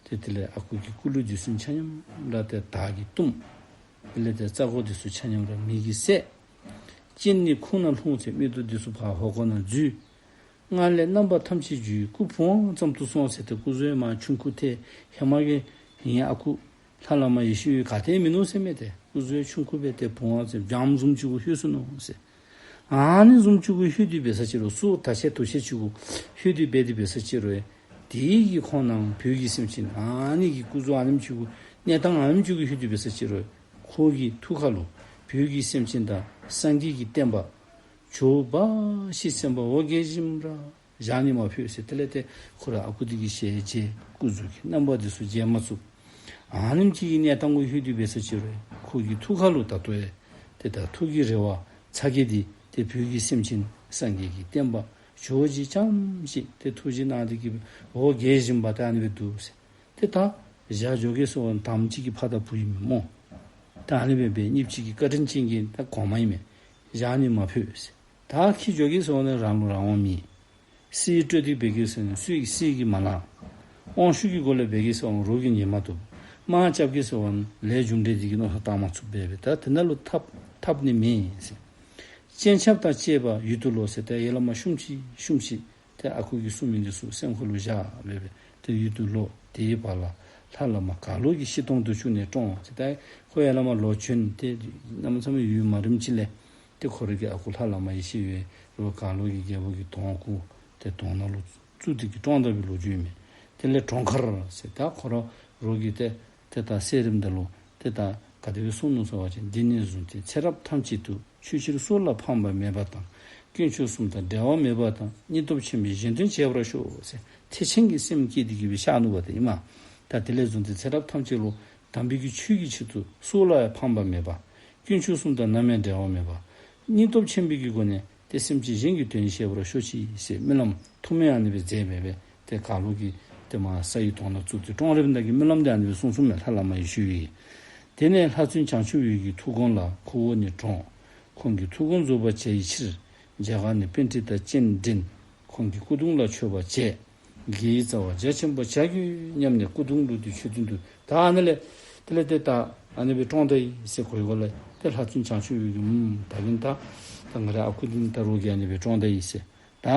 ཏེ་དེ་ལས་ཨ་ཁུ་གི་སྐུ་ལུས་འདི་ཚུ་ཆ་མཉམ་ར་ཏེ་དར་གྱིས་བཏུམས། དེ་ལས་ཏེ་རྩ་སྒོ་འདི་ཚུ་ཆ་མཉམ་ར་མེ་གིས་བསྲེགས། སྤྱན་ནི་ཁོང་ན་ལྷུང་སྟེ་མིག་ཏོ་འདི་ཚུ་ཕར་འོག་སྒོ་ནང་འཛུལ། སྔར་ལས་རྣམ་པ་ཐམས་ཅད་འགྱུར་སྐུ་བུ་དབང་ཙམ་དུ་སོང་ཟེར། ཏེ་སྐུ་གཟུགས་མར་ཆུང་ཀུ་ཏེ་ཧེ་མ་གི་ཨིན་ཨ་ཁུ་ལྷ་བླ་མ་ཡེ་ཤེས་འོད་ག་ཏེ་མིན་ནུག་ཟེར་མས། ཏེ་སྐུ་གཟུགས་ཆུང་ཀུ་སྦེ་ཏེ་བུ་དབང་ཟེར་བྱམོ་བཟུམ་ཅིག་གུ་ལྷོད་སོ་ནུག་ཟེར། ཨ་ནི་བཟུམ་ཅིག་གུ་ལྷོད་དེ་འབད་ས་ཅིག་རུང་སོ་ད་ཆེ་དུ་ཆེ་ཅིག་གུ་ལྷོད་དེ་འབད་དེ་འབད་ས་ཅིག་རུང་དེ་གི་ཁོང་ནང་བོད་ཀྱི་སེམས་ཅན་ཨ་ནི་གི་སྐུ་གཟུགས་ཨ་ནེམ་ཅིག་གུ་གནས་སྟངས་ཨ་ནེམ་ཅིག་གུ་ལྷོད་དེ་འབད་ས་ཅིག་རུང་ཁོ་གི་ཐུགས་ཁ་ལུ་བོད་ཀྱི་སེམས་ཅན་དང་སངས་རྒྱས་ཀྱི་བསྟན་པ་ཇོ་བོ་འབའ་ཞིག་སེམས་དཔའ་འོ་བརྒྱལ་བཞིན་ར་བཞག་ནི་མ་ཕོད་ཟེར། དེ་ལས་ཏེ་ཁོ་ར་ཨ་ཁུ་འདི་གི་ཞལ་མཇལ་སྐུ་གཟུགས་ཀྱི་རྣམ་པ་འདི་ཚུ་མཇལ་མ་ཚུགས། ཨ་ནེམ་ཅིག་གི་གནས་སྟངས་གུ་ལྷོད་དེ་འབད་ས་ཅིག་རུང་ཁོ་གི་ཐུགས་ཁ་ལུ་ད་ལྟོ་ཡང་ཏེ་ད་ཐུགས་ཀྱི་རེ་བ་ཚ་གྱང་འདི་ཏེ་བོད་ཀྱི་སེམས་ཅན་སངས་རྒྱས་ཀྱི་བསྟན་པ་ཇོ་བོ་རྗེ་རྐྱངམ་ཅིག་ཏེ་ཐུགས་རྗེ་གནང་སྟེ་གི་འོ་བརྒྱལ་བཞིན་པ་ད་ཨ་ནི་སྦེ་འདུག་ཟེར། ཏེ་ད་བཞག་འགྱོ་གེ་ཟེར་བ་དང་པ་ཅིག་གི་ཕ་དང་བུ་ཨིན་མས་སྨོ། ད་ཨ་ནི་སྦེ་འབད་གཉིས་པ་ཅིག་གི་བཀའ་དྲིན་ཅན་གྱི་ད་གོང་མ་ཨིན་མས། བཞག་ནི་མ་ཕོད་ཟེར། ད་ཁྱིད་འགྱོ་གེ་ཟེར་བ་ནི་རང་ལུ་རང་དབང་མེད། གསེར་སྤྲོད་དེ་འབད་གེ་ཟེར་ན་གསེར་གྱིས་གསེར་གྱིས་མ་ལང་། དབང་ཤུགས་ཀྱི་སྒོ་ལས་འབད་གེ་ཟེར་བ་ན་རོགས་ཀྱིས་ཉན་མ་བཏུབ། དམག་རྐྱབ་གེ་ཟེར་བ་ན་ལས་རྒྱུ་འབྲས་འདི་གི་མནོ་བསམ་བཏང་མ་ཚུགསཔ་སྦེ་འབད། ད་དེ་ནང་ལུ་ཐབས་ཐབས་ནི་མེད་ཟེར། སྤྱན་ཆབ་དང་བཅས་པ་ཡུལ་དུ་ལོག་ཟེར། ད་ཡར་ལས་མར་ཤུམ་ཅིག་ཤུམ་ཅིག་ཏེ་ཨ་ཁུ་གིས་གསུངས་མི་འདི་ཚུ་སེམས་ཁ་ལུ་བཞག་སྦེ་འབད་ཏེ་ཡུལ་དུ་ལོག། དེའི་བར་ལ་ལྷ་བླ་མ་གར་ལོག་གི་སྤྱིར་བཏང་དུ་བཅུག་ནས་བཀྲོངས་ཟེར། ད་ཁོ་ཡར་ལས་མར་ལོག་བྱོན་ཏེ་གནམ་མེད་ས་མེད་ཡུན་མ་རིངམ་ཅིག་ལས་ཏེ་ཁོ་རའི་གི་ཨ་ཁུ་ལྷ་བླ་མ་ཡེ་ཤེས་འོད་རོགས་གར་ལོག་གི་རྒྱལ་པོ་གི་དོང་གུ་ཏེ་དོང་ནང་ལུ་བཙུགས་ཏེ་གི་བཀྲོངས་ད་བའི་ལོ་རྒྱུས་ཨིན་མས། དེ་ལས་གྲོངས་ཁར་ཟེར། ད་ཁོ་ར་རོགས་ཀྱིས་ཏེ་ཏེ་ད་བསད་རནམ་ད་ལུ་ཏེ་ད་ག་དེ་སྦེ་གསུངས་ནུག་ཟེར་བ་ཅིན། འདི་ནས་བཟུང་སྟེ་ཚེ་རབས་ཐམས་ཅད་དུ་ཆོས་ཕྱིར་སྲོག་ལ་ཕངས་པ་མེད་པ་དང་། དཀོན་མཆོག་གསུམ་དང་འབྲལ་བ་མེད་པ་དང་། སྙིང་སྟོབས་ཆེན་པོས་གཞན་དོན་བྱེད་པར་ཤོག་ཟེར་ཐེག་ཆེན་གྱི་སེམས་བསྐྱེད་དེ་གི་སྦེ་གཤགས་ནུག་པ་ཏེ་ཨིན་མས། ད་དེ་ལས་བཟུང་སྟེ་ཚེ་རབས་ཐམས་ཅད་ལུ་དམ་པའི་གི་ཆོས་ཀྱི་ཆེད་དུ་སྲོག་ལ་ཡང་ཕངས་པ་མེད་པ། དཀོན་མཆོག་གསུམ་དང་ནམ་ཡང་འབྲལ་བ་མེད་པ། སྙིང་སྟོབས་ཆེན་པོའི་གི་སྒོ་ནས་ཏེ་སེམས་ཅན་གཞན་གྱི་དོན་བཤད་པར་ཤོག་ཅིག་ཟེར་སྨོན་ལམ་ཐུགས་སྨོན་ཨ་ནི་སྦེ་མཛད་སྦེ་སྦེ་ཏེ་ག་ལུ་གིས་ཏེ་མར་ས་ཡི་དོང་ལ་བཙུགས་ཏེ་ཀྲོང་རེ་བིན་དར་གྱི་སྨོན་ལམ་འདི་ཨ་ནི་སྦེ་གསུངས་གསུངསམ་མས། ལྷ་བླ་མ་ཡེ་ཤེས་འོད་ཀྱིས། དེ་ནས་ལྷ་བཙུན་བྱང་ཆུབ་འོད་ཀྱི་ཐུགས་དགོངས་ལ་ཁོ་བོ་ནི་དྲངས། ཁོང་གི་ཐུགས་དགོངས་རྫོགས་པར་བྱ་ཡི་ཕྱིར། རྒྱ་གར་ནས་པཎྜི་ཏ་སྤྱན་འདྲེན། ཁོང་གི་སྐུ་གདུང་ལ་མཆོད་པ་བྱས། དགེ་བའི་རྩ་བ་རྒྱ་ཆེན་པོ་བྱ་དགོས་སྙམ་ནས་སྐུ་གདུང་བླུགས་ཏེ་མཆོད་རྟེན་དུ། ད་ཨ་ནི་ལས་དེ་ལས་ཏེ་ད་ཨ་ནི་སྦེ་ཀྲོང་ད་ཡི་ཟེར་གོ་ཡི་གོ་ལས། ཏེ་ལྷ་བཙུན་བྱང་ཆུབ་འོད་ཀྱིས་ཨུམ་ད་གིན་ད་ད་ང་རའི་ཨ་ཁུ་འདི་ད་རོགས་ཀྱིས་ཨ་ནི་སྦེ་ཀྲོང་ད་ཡི་ཟེར། ད་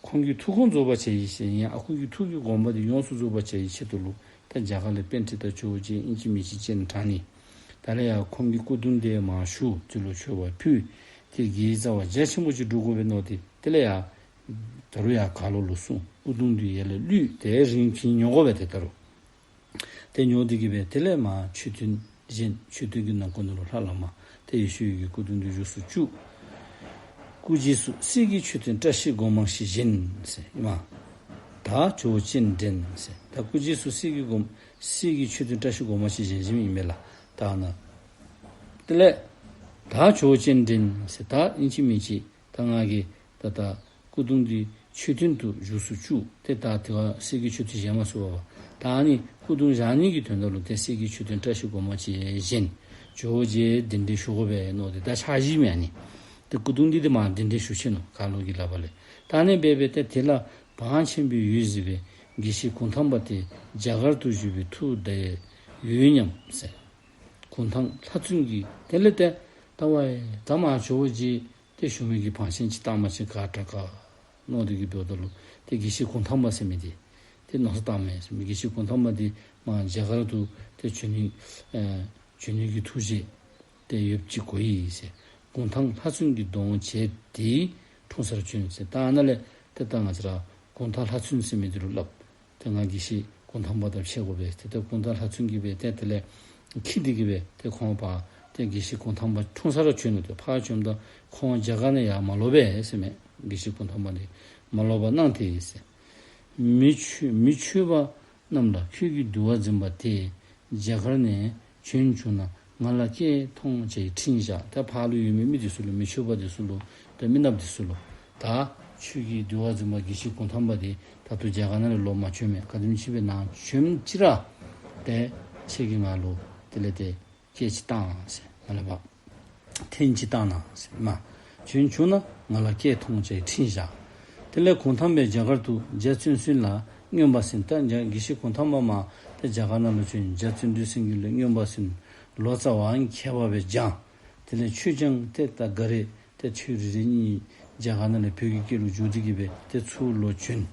ཁོང་གི་ཐུགས་དགོངས་རྫོགས་པར་བྱ་ཡི་ཟེར། ཡང་ཨ་ཁུ་གི་ཐུགས་ཀྱི་དགོངས་པ་འདི་ཡོངས་སུ་རྫོགས་པར་བྱ་ཡི་ཆེད་དུ་ལུ་ད་རྒྱ་གར་ལས་པཎྜི་ཏ་ཇོ་བོ་རྗེ་ཨིན་ཅི་མིན་ཅི་སྤྱན་དྲངས་ནི། ད་ལས་ཡང་ཁོང་གི་སྐུ་གདུང་འདི་མར་ཞུ། དེ་ལུ་མཆོད་པ་ཕུལ། ཏེ་དགེ་བའི་རྩ་བ་རྒྱ་ཆེན་པོ་ཅིག་སྒྲུབ་དགོ་པས་མནོ་སྟེ་དེ་ལས་ཡང་ད་རུང་ཡང་ག་ལོག་ལུ་སོང་། སྐུ་གདུང་འདི་ཡར་ལས་བླུགས། ཏེ་རིམ་གྱིས་ཉོ་དགོ་པས་ཏེ་ད་རུང་། ཏེ་ཉོ་སྟེ་གི་སྦེ་དེ་ལས་མར་མཆོད་རྟེན་བཞེངས། མཆོད་རྟེན་གྱི་ནང་ཁོངས་ནང་ལུ་ལྷ་བླ་མ་ཏེ་ཡེ་ཤེས་འོད་ཀྱི་སྐུ་གདུང་འདི་བཞུགས་སུ་བཅུག། སྐུ་རྗེས་སུ་གསེར་གྱི་མཆོད་རྟེན་བཀྲ་ཤིས་སྒོ་མང་ཞིག་བཞེངས་ཟེར་ཨིན་མས། ད་ཇོ་བོ་སྤྱན་འདྲེན་ཟེར། ད་སྐུ་རྗེས་སུ་གསེར་གྱི་སྒོ་གསེར་གྱི་མཆོད་རྟེན་བཀྲ་ཤིས་སྒོ་མང་ཞིག་བཞེངས་བཞེངསམ་ཨིན་མས་ལགས། ད་ཨ་ནཱ་དེ་ལས་ད་ཇོ་བོ་སྤྱན་འདྲེན་ཟེར། ད་ཨིན་ཅི་མིན་ཅི་ད་ང་གིས་ད་ད་སྐུ་གདུང་འདི་མཆོད་རྟེན་དུ་བཞུགས་སུ་བཅུག། ཏེ་ད་དེ་བ་གསེར་གྱི་མཆོད་རྟེན་བཞེངས་མ་ཚུགས་པ་བ། ད་ཨ་ནི་སྐུ་གདུང་བཞག་ནི་གི་དོན་དག་ལུ་ཏེ་གསེར་གྱི་མཆོད་རྟེན་བཀྲ་ཤིས་སྒོ་མང་ཅིག་བཞེངས། ཇོ་བོ་རྗེ་གདན་འདྲེན་ཞུ་དགོ་པས་མནོ་སྟེ་ད་ཕྱག་བཞེསམ་ཨ་ནི། ཏེ་སྐུ་གདུང་འདི་ཏེ་མར་གདན་འདྲེན་ཞུ་ཆི་ནུག་ག་ལོག་གི་ལག་པ་ལས། ད་ཨ་ནི་སྦེ་སྦེ་ཏེ་དེ་ལ་བང་ཆེན་པོའི་འོད་ཟེར་བའི་དགེ་བཤེས་གུང་ཐང་པ་དེ་རྒྱ་གར་དུ་བཞུགས་པའི་མཐུ་དེ་ཡོད་སྙམ་ཟེར། གུང་ཐང་ལྷ་བཙུན་གྱིས་དེ་ལས་ཏེ་ད་ཝའི་ད་མར་ཇོ་བོ་རྗེ་ཏེ་བཞུགས་མི་གི་བང་ཆེན་ཅིག་བཏང་མ་ཅིག་ག་དྲག་ག་མནོ་སྟེ་གི་འབདཝ་ད་ལུ་ཏེ་དགེ་བཤེས་གུང་ཐང་པ་ཟེར་མི་འདི་ཏེ་མནོ་བསམ་བཏངམ་མས་ཟེར་མས། དགེ་བཤེས་གུང་ཐང་པ་འདི་མར་རྒྱ་གར་དུ་ཏེ་བྱོན་ནི་ཨེ་བྱོན་ནི་གི་ཐུགས་བཞེད་ཏེ་ཡོདཔ་ཅིག་གོ་ཡི་ཟེར། གུང་ཐང་ལྷ་བཙུན་གྱི་གདོང་བྱས་ཏེ་འཁྲུངས་སར་བྱོན་ཟེར། ད་ཨ་ནཱ་ལས་ཏེ་ད་ང་བཅས་ར་གུང་ཐང་ལྷ་བཙུན་ཟེར་མི་འདི་ལུ་སླབ། ཏེ་ང་དགེ་བཤེས་གུང་ཐང་པ་དང་ཕྱད་དགོ་པས། ཏེ་ཏེ་གུང་ཐང་ལྷ་བཙུན་གྱིས་སྦེ་ཏེ་དེ་ལས་འཁྱིད་དེ་གི་སྦེ་ཏེ་ཁོང་པ་ཏེ་དགེ་བཤེས་གུང་ཐང་པ་འཁྲུངས་སར་བྱོན་ནུག། ཏེ་ཕར་བྱོནམ་ད་ཁོང་རྒྱ་གར་ནང་ཡར་མ་ལོག་པས་ཟེར་མས། དགེ་བཤེས་གུང་ཐང་པ་འདི་མ་ལོག་པར་གནང་སྟེ་ཟེར། མི་ཆོས་མི་ཆོས་པ་རྣམས་ལ་ཁྱོད་ཀྱིས་འདུལ་བ་འཛིན་པ་དེ་རྒྱ་གར་ནས་བྱོན་བྱུང་ན་ང་ལ་སྐད་ཐོངས་ཅེས་ཁྲིད་བཞག། ད་ཕར་ལུ་ཡོད་མི་མི་འདི་ཚུ་ལུ་མི་ཆོས་པ་འདི་ཚུ་ལུ་ད་མི་ནགཔ་འདི་ཚུ་ལུ་ད་ཁྱོད་ཀྱིས་འདུལ་བ་འཛིན་པ་དགེ་བཤེས་གུང་ཐང་པ་འདི་ད་ལྟོ་རྒྱ་གར་ནང་ལས་ལོག་མ་བྱོན་མས། ག་དེམ་ཅིག་སྦེ་ནཱ་བྱོནམ་ཅིག་ར་ཏེ་ཁྱེད་ཀྱིས་ང་ལུ་དེ་ལས་ཏེ་སྐད་ཅིག་བཏང་ཟེར་ང་ལུ་ཕར་ཐེངས་ཅིག་བཏང་གནང་ཟེར་མས། བྱོན་བྱུང་ན་ང་ལ་སྐད་ཐོངས་ཅེས་ཁྲིད་བཞག། དེ་ལས་གུང་ཐང་པས་རྒྱ་གར་དུ་རྒྱ་བཙུན་གསུམ་ལ་མངོན་པར་གསན། ད་རྒྱ་དགེ་བཤེས་གུང་ཐང་པ་མར་ཏེ་རྒྱ་གར་ནང་ལུ་བྱོན། རྒྱ་བརྩོན་འགྲུས་སེང་གེ་ལུ་མངོན་པར་གསན། ལོ་ཙཱ་བ་མཁས་པ་སྦེ་སྦྱངས། དེ་ལས་ཆོས་ཀྱང་ཏེ་ད་ག་ར་ཏེ་ཆོས་རེ་རེ་གཉིས་རྒྱ་གར་ནང་ལས་བོད་ཀྱི་སྐད་ལུ་བསྒྱུར་ཏེ་གི་སྦེ་ཏེ་ཚུར་ལོག་བྱོན།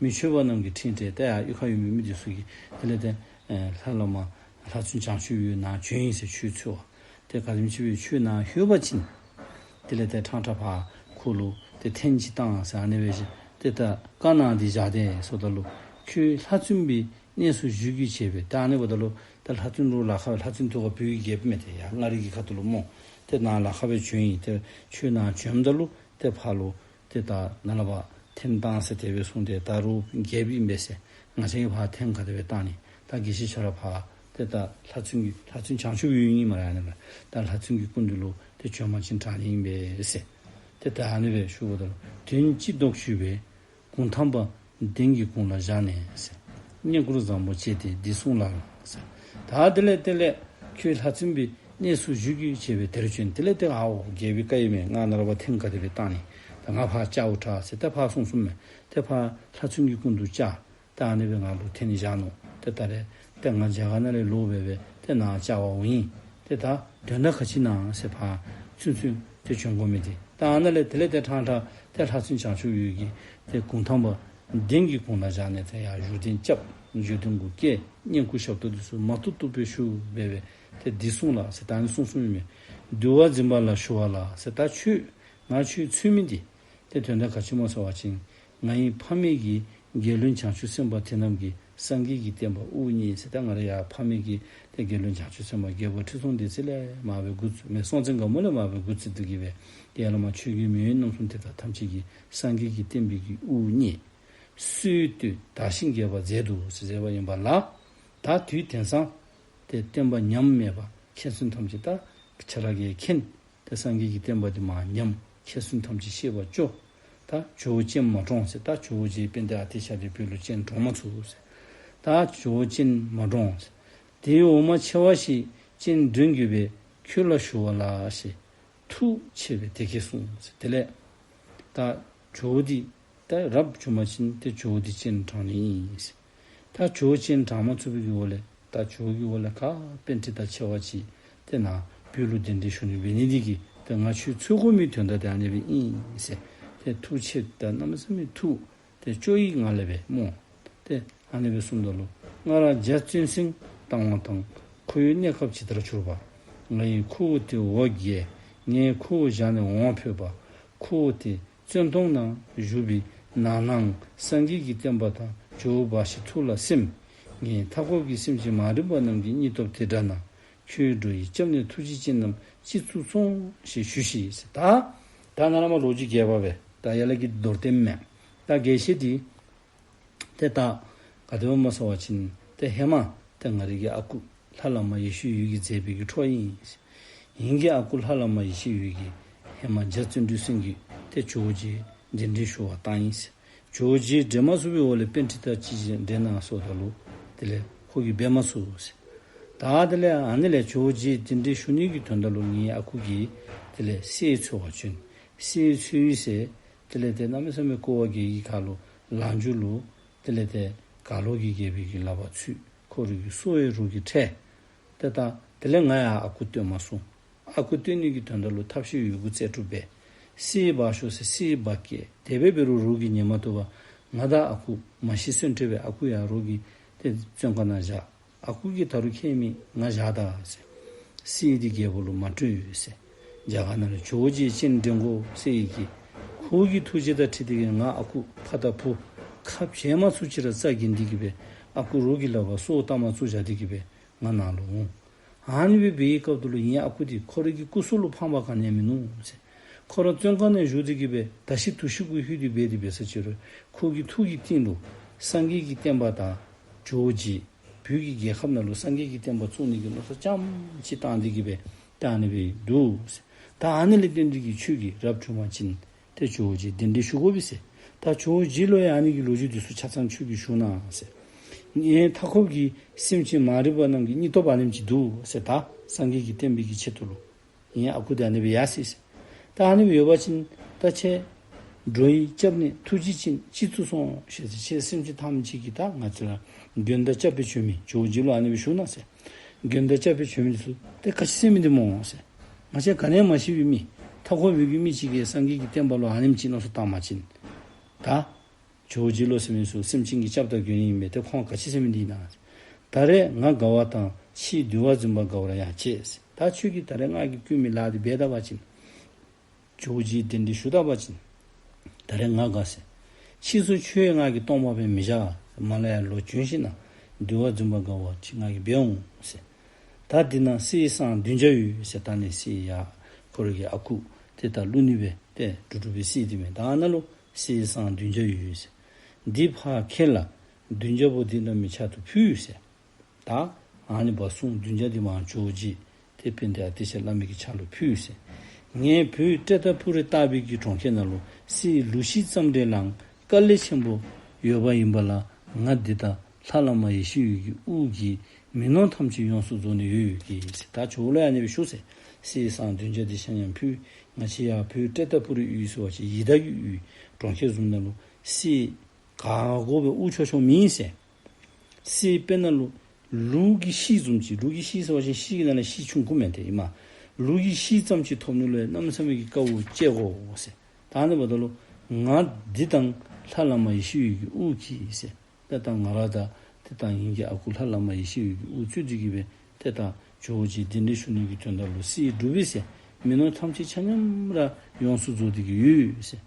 མི་ཆོས་པ་རྣམས་ཀྱིས་ཁྲིད་དེ་ཏེ་ཡར་གཡུས་ཁར་ཡོད་མི་མི་འདི་ཚུ་གིས་དེ་ལས་ཏེ་ཨེ་ལྷ་བླ་མ་ལྷ་བཙུན་བྱང་ཆུབ་འོད་ནཱ་བྱོན་ཡི་ཟེར་ཆོས་འཚོལ་བ། ཏེ་ག་དེམ་ཅིག་སྦེ་ཆོས་ནཱ་ལྷོད་པ་ཅིན་དེ་ལས་ཏེ་ཕྲང་ཕྲང་ཕར་ཁོ་ལུ་ཏེ་ཐེངས་ཅིག་བཏང་ཟེར་ཨ་ནི་སྦེ་ཏེ་ད་བཀའ་གནང་སྟེ་བཞག་སྟེ་སོངམ་ད་ལུ་ཁྱོད་ལྷ་བཙུན་པའི་གནས་སུ་བཞུགས་ཀྱི་བྱས་པས། ད་ཨ་ནི་འབདཝ་ད་ལུ་ད་ལྷ་བཙུན་ལུ་ལཱ་ཁག་སྦེ་ལྷ་བཙུན་ཐུགས་ཁར་བོད་ཀྱི་རྒྱལཔོ་མེན་ཏེ་ཡར་མངའ་རིས་ཀྱི་ཁ་ཐུག་ལུ་སྨོ། ཏེ་ནཱ་ལཱ་ཁག་སྦེ་བྱོན་ཡི། ཏེ་ཁྱོད་ནཱ་བྱོནམ་ད་ལུ་ཏེ་ཕར་ལུ་ཏེ་ད་ནཱ་ལས་ཕར་ཐེངས་བཏང་ཟེར་དེ་སྦེ་གསུངས་ཏེ་ད་རུང་རྒྱལཔོ་ཨིན་པས་ཟེར་ང་བཅས་ཀྱིས་ཕར་ཐེངས་ག་དེ་སྦེ་བཏང་ནི། ད་དགེ་བཤེས་ཁྱོད་ར་ཕར་ཏེ་ད་ལྷ་བཙུན་གྱི་ལྷ་བཙུན་བྱང་ཆུབ་འོད་ཨིན་སྨ་རེ་ཨ་ནི་ལགས། ད་ལྷ་བཙུན་གྱི་སྐུ་མདུན་ལུ་ཏེ་བྱོན་པ་ཅིན་དྲག་ནི་ཨིན་པས་ཟེར། ཏེ་ད་ཨ་ནི་སྦེ་ཞུཝ་ད་ལུ་དོན་ཅི་ལྡོག་ཞུས་པས། གུང་ཐང་པ་གདན་གྱི་གུང་ལ་བཞག་ནས་ཟེར། བསྙེན་བཀུར་བཟང་པོ་བྱས་ཏེ་འདི་གསུངས་ལགས་ཟེར། ད་དེ་ལས་དེ་ལས་ཁྱོད་ལྷ་བཙུན་པའི་གནས་སུ་བཞུགས་ཀྱི་བྱས་པས་དེར་བྱོན། དེ་ལས་ཏེ་ཨའོ་རྒྱལ་པོའི་བཀའ་ཨིན་མས། ང་ནཱ་ལས་ཕར་ཐེངས་ག་དེ་སྦེ་བཏང་ནི། ད་ང་ཕར་བཅར་འོང་དྲག་ཟེར་ཏེ་ཕར་གསུངས་གསུངསམ་མས། ཏེ་ཕར་ལྷ་བཙུན་གྱི་སྐུ་མདུན་བཅར། ད་ཨ་ནི་སྦེ་ང་ལུ་ཐོན་ནི་བཞག་ནུག། ཏེ་ད་རེས་ཏེ་ང་རྒྱ་གར་ནང་ལས་ལོག་སྦེ་སྦེ་ཏེ་ནཱ་བཅར་བར་འོང་ཡི། ཏེ་ད་དོན་དག་ག་ཅི་ཨིན་ན་ཟེར་ཕར་ཚུན་ཚོད་ཏེ་བྱོན་དགོ་མི་འདི། ད་ཨ་ནཱ་ལས་དེ་ལས་ཏེ་ཕྲང་ཕྲང་ཏེ་ལྷ་བཙུན་བྱང་ཆུབ་འོད་ཀྱིས་ཏེ་གུང་ཐང་པ་གདན་གྱི་གུང་ལ་བཞག་ནས་ཏེ་ཡར་བཞུགས་གདན་རྐྱབ། བཞུགས་གདན་གུ་བཀལ། བསྙེན་བཀུར་ཞབས་ཏོག་འདི་ཚུ་མ་ཐུབ་ཐུབ་སྦེ་ཞུ་སྦེ་སྦེ་ཏེ་འདི་གསུངས་ལགས་ཟེར་ད་ཨ་ནི་གསུངས་གསུངསམ་ཨིན་མས། འདུལ་བ་འཛིན་པ་ལ་ཞུ་བ་ལ་ཟེར། ད་ཁྱོད་ང་ཁྱོད་འཚོལ་མི་འདི་ཏེ་དོན་དག་ག་ཅི་སྨོ་ཟེར་བ་ཅིན་ང་ཡི་ཕ་མེས་ཀྱི་རྒྱལ་བློན་བྱང་ཆུབ་སེམས་དཔའ་དེ་རྣམས་ཀྱིས་སངས་རྒྱས་ཀྱི་བསྟན་པ་དབུ་བརྙེས་ཟེར། ད་ང་རའི་ཡ་ཕ་མེས་ཀྱི་ཏེ་རྒྱལ་བློན་བྱང་ཆུབ་སེམས་དཔའ་རྒྱལ་པོ་ཁྲི་སྲོང་ལྡེ་བཙན་ལས་མར་སྦེ་འགོ་བཙུགས་མི་སྲོང་བཙན་སྒམ་པོ་ལས་མར་སྦེ་འགོ་བཙུགས་ཏེ་གི་སྦེ་ཏེ་ཡ་བླ་མ་ཆོས་ཀྱི་མེས་དབོན་རྣམ་གསུམ་དེ་དག་ཐམས་ཅད་ཀྱིས་སངས་རྒྱས་ཀྱི་བསྟན་པའི་གི་དབུ་བརྙེས། སྲོལ་གཏོད་དར་ཞིང་རྒྱས་པར་མཛད་དོ་ཟེར་མཛད་པ་ཡིན་པ་ལ། ད་དུས་དེང་སང་ཏེ་བསྟན་པ་ཉམས་མེད་པར་མཁན་སྤུན་ཐམས་ཅད་ད་ཁྱེད་ར་གིས་མཁྱེན། ཏེ་སངས་རྒྱས་ཀྱི་བསྟན་པ་འདི་མར་ཉམས། མཁན་སྤུན་ཐམས་ཅད་ཤེས་པ་སྐྱོ། ད་ཇོ་བོ་སྤྱན་མ་དྲངས་ཟེར། ད་ཇོ་བོ་རྗེ་དཔལ་ལྡན་ཨ་ཏི་ཤ་འདི་བོད་ལུ་སྤྱན་དྲངས་མ་ཚུགས་ཟེར། ད་ཇོ་བོ་སྤྱན་མ་དྲངས་ཟེར། དེའི་འོག་མ་ཆེ་བ་ཞིག་སྤྱན་འདྲེན་དགོས་པས་ཁྱོད་ལ་ཞུ་བ་ལགས་ཞེས་ཐུགས་ཆེ་བས་དེ་སྐད་གསུངས་ཟེར། དེ་ལས་ད་ཇོ་བོ་འདི་ད་རབ་བྱུང་པ་ཅིན་ཏེ་ཇོ་བོ་འདི་སྤྱན་དྲངས་ནི་ཨིན་ཟེར། ད་ཇོ་བོ་སྤྱན་དྲངས་མ་ཚུགས་པའི་གི་འོག་ལས་ད་ཇོ་བོ་གི་འོག་ལས་ག་པཎྜི་ཏ་ཆེ་བ་ཅིག་ཏེ་ནཱ་བོད་ལུ་གདན་འདྲེན་ཞུ་ནི་འབད་ནི་འདི་གིས་ཏེ་ང་ཁྱོད་འཚོལ་དགོ་མི་དོན་དག་དེ་ཨ་ནི་སྦེ་ཨིན་ཟེར། ཏེ་ཐུགས་ཆེ་ད་གནམ་མེད་ས་མེད་ཐུགས་ཏེ་སྐྱོ་བའི་ངང་ལས་སྦེ་སྨོ། ཏེ་ཨ་ནི་སྦེ་གསུངམ་ད་ལུ་སྔར་རྒྱ་བཙུན་སེང་བཏང་བ་དང་། ཁོ་བོའི་གནས་སྐབས་ཇི་ལྟར་གྱུར་པ། ང་ཡི་ཁུ་བོ་དེ་འོ་བརྒྱལ། ངས་ཁུ་བོ་བཞག་ནས་འོང་བ་ཕོད་པ། ཁུ་བོ་དེ་བཙོན་དོང་ན་བཞུགས་པའི་ནང་ན་སངས་རྒྱས་ཀྱི་བསྟན་པ་དང་ཇོ་བོ་འབའ་ཞིག་ཐུགས་ལ་སིམ། ངས་མཐའ་འཁོབ་ཀྱི་སེམས་ཅན་མ་རིག་པ་རྣམས་ཀྱི་སྙིང་སྟོབས་དེ་འདྲ་ན། ཁྱོད་འགྲོ་ཡི་སྐྱབས་གནས་ཐུགས་རྗེ་ཅན་རྣམས་ཅི་ཚུགས་སོང་ཞེས་ཞུ་ཞིག་ཟེར། ད་ད་ནཱ་ལས་མར་ལོ་རྒྱུས་རྒྱས་པ་སྦེ་ད་ཡར་ལས་ཀྱི་མདོར་བསྟན་མས། ད་རྒྱས་བཤད་འདི་ཏེ་ད་ག་དེ་སྦེ་སྨོ་ཟེར་བ་ཅིན་ཏེ་ཧེ་མ་ཏེ་ང་རའི་གི་ཨ་ཁུ་ལྷ་བླ་མ་ཡེ་ཤེས་འོད་ཀྱིས་མཛད་པའི་གི་འཕྲོ་ཨིན། ངེ་གི་ཨ་ཁུ་ལྷ་བླ་མ་ཡེ་ཤེས་འོད་ཀྱིས་ཧེ་མ་རྒྱ་བརྩོན་འགྲུས་སེང་གེ་ཏེ་ཇོ་བོ་རྗེ་གདན་འདྲེན་ཞུ་བར་བཏང་ཡི། ཇོ་བོ་རྗེ་འདྲེན་མ་ཚུགས་པའི་འོག་ལས་པཎྜི་ཏ་ཅིག་འདྲེན་གནང་ཟེརཝ་ད་ལུ་དེ་ལས་ཁོ་གིས་འབད་མ་ཚུགས་ཟེར། ད་དེ་ལས་ཨ་ནི་ལས་ཇོ་བོ་རྗེ་གདན་འདྲེན་ཞུ་ནི་གི་དོན་དག་ལུ་ངེའི་ཨ་ཁུ་གིས་དེ་ལས་གསེར་འཚོལ་བར་བྱོན། གསེར་འཚོལ་ཡི་ཟེར། དེ་ལས་ཏེ་གནམ་མེད་ས་མེད་ཀོ་བ་རྒྱས་ཀྱི་ཁ་ལུ་ལང་ཇུ་ལུ་དེ་ལས་ཏེ་ག་ལོ་གི་རྒྱལ་པོའི་གི་ལག་པར་ཚུད། ཁོ་རའི་གི་སྲོག་ཡང་རོགས་ཀྱིས་ཁྲལ། ཏེ་ད་དེ་ལས་ང་ཡང་ཨ་ཁུ་བསྟེན་མ་ཚུགས། ཨ་ཁུ་བསྟེན་ནི་གི་དོན་དག་ལུ་ཐབས་ཤེས་ཡོད་དགུ་རྩལ་སྤྲུགས་འབད། གསེར་འབག་ཤོག་ཟེར་གསེར་འབག་བསྐྱལ། དེ་སྦེ་འབད་རུང་རོགས་ཀྱིས་ཉན་མ་བཏུབ་པར་ང་དང་ཨ་ཁུ་མ་ཤི་གསོན་བྲལ་སྦེ་ཨ་ཁུ་ཡང་རོགས་ཀྱི་ཏེ་བཙོན་ཁང་ནང་བཞག། ཨ་ཁུ་གིས་ད་རུང་ཁྱད་མེད་ང་བཞག་ད་ཟེར། གསེར་འདི་རྒྱལ་པོ་ལུ་མ་སྤྲོད་ཟེར། རྒྱ་གར་ནང་ལས་ཇོ་བོ་རྗེ་སྤྱན་འདྲེན་དགོ་ཟེར་ཡི་གི་ཁོ་གི་ཐུགས་རྗེ་དང་འཁྲིལ་ཏེ་གིས་ང་ཨ་ཁུ་ཕ་དང་བུ་ཁ་འབྱལ་མ་ཚུགས་ཅིག་ར་རྩ་འགེངས་ཏེ་གིས་སྦེ་ཨ་ཁུ་རོགས་ཀྱི་ལག་པར་སྲོག་བཏང་མ་ཚུགས་བཞག་སྟེ་གིས་སྦེ་ང་ནཱ་ལུ་འོང་། ཨ་ནི་སྦེ་འབད་བའི་སྐབས་དུ་ལུ་ངེའི་ཨ་ཁུ་འདི་ཁོ་རའི་གི་སྐུ་སྲོག་ལུ་ཕངས་པ་ག་ནི་ཡང་མིན་ནུག་ཟེར། ཁོ་ར་བཙོན་ཁང་ནང་བཞུགས་ཏེ་གིས་སྦེ་ད་ཤི་དུག་ཤི་གུ་ལྷོད་དེ་འབད་དེ་འབད་ས་ཅིག་རུང་ཁོ་གི་ཐུགས་ཀྱི་གཏིང་ལུ་སངས་རྒྱས་ཀྱི་བསྟན་པ་དང་ཇོ་བོ་རྗེ་བོད་ཀྱི་རྒྱལ་ཁབ་ནང་ལུ་སངས་རྒྱས་ཀྱི་བསྟན་པ་བཙུགས་ནི་གི་མནོ་བསམ་རྐྱངམ་ཅིག་བཏང་སྟེ་གིས་སྦེ་ད་ཨ་ནི་སྦེ་འདུག་ཟེར། ད་ཨ་ནི་ལས་བརྟེན་ཏེ་གིས་ཁྱོད་ཀྱིས་རབ་བྱུང་པ་ཅིན་ཏེ་ཇོ་བོ་རྗེ་གདན་འདྲེན་ཞུ་དགོ་པས་ཟེར། ད་ཇོ་བོ་རྗེ་ལུ་ཡང་ཨ་ནི་གི་ལོ་རྒྱུས་འདི་ཚུ་ཆ་ཚང་ཁྱོད་ཀྱིས་ཞུ་གནང་ཟེར། ངེའི་མཐའ་འཁོབ་ཀྱི་སེམས་ཅན་མ་རིག་པ་རྣམས་ཀྱི་སྙིང་སྟོབས་ཨ་ནེམ་ཅིག་འདུག་ཟེར། ད་སངས་རྒྱས་ཀྱི་བསྟན་པའི་གི་ཆེད་དུ་ལུ་ངེའི་ཨ་ཁུ་འདི་ཨ་ནི་སྦེ་ཡར་སོ་ཡི་ཟེར། ད་ཨ་ནི་སྦེ་ཡོད་པ་ཅིན་ད་ཁྱེད་འགྲོ་ཡི་སྐྱབས་གནས་ཐུགས་རྗེ་ཅན་ཅི་ཚུགས་སོང་ཞེས་ཟེར། ཁྱེད་སེམས་ཅན་ཐམས་ཅད་ཀྱི་ད་ང་བཅས་ར་མགོན་དང་སྐྱབས་སྦེ་བྱོན་མི་ཇོ་བོ་རྗེ་ལུ་ཨ་ནི་སྦེ་ཞུ་གནང་ཟེར། མགོན་དང་སྐྱབས་སྦེ་བྱོན་མི་འདི་ཚུ་ཏེ་ག་ཅི་ཟེར་མི་འདི་སྨོ་ཟེར། ང་བཅས་ག་ནི་ཡང་མ་ཤེས་པའི་མི་མཐའ་འཁོབ་ཡོད་པའི་མི་ཅིག་གིས་སངས་རྒྱས་ཀྱི་བསྟན་པ་ལུ་ཨ་ནེམ་ཅིག་མནོ་བསམ་བཏང་པ་ཅིན་ད་ཇོ་བོ་རྗེ་ལུ་ཟེར་མི་ཚུ་སེམས་ཅན་གྱི་སྐྱབས་དང་མགོན་ཨིན་མས། ཏེ་ཁོང་ག་ཅི་ཟེར་མི་འདི་ཨིན་ན། ད་རེས་ང་དགའ་བ་དང་ཕྱིས་འདུལ་བ་འཛིན་པ་དགའ་བར་ཡང་བྱེད་ཟེར། ད་ཁྱོད་ཀྱིས་ད་རེས་ང་གིས་བསྐུལ་མི་ལཱ་འདི་འབད་ད་པ་ཅིན་ཇོ་བོ་རྗེ་གདན་འདྲེན་ཞུ་ད་པ་ཅིན་ད་རེས་ང་དགའ་ཟེར། ཕྱིས་སུ་ཁྱོད་ང་གི་སྟོང་པ་སྦེ་མི་བཞག། མར་ལས་ཡར་ལོག་བྱོན་ཞིནམ་ལས་འདུལ་བ་འཛིན་པ་དགའ་བ་ཅིག་ང་གིས་འབད་འོང་ཟེར། ད་འདི་ན་གསེར་སྲང་བདུན་བརྒྱ་ཡོད་ཟེར། ད་ཨ་ནི་གསེར་ཡར་ཁོ་རའི་གི་ཨ་ཁུ་ཏེ་ད་བླུག་ནི་སྦེ་ཏེ་གྲུབ་གྲུབ་སྦེ་གསེར་འདི་མས། ད་ཨ་ནཱ་ལུ་གསེར་སྲང་བདུན་བརྒྱ་ཡོད་ཟེར། འདི་ཕར་ཁྱེར་ལ་བདུན་བརྒྱ་པོ་འདི་བླ་མའི་ཕྱག་ཏུ་ཕུལ་ཟེར། ད་ཨ་ནི་བ་སྲང་བདུན་བརྒྱ་འདི་མར་ཇོ་བོ་རྗེ་ཏེ་དཔལ་ལྡན་ཨ་ཏི་ཤ་བླ་མའི་གི་ཕྱག་ལུ་ཕུལ་ཟེར། ངས་བོད་ཏྲེ་ཏ་པུ་རི་ལྟ་བུའི་གི་གྲོང་ཁྱེར་ནང་ལུ་གསེར་ལུག་ཤིག་ཙམ་རེ་ལའང་དཀའ་ལས་ཆེན་པོ་ཡོདཔ་ཨིན་པ་ལ། ང་འདི་དང་ལྷ་བླ་མ་ཡེ་ཤེས་འོད་ཀྱི་དབུ་གིས་མི་ནོར་ཐམས་ཅད་ཡོངས་སུ་རྫོགས་ནི་ཡོད་ཀྱིས་ཟེར། ད་ཇོ་བོ་ལུ་ཨ་ནི་སྦེ་ཞུ་ཟེར། གསེར་སྲང་བདུན་བརྒྱ་འདི་ཆ་མཉམ་ཕུལ། ང་བཅས་ཡར་བོད་ཏྲེ་ཏ་པུ་རི་ཡུལ་ཟེར་བ་ཅིན་ཡི་དྭགས་ཀྱི་ཡུལ་གྲོང་ཁྱེར་བཟུམ་ནང་ལུ་གསེར་ག་དགོ་སྦེ་དབུ་ཆོག་ཆོག་མེད་ཟེར། གསེར་དཔེར་ན་ལུ་ལུག་གི་ཤིག་བཟུམ་ཅིག། ལུག་གི་ཤིག་ཟེར་བ་ཅིན་ཤིག་གི་ནང་ལས་ཤིག་ཆུང་ཀུ་མས། ཏེ་ཨིན་མས། ལུག་གི་ཤིག་ཙམ་ཅིག་ཐོབ་ནི་ལུ་ཡང་གནམ་མེད་ས་མེད་ཀྱི་དཀའཝ་སྤྱད་དགོ་ཟེར། ད་ཨ་ནི་འབདཝ་ད་ལུ་ང་འདི་དང་ལྷ་བླ་མ་ཡེ་ཤེས་འོད་ཀྱི་དབུ་གིས་ཟེར། ཏེ་ད་ང་ར་དང་ཏེ་ད་ངེ་གི་ཨ་ཁུ་ལྷ་བླ་མ་ཡེ་ཤེས་འོད་ཀྱི་དབུ་གཙོས་ཏེ་གིས་སྦེ་ཏེ་ད་ཇོ་བོ་རྗེ་གདན་འདྲེན་ཞུ་ནི་གི་དོན་དག་ལུ་གསེར་འབྲུག་པའི་ཟེར་མི་ནོར་ཐམས་ཅད་ཆ་མཉམ་ར་ཡོངས་སུ་རྫོགས་ཏེ་གིས་ཡོད་ཟེར།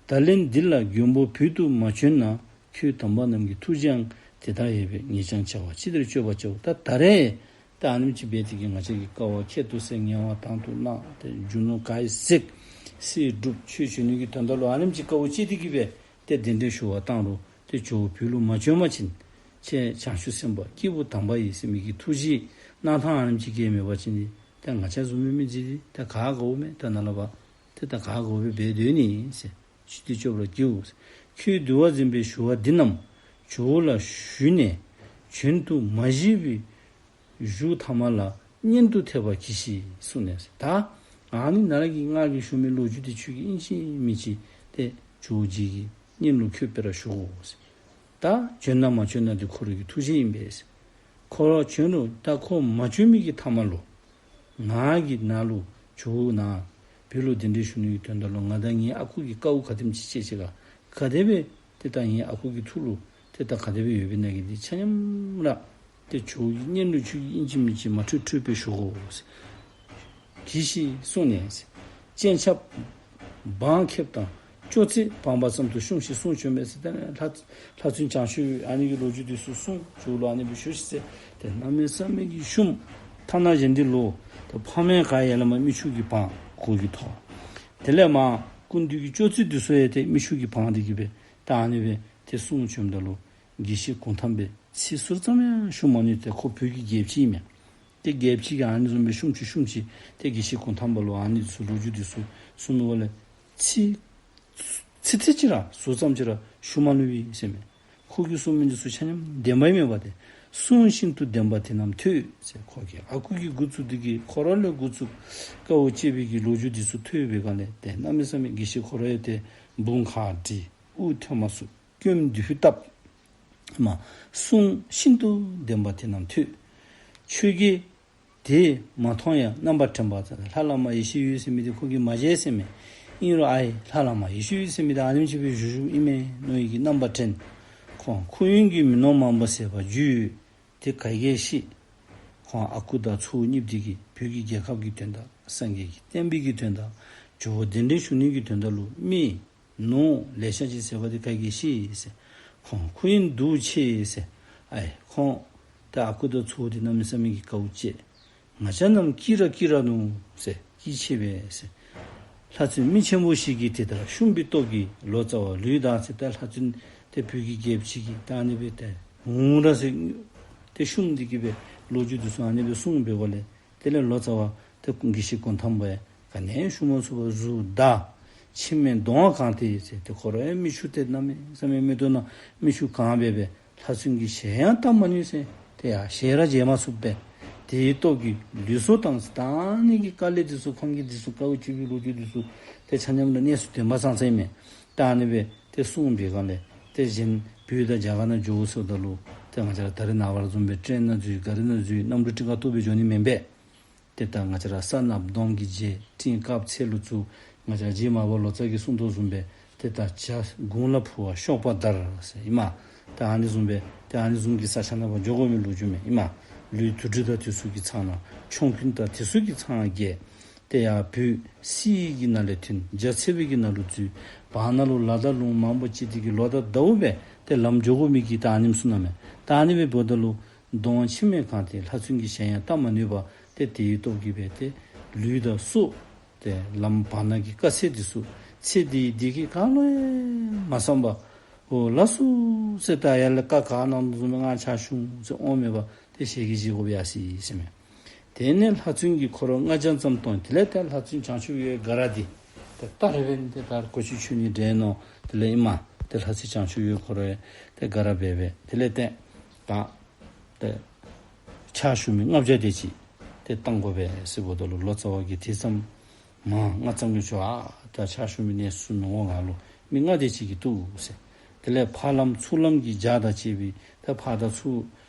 ད་ལན་འདི་ལ་མགོན་པོ་བོད་དུ་མ་བྱོན་ན། ཁྱོད་དམ་པ་རྣམས་ཀྱི་ཐུགས་རྗེའང་དེ་ལྟར་ཡོད་པས། ངེད་ཅག་བྱ་བ་ཅི་བདེར་སྤྱོད་པར་བྱའོ། ད་ད་རེས་ད་ཨ་ནེམ་ཅིག་འབད་དེ་གིས་ང་བཅས་ཀྱི་དཀའ་བ་ཁྱད་དུ་བསད་ངལ་བ་དང་དུ་བླངས་ཏེ་རྒྱུ་ནོར་ག་ཡི་བསྲེགས། གསེར་བསྒྲུབས། ཁྱོད་བྱོན་ནི་གི་དོན་དག་ལུ་ཨ་ནེམ་ཅིག་དཀའཝ་སྤྱད་དེ་གིས་སྦེ་ཏེ་གདན་འདྲེན་ཞུ་བར་བཏང་རུང་ཏེ་ཇོ་བོ་བོད་ལུ་མ་བྱོན་པ་ཅིན་ ཁྱེད་བྱང་ཆུབ་སེམས་དཔའ་སྐྱེས་བུ་དམ་པ་ཡི་ཟེར་མི་གི་ཐུགས་རྗེ་གནང་ཐངས་ཨ་ནེམ་ཅིག་གིས་མེད་པ་ཅིན་ཏེ་ད་ང་བཅས་བཟུམ་མའི་མི་ཅིག་ཏེ་ག་དགའཝ་མས། ད་ནཱ་ལས་ཕར་ཏེ་ད་ག་དགའཝ་སྦེ་འབད་སྡོད་ནི་ཟེར། ཅི་སྟེ་སྐྱོབ་པར་བགྱིའོ་ཟེར། ཁྱོད་འདུལ་བ་འཛིན་པའི་ཞུ་བ་འདི་རྣམས་ཇོ་བོ་ལ་ཞུས་ནས་བྱོན་དུ་མ་བཞེས་པའི་གཞུག་ཐ་མ་ལ་སྙན་དུ་ཐོས་པ་གྱིས་ཤིག་གསུངས་ནས་ཟེར། ད་ཨ་ནི་ནཱ་ལས་ཀྱི་ང་གིས་ཞུ་མི་ལོ་རྒྱུས་འདི་ཁྱོད་ཀྱིས་ཨིན་ཅི་མིན་ཅི་ཏེ་ཇོ་བོ་རྗེ་གི་སྙན་ལུ་ཁྱོད་སྦེ་ར་ཞུ་དགོ་ཟེར། ད་འབྱོན་ན་མ་འབྱོན་ན་འདི་ཁོ་རའི་གི་ཐུགས་བཞེད་ཨིན་པས་ཟེར། ཁོ་ར་འབྱོན་རུང་ད་ཁོ་མ་འབྱོན་མི་གི་ཐ་མ་ལུ་ང་གིས་ནཱ་ལུ་ཇོ་བོ་ནཱ་བོད་ལུ་གདན་འདྲེན་ཞུ་ནི་གི་དོན་དག་ལུ་ང་དང་ངེའི་ཨ་ཁུ་གི་དཀའཝ་ག་དེམ་ཅིག་སྤྱད་ཅི་ག་ག་དེ་སྦེ་ཏེ་ད་ངེའི་ཨ་ཁུ་གི་ཐུགས་ལུ་ཏེ་ད་ག་དེ་སྦེ་ཡོདཔ་ཨིན་ན་གི་འདི་ཆ་མཉམ་ར་ཏེ་ཇོ་བོ་གི་སྙན་ལུ་ཁྱོད་ཀྱིས་ཨིན་ཅི་མིན་ཅི་མ་འཕྲོད་འཕྲོདཔ་སྦེ་ཞུ་དགོ་ཟེར། གྱིས་ཤིག་གསུངས་ནས་ཟེར། སྤྱན་ཆབ་འབངས་ཁེབས་དང་ཅོག་ཙེ་སྦངས་པ་ཙམ་དུ་ཤོམས་ཤིག་གསུངས་བྱོན་མས་ཟེར། ད་ལྷ་ལྷ་བཙུན་བྱང་ཆུབ་ཨ་ནི་གི་ལོ་རྒྱུས་འདི་ཚུ་གསུངས། ཇོ་བོ་ལུ་ཨ་ནི་སྦེ་ཞུ་ཤིག་ཟེར། ཏེ་གནམ་མེད་ས་མེད་ཀྱི་ཤོམས། ཐ་ན་གཞན་འདི་ལུ་ཏེ་ཕ་མའི་ག་ཡ་ལ་མ་མིག་ཆུ་གིས་སྦངས་ཁོ་གི་ཐོག། དེ་ལས་མར་སྐུ་མདུན་གྱི་ཅོག་ཙེ་འདི་ཚུ་ཡང་ཏེ་མིག་ཆུ་གིས་སྦངས་ཏེ་གི་སྦེ་ད་ཨ་ནི་སྦེ་ཏེ་གསུངས་བྱོནམ་ད་ལུ་དགེ་བཤེས་གུང་ཐང་སྦེ་ཚིག་ཟུར་ཙམ་ཡང་ཞུ་མ་ནུས། ཏེ་ཁོ་བོད་ཀྱི་རྒྱལཔོ་ཅིག་ཨིན་མས། ཏེ་རྒྱལཔོ་ཅིག་གིས་ཨ་ནི་བཟུམ་སྦེ་ཤོམས་ཅི་ཤོམས་ཅི་ཏེ་དགེ་བཤེས་གུང་ཐང་པ་ལུ་ཨ་ནི་ཚུ་ལོ་རྒྱུས་འདི་ཚུ་གསུངས་མི་འོག་ལས་ཚིག་ཚིག་ཚིག་ཅིག་ར་ཟུར་ཙམ་ཅིག་ར་ཞུ་མ་ནུས་པས་ཟེར་མས། ཁོ་གིས་གསུངས་མི་འདི་ཚུ་ཆ་མཉམ་བདེན་པ་ཨིན་མས་པ། ཏེ་གསུང་ཤིན་ཏུ་བདེན་པ་དེ་རྣམས་ཐོས་ཟེར། ཁོ་གིས་ཨ་ཁུ་གིས་འགོ་བཙུགས་ཏེ་གི་ཁོ་ར་ལས་འགོ་བཙུགས་དཀའཝ་སྤྱད་པའི་གི་ལོ་རྒྱུས་འདི་ཚུ་ཐོས་པའི་སྒང་ལས་ཏེ་གནམ་མེད་ས་མེད་དགེ་བཤེས་ཁོ་ར་ཡང་ཏེ་འབུམ་ཁ་བྲི་དབུ་ཐོན་མ་ཚུགས། སྐྱོན་འདི་ཕུད་བཏབ། མ་གསུང་ཤིན་ཏུ་བདེན་པ་དེ་རྣམས་ཐོས། ཆོས་བརྒྱད་དེ་མ་མཐོང་ཡང་རྣམ་པར་དྲན་པ་ཙམ། ལྷ་བླ་མ་ཡེ་ཤེས་འོད་ཟེར་མི་དེ་ཁོ་གིས་མ་མཇལ་ཟེར་མས། ཨིན་རུང་ཨའི་ལྷ་བླ་མ་ཡེ་ཤེས་འོད་ཟེར་མི་དེ་ཨ་ནེམ་ཅིག་སྦེ་བཞུགས་བཞུགསཔ་ཨིན་མས་མནོ་ཡི་གི་རྣམ་པར་དྲན། ཁོང་ཁོ་ཡོན་གྱི་མི་ནོར་མང་པོ་ཟད་པ་རྒྱུས་ཡོད། དེ་ག་གིས་ཤེས། ཁོང་ཨ་ཁུ་དང་ཚ་བོ་གཉིས་པོ་དེ་གིས་བོད་ཀྱི་རྒྱལ་ཁབ་ཀྱི་དོན་དག་སངས་རྒྱས་ཀྱི་བསྟན་པའི་གི་དོན་དག་ཇོ་བོ་གདན་འདྲེན་ཞུ་ནི་གི་དོན་དག་ལུ་མི་ནོར་ལེ་ཤ་ཅིག་ཟད་པ་དེ་ག་གིས་ཤེས་ཟེར། ཁོང་ཁོ་ཡོན་སྡུག་ཆེ་ཟེར། ཨའི་ཁོང་ད་ཨ་ཁུ་དང་ཚ་བོ་དེ་གནམ་མེད་ས་མེད་ཀྱི་དཀའཝ་སྤྱད། ང་བཅས་རྣམས་སྐྱིད་ར་སྐྱིད་ར་ནུག་ཟེར། སྐྱིད་ཆེ་བས་ཟེར། ལྷ་བཙུན་མི་ཆེན་པོ་ཞིག་གིས་དེ་ལྟར་བཤུམས་པའི་སྟོབས་ཀྱིས་ལོ་ཙཱ་བ་ལུས་དག་ཟེར། ད་ལྷ་བཙུན་དེ་བོད་ཀྱི་རྒྱལཔོ་ཅིག་གིས་ད་ཨ་ནི་སྦེ་ཏེ་འུང་ར་ཟེར་ཏེ་བཤུམས་ཏེ་གི་སྦེ་ལོ་རྒྱུས་འདི་ཚུ་ཨ་ནི་སྦེ་གསུངས་པའི་སྒོ་ལས་དེ་ལས་ལོ་ཙཱ་བ་དེ་དགེ་བཤེས་གུང་ཐང་པ་ཡང་ག་ནི་ཡང་ཞུ་མ་ཚུགས་པར་གཟུགས་འདར། མཆི་མས་གདོང་བ་གང་སྟེ་ཟེར། ཏེ་ཁོ་ར་ཡང་མིག་ཆུ་དེ་གནམ་མེད་ས་མེད་མིག་ཏོ་ནང་མིག་ཆུ་གང་སྦེ་སྦེ་ལྷ་བཙུན་གྱི་ཞལ་ཡང་བལྟ་མ་ནུས་ཟེར། དེ་ཡང་ཞལ་ར་མཇལ་མ་ཚུགས་པས། དེའི་སྟོབས་ཀྱིས་ལུས་སྲོག་དང་ཟེར། ད་ཨ་ནི་གི་དཀའ་ལས་འདི་ཚུ་ཁོང་གིས་འདི་ཚུ་དཀའཝ་སྤྱད་པའི་ལོ་རྒྱུས་འདི་ཚུ་ཏེ་ཆ་མཉམ་ར་གནས་ཚུལ་བདེན་པ་ཙང་ཙང་ཨིན་མས། ད་ཨ་ནི་སྦེ་ཏེ་གསུངས་པའི་སྒང་ལས་ཏེ་གཞན་བོད་དང་རྒྱ་གར་ནང་འགྱོ་ཟེརཝ་ད་ལུ་ཏེ་ང་བཅས་ར་ད་རེས་ནངས་པ་བཟུམ་སྦེ་ཊེན་ནང་འཛུལ་ག་རི་ནང་འཛུལ་གནམ་གྲུ་ཊི་ཀཊ་བཏོག་སྦེ་འགྱོ་ནི་མེན་པས། ཏེ་ད་ང་བཅས་ར་ས་ནགཔོ་གདོང་གི་རྗེ་སྤྲིན་དཀརཔོ་ཚལ་ལུ་བཙུགས། ང་བཅས་ར་རྗེ་མར་པ་ལོ་ཙཱ་གིས་གསུངས་དོ་བཟུམ་སྦེ་ཏེ་ད་བྱ་དགུང་ལ་འཕུར་བ་གཤོག་པ་འདར་ཟེར་ཨིན་མས། ད་ཨ་ནི་བཟུམ་སྦེ་ཏེ་ཨ་ནི་བཟུམ་གྱི་ས་ཆ་ནང་ཕར་འགྱོ་དགོ་མི་ལོ་རྒྱུས་མས་ཨིན་མས། ལུས་དུག་སྦྲུལ་དང་དེ་ཚུ་གིས་ཚང་ན། ཆོམ་རྐུན་དང་དེ་ཚུ་གིས་ཚང་ན་རྒྱལ། ཏེ་ཡར་བོད་སིའི་གི་ནང་ལས་ཐོན་རྒྱ་ཚ་བའི་གི་ནང་ལུ་འཛུལ། བར་ན་ལུ་ལ་དང་ལུང་མང་པོ་ཅིག་དེ་གི་ལོ་དང་ཟླཝ་སྦེ་ཏེ་ལམ་འགྱོ་དགོ་མི་གི་ད་ཨ་ནེམ་གསུངས་ནུག་མས། ད་ཨ་ནི་སྦེ་འབདཝ་ད་ལུ་གདོང་མཆི་མས་གང་སྟེ་ལྷ་བཙུན་གྱི་ཞལ་ཡང་བལྟ་མ་ནུས་པ་ཏེ་དེའི་སྟོབས་ཀྱིས་སྦེ་ཏེ་ལུས་དང་སྲོག་ཏེ་ལམ་བར་ན་གི་དཀའ་ཚེགས་འདི་ཚུ་ཚེ་འདིའི་བདེ་སྐྱིད་གང་ལུ་ཡང་མ་བསམ་པར་འོ་ལགས་སོ་ཟེར་ད་ཡར་ལས་བཀའ་ག་གནང་དོ་བཟུམ་སྦེ་ང་ཕྱག་ཞུ་འོང་ཟེར་འོང་མེད་པར་ཏེ་ཞལ་གྱིས་བཞེས་དགོཔ་ཡར་སོ་ཡི་ཟེར་མས། དེ་ནས་ལྷ་བཙུན་གྱིས་ཁོ་ར་ལྔ་བརྒྱ་ཙམ་བཏང་། དེ་ལས་ཏེ་ལྷ་བཙུན་བྱང་ཆུབ་འོད་ག་ར་འདི་ཏེ་ད་རེས་འབདན་ཏེ་ད་གོ་ཆོད་ཆོད་ནི་འདྲས་མནོ། དེ་ལས་ཨིན་མས། ཏེ་ལྷ་བཙུན་བྱང་ཆུབ་འོད་ཁོ་ར་ཡང་ཏེ་ག་ར་འབད་འབད་དེ་ལས་ཏེ་ད་ཏེ་ཕྱག་ཞུ་མི་ལྔ་བརྒྱ་དེ་ཅིག་ཏེ་བཏང་དགོ་པས་ཟེརཝ་ད་ལུ་ལོ་ཙཱ་བ་གིས་དེ་ཙམ་མང་ང་ཙམ་གྱིས་ཆོག་ག། ད་ཕྱག་ཞུ་མི་གནས་ཚུལ་མི་འོང་། ང་ལུ་མི་ལྔ་དེ་ཅིག་གིས་བཏུབ་ཟེར། དེ་ལས་ཕ་ལམ་ཚུར་ལམ་གྱི་རྒྱ་དང་བཅས་པའི་ད་ཕར་དང་ཚུར་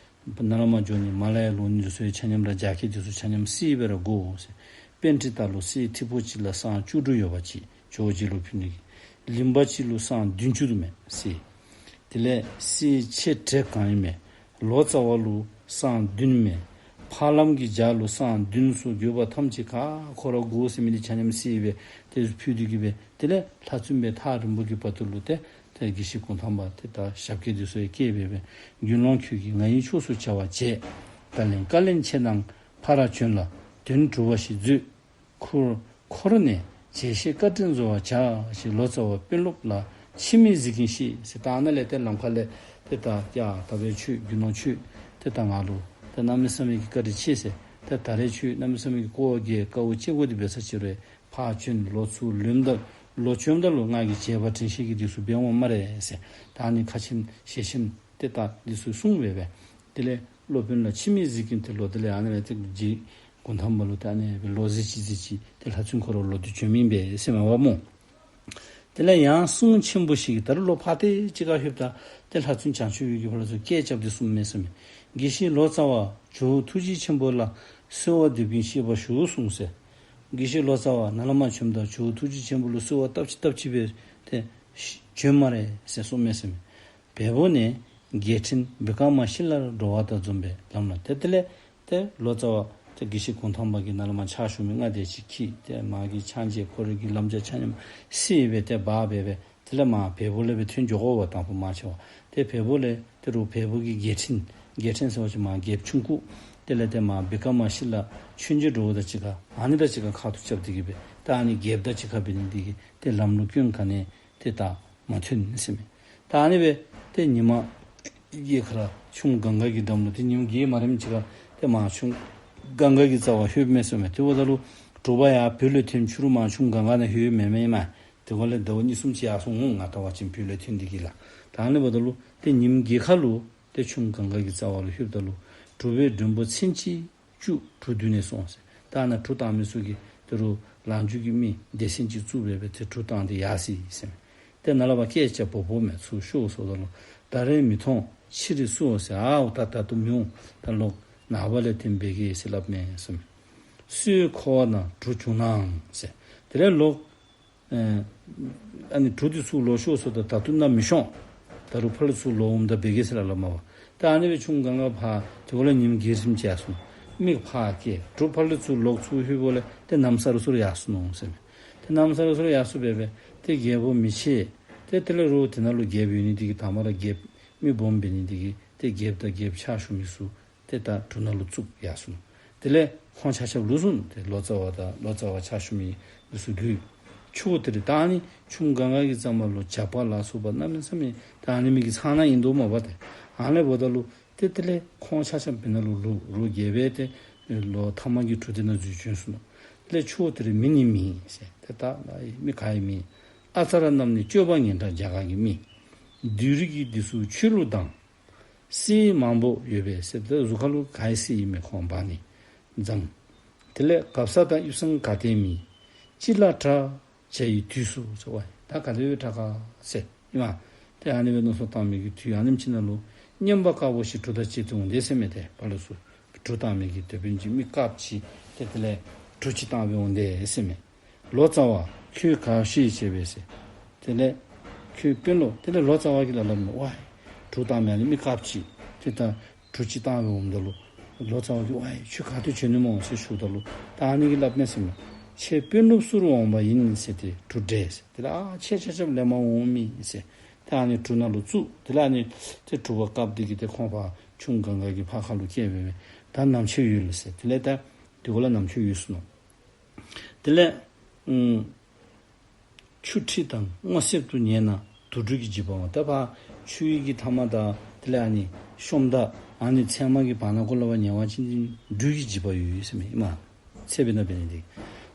ནཱ་ལས་མར་འགྱོ་ནི་མར་ལས་ཡར་ལོག་ནི་འདི་ཚུ་ཡང་ཆ་མཉམ་ར་རྒྱ་སྐྱེད་འདི་ཚུ་ཆ་མཉམ་བསད་སྦེ་ར་དགོ་ཟེར། པཎྜི་ཏ་ལུ་གསེར་ཐིགས་པོ་གཅིག་ལ་སྲང་བཅུ་དྲུག་ཡོད་པ་ཅིག་ཇོ་བོ་རྗེ་ལུ་ཕུལ་ནི་གི། ལིང་པ་གཅིག་ལུ་སྲང་བདུན་ཅུ་དུ་མས་གསེར། དེ་ལས་གསེར་ཆེ་གྲས་གང་ཡིན་མས། ལོ་ཙཱ་བ་ལུ་སྲང་བདུན་མས། ཕ་ལམ་གྱི་རྒྱ་ལུ་སྲང་བདུན་སོགས་དགོས་པ་ཐམས་ཅད་ག་ཁོ་ར་དགོ་ཟེར་མི་འདི་ཆ་མཉམ་གསེར་སྦེ་ཏེ་ཕུལ་ཏེ་གི་སྦེ་དེ་ལས་ལྷ་བཙུན་སྦེ་ཐག་རིང་པོ་གི་བར་དུ་ལུ་ཏེ་ཏེ་དགེ་བཤེས་གུང་ཐང་པ་ཏེ་ད་ཞབས་སྐྱེལ་འདི་ཚུ་ཡང་བསྐྱལ་སྦེ་སྦེ་དགེ་སློང་ཁྱོད་ཀྱིས་ང་ཡི་ཕྱོགས་སུ་བྱ་བ་བྱེད། ད་ལན་བཀའ་ལན་ཆེ་གནང་ཕར་བྱོན་ལ་དོན་གྲུབ་པ་ཞིག་མཛོད། འཁོར་འཁོར་ནས་རྗེས་ཤེས་བཀའ་དྲིན་གཟོ་བར་བྱ་ཞེས་ལོ་ཙཱ་བ་དཔོན་སློབ་ལ་ཕྱི་མའི་གཟིགས་ཀྱིན་བཤད་ཟེར། ད་ནཱ་ལས་ཏེ་ལམ་ཁ་ལས་ ཏེ་ད་ཡ་ད་འབད་ཁྱོད་རྒྱུ་ནོར་ཁྱོད་ཏེ་ད་ང་ལུ་ཏེ་གནམ་མེད་ས་མེད་ཀྱི་བཀའ་དྲིན་ཆེ་ཟེར། ཏེ་ད་རེས་ཁྱོད་གནམ་མེད་ས་མེད་ཀྱི་སྐུ་འོ་བརྒྱལ་དཀའཝ་སྤྱད་དགོ་དེ་འབད་ས་ཅིག་རུང་ཕར་བྱོན་ལོག་ཚུར་ལོནམ་ད་ལོག་བྱོནམ་ད་ལུ་ང་གིས་བྱས་པ་དྲན་ཤེས་ཀྱི་འདི་ཚུ་འབད་འོང་སྨ་རེ་ཟེར། ད་ཨ་ནི་ཁ་ཆེམས་ཞལ་ཆེམས་ཏེ་ད་འདི་ཚུ་གསུངས་སྦེ་སྦེ། དེ་ལས་སློབ་དཔོན་ལ་ཕྱི་མའི་གཟིགས་སྐྱོང་དེ་ལུ་དེ་ལས་ཨ་ནི་སྦེ་ཏེ་རྗེ་གུང་ཐང་པ་ལུ་ཏེ་ཨ་ནི་སྦེ་ལོག་གཟིགས་ཅི་གཟིགས་ཅི་ཏེ་ལྷ་བཙུན་ཁོ་ར་ལོག་སྟེ་བྱོན་མི་ཨིན་པས་ཟེར་མས་པ་སྨོ། དེ་ལས་ཡང་སྲུང་ཆེན་པོ་ཞིག་གིས་ད་རུང་ལོག་ཕར་ཏེ་གཅིག་ཁར་ལྷོདཔ་ད་ཏེ་ལྷ་བཙུན་བྱང་ཆུབ་འོད་ཀྱིས་ཕར་ལས་ཚུར་སྐད་རྐྱབ་སྟེ་གསུངམ་མས་ཟེར་མས། དགེ་བཤེས་ལོ་ཙཱ་བ་ཇོ་བོ་ཐུགས་རྗེ་ཆེན་པོ་ལ་གསོལ་བ་འདེབས་ཀྱིན་གཤེགས་པ་བཞུགས་གསུངས་ཟེར། དགེ་བཤེས་ལོ་ཙཱ་བ་ནཱ་ལས་མར་བྱོནམ་ད་ཇོ་བོ་ཐུགས་རྗེ་ཆེན་པོ་ལུ་གསོལ་བ་བཏབ་ཅི་བཏབ་ཅི་སྦེ་ཏེ་བྱོན་སྨ་རེ་ཟེར་གསུངམ་མས་ཟེར་མས། བལ་པོ་ནས་རྒྱལ་ཕྲན་བི་ཀ་མ་ཤི་ལར་འགྲོ་བ་དང་འཛོམས་པའི་ལམ་ལ། ཏེ་དེ་ལས་ཏེ་ལོ་ཙཱ་བ་ཏེ་དགེ་བཤེས་གུང་ཐང་པ་གིས་ནཱ་ལས་མར་ཕྱག་ཞུ་མི་ལྔ་དེ་ཅིག་འཁྱིད་དེ་མ་གི་ཕྱག་རྗེས་ཁོ་རའི་གི་ལམ་རྒྱ་ཆ་མཉམ་བསྲེས་སྦེ་ཏེ་འབག་སྦེ་སྦེ་དེ་ལས་མར་བལ་པོ་ལས་སྦེ་ཐོན་འགྱོ་དགོ་པས། དང་པོ་མ་ཆེ་བ་ཏེ་བལ་པོ་ལས་ཏེ་རུང་བལ་པོ་གི་རྒྱལ་ཕྲན་རྒྱལ་ཕྲན་ཟེར་བ་ཅིན་མར་རྒྱལཔོ་ཆུང་ཀུ། དེ་ལས་ཏེ་མར་བི་ཀ་མ་ཤི་ལ་ཆོས་རྗེ་འགྲོ་བ་དང་གཅིག་ཁར་ཨ་ནི་དང་གཅིག་ཁར་ཁ་ཐུག་རྐྱབ་སྟེ་གི་སྦེ་ད་ཨ་ནི་རྒྱལཔོ་དང་གཅིག་ཁར་འབད་ནི་དེ་གིས་ཏེ་ལམ་ལུ་སྐྱོན་ག་ནི་ཏེ་ད་མ་ཐོན་ཟེར་མས། ད་ཨ་ནི་སྦེ་ཏེ་ཉི་མ་གི་ཁ་ལས་ཆུ་གངྒཱ་གི་འགྲམ་ལུ་ཏེ་ཉིནམ་གཅིག་མ་རནམ་ཅིག་ཁར་ཏེ་མར་ཆུ་གངྒཱ་གི་རྩ་བར་ལྷོདཔ་མས་ཟེར་མས། དེ་འབདཝ་ད་ལུ་དྲོ་པ་ཡར་བོད་ལས་ཐོན་ཕྱི་རུ་མར་ཆུ་གངྒཱ་ནང་ལྷོད་མེན་མས་མ། དེ་འབདཝ་ལས་ཟླཝ་གཉིས་གསུམ་ཅིག་ཡར་སོང་འོང་ང་བལྟ་བ་ཅིན་བོད་ལས་ཐོན་ཏེ་གི་ལགས། ད་ཨ་ནི་འབདཝ་ད་ལུ་ཏེ་ཉིནམ་གཅིག་ཁར་ལུ་ཏེ་ཆུ་གངྒཱ་གི་རྩ་བར་ལུ་ལྷོདཔ་ད་ལུ་གྲུ་པའི་མགྲོན་པོ་མཚན་གཅིག་བཅུ་གྲུ་མདུན་ནས་སོང་ཟེར། ད་ནཱ་གྲུ་བཏང་མི་ཚུ་གིས་དེ་རུ་ལ་རྒྱུག་གི་མི་སྡེ་ཚན་ཅིག་བཙུགས་སྦེ་སྦེ་ཏེ་གྲུ་བཏང་སྟེ་ཡར་སོ་ཡི་ཟེར་མས། ཏེ་ནཱ་ལས་ཕར་སྐད་རྐྱབ་འབོ་འབོཝ་མས། ཚུར་ཤོག་ཟེརཝ་ད་ལུ་ད་རེས་མི་གཏོང་ཕྱིར་བསུ་འོང་ཟེར། ཨའོ་ད་ད་ལྟོ་མི་འོང་། ད་ལོག་ནངས་པ་ལས་ཐོན་འབད་གེ་ཟེར་སླབ་མས་ཟེར་མས། སོས་འཁོར་བ་ན་གྲུ་བྱུང་ནའང་ཟེར། དེ་ལས་ལོག་ཨེ་ཨ་ནི་གྲུ་འདི་ཚུར་ལོག་ཤོག་ཟེརཝ་ད་ད་ལྟོ་ནཱ་མི་ཤོང་། ད་རུང་ཕར་ལས་ཚུར་ལོག་འོངམ་ད་འབད་གེ་ཟེར་སླབ་མས་པ། ད་ཨ་ནི་སྦེ་ཆུ་གངྒཱ་ཕར་དེ་འབདཝ་ལས་ཉིནམ་གཅིག་ཙམ་ཅིག་ཡར་སོང་། མི་ཕར་བསྐྱལ། གྲུ་ཕར་ལས་ཚུར་ལོག་ཚུར་ལྷོདཔ་ལས་ཏེ་ནམ་སྲ་རུ་སྲ་རུ་ཡར་སོ་ནུག་ཟེར་མས། ཏེ་ནམ་སྲ་རུ་སྲ་རུ་ཡར་སོ་སྦེ་སྦེ་ཏེ་རྒྱལ་པོ་མི་ཕྱེད། ཏེ་དེ་ལས་རུང་དེ་ནང་ལུ་རྒྱལཔོ་ཡོད་ནི་དེ་གིས་དང་པ་ར་རྒྱལཔོ་མི་སྦོམ་འབད་ནི་དེ་གིས་ཏེ་རྒྱལཔོ་དང་རྒྱལཔོ་ཕྱག་ཞུ་མི་ཚུ་ཏེ་ད་གྲུ་ནང་ལུ་བཙུགས་ཡར་སོ་ནུག། དེ་ལས་ཁོང་ཆ་ཁྱབ་ལུས་སོ་ནུག། ཏེ་ལོ་ཙཱ་བ་དང་ལོ་ཙཱ་བ་ཕྱག་ཞུ་མི་འདི་ཚུ་ལུས། ཆུ་དེ་རེ་ད་ཨ་ནི་ཆུ་གངྒཱ་གི་རྩ་མ་ལུ་ཇག་པ་ལ་སོགས་པ་གནམ་མེད་ས་མེད་ད་ཨ་ནི་མི་གི་ཚང་ན་ཨིན་དོ་མས་པ་ཏེ། ཨ་ནི་འབདཝ་ད་ལུ་ཏེ་དེ་ལས་ཁོང་ཆ་ཁྱབ་དེ་ནང་ལུ་ལུས། རུང་རྒྱལ་པོ་ཏེ་ལོག་ཐ་མ་གི་གྲུ་དེ་ནང་འཛུལ་བྱོན་སོ་ནུག། དེ་ལས་ཆུ་དེ་རེ་མི་ནི་མེད་ཟེར། ཏེ་ད་ལགས་མི་ག་ཡང་མེད། ཨ་ཙ་ར་རྣམས་ནི་སྤྱོད་པ་ངན་དྲགས་རྒྱ་གར་གྱི་མི། བདུད་རིགས་ཀྱི་འདི་ཚུ་ཆོས་ལུགས་དང་། སྲིད་མང་པོ་ཡོད་པས་ཟེར། ཏེ་གཟུགས་ཁ་ལུ་ག་ཡི་སྲིད་ཨིན་མས། ཁོང་འབག་ནི་འཛམ། དེ་ལས་གབ་ས་དང་དབྱིབས་སང་ག་ཏེ་མེད། ཅི་ལ་གྲགས་བྱ་ཡི་དུས་སུ་ཟེར་བ། ད་ག་དེ་སྦེ་གྲགས་ག་ཟེར་ཨིན་མས། ཏེ་ཨ་ནི་སྦེ་མནོ་བསམ་བཏང་མི་གི་དུས་ཨ་ནེམ་ཅིག་ནང་ལུ་སྨྱོན་པ་དཀར་པོ་ཞིག་གྲུ་དང་བཅས་ཏེ་འོང་དེས་ཟེར་མས། ཏེ་ཕར་ལས་ཚུར་གྲུ་བཏང་མི་གི་དེད་དཔོན་ཅིག་མི་དཀརཔོ་ཅིག་ཏེ་དེ་ལས་གྲུ་ཅིག་བཏང་སྦེ་འོང་དེས་ཟེར་མས། ལོ་ཙཱ་བ་ཁྱོད་ག་ཞིག་བྱེད་པས་ཟེར། དེ་ལས་ཁྱོད་དཔོན་སློབ། དེ་ལས་ལོ་ཙཱ་བ་གིས་ལ་ལབ་ནུག། ཝའི་གྲུ་བཏང་མི་ཨ་ནི་མི་དཀརཔོ་ཅིག་ཏེ་ད་གྲུ་ཅིག་བཏང་སྦེ་འོངམ་ད་ལུ་ལོ་ཙཱ་བ་གིས་ཝའི་ཁྱོད་ག་ཏེ་བྱོན་ནི་སྨོ་ཟེར་ཞུཝ་ད་ལུ་ད་ཨ་ནི་གིས་སླབ་མས་ཟེར་མས། ཁྱེད་དཔོན་སློབ་བསུ་རུ་འོངས་པ་ཡིན་ཟེར་ཏེ་གྲུ་བསྒྲལ་ཟེར། དེ་ལས་ཨ་ཁྱེད་ཆ་ཁྱབ་ལེན་པར་འོང་མི་ཟེར། ད་ཨ་ནི་གྲུ་ནང་ལུ་བཙུགས། དེ་ལས་ཨ་ནི་ཏེ་གྲུ་པ་དཀརཔོ་དེ་གིས་ཏེ་ཁོང་ཕར་ཆུ་གངྒཱ་གི་ཕར་ཁ་ལུ་བསྐྱལ་སྦེ་སྦེ་ད་ནམ་ཕྱེད་ཡོད་ལགས་ཟེར། དེ་ལས་ད་དེ་གུ་ལས་ནམ་ཕྱེད་ཡོད་ཟེར་ནུག། དེ་ལས་ཨམ་ཆུ་ཁྲི་དང་སྔོ་གསེབ་ཏུ་ཉལ་ན་དུག་སྦྲུལ་གྱི་འཇིགས་པ་འོང་། ད་ཕར་ཆུ་ཡི་གི་མཐའ་མ་དང་དེ་ལས་ཨ་ནི་ཤོམ་ད་ཨ་ནི་ཚལ་མ་གི་བར་ན་གུ་ལས་ཕར་ཉལ་བ་ཅིན་སྦྲུལ་གྱི་འཇིགས་པ་ཡོད་ཟེར་མས་ཨིན་མས། ཚེ་འཕོས་ན་འབད་ནི་དེ།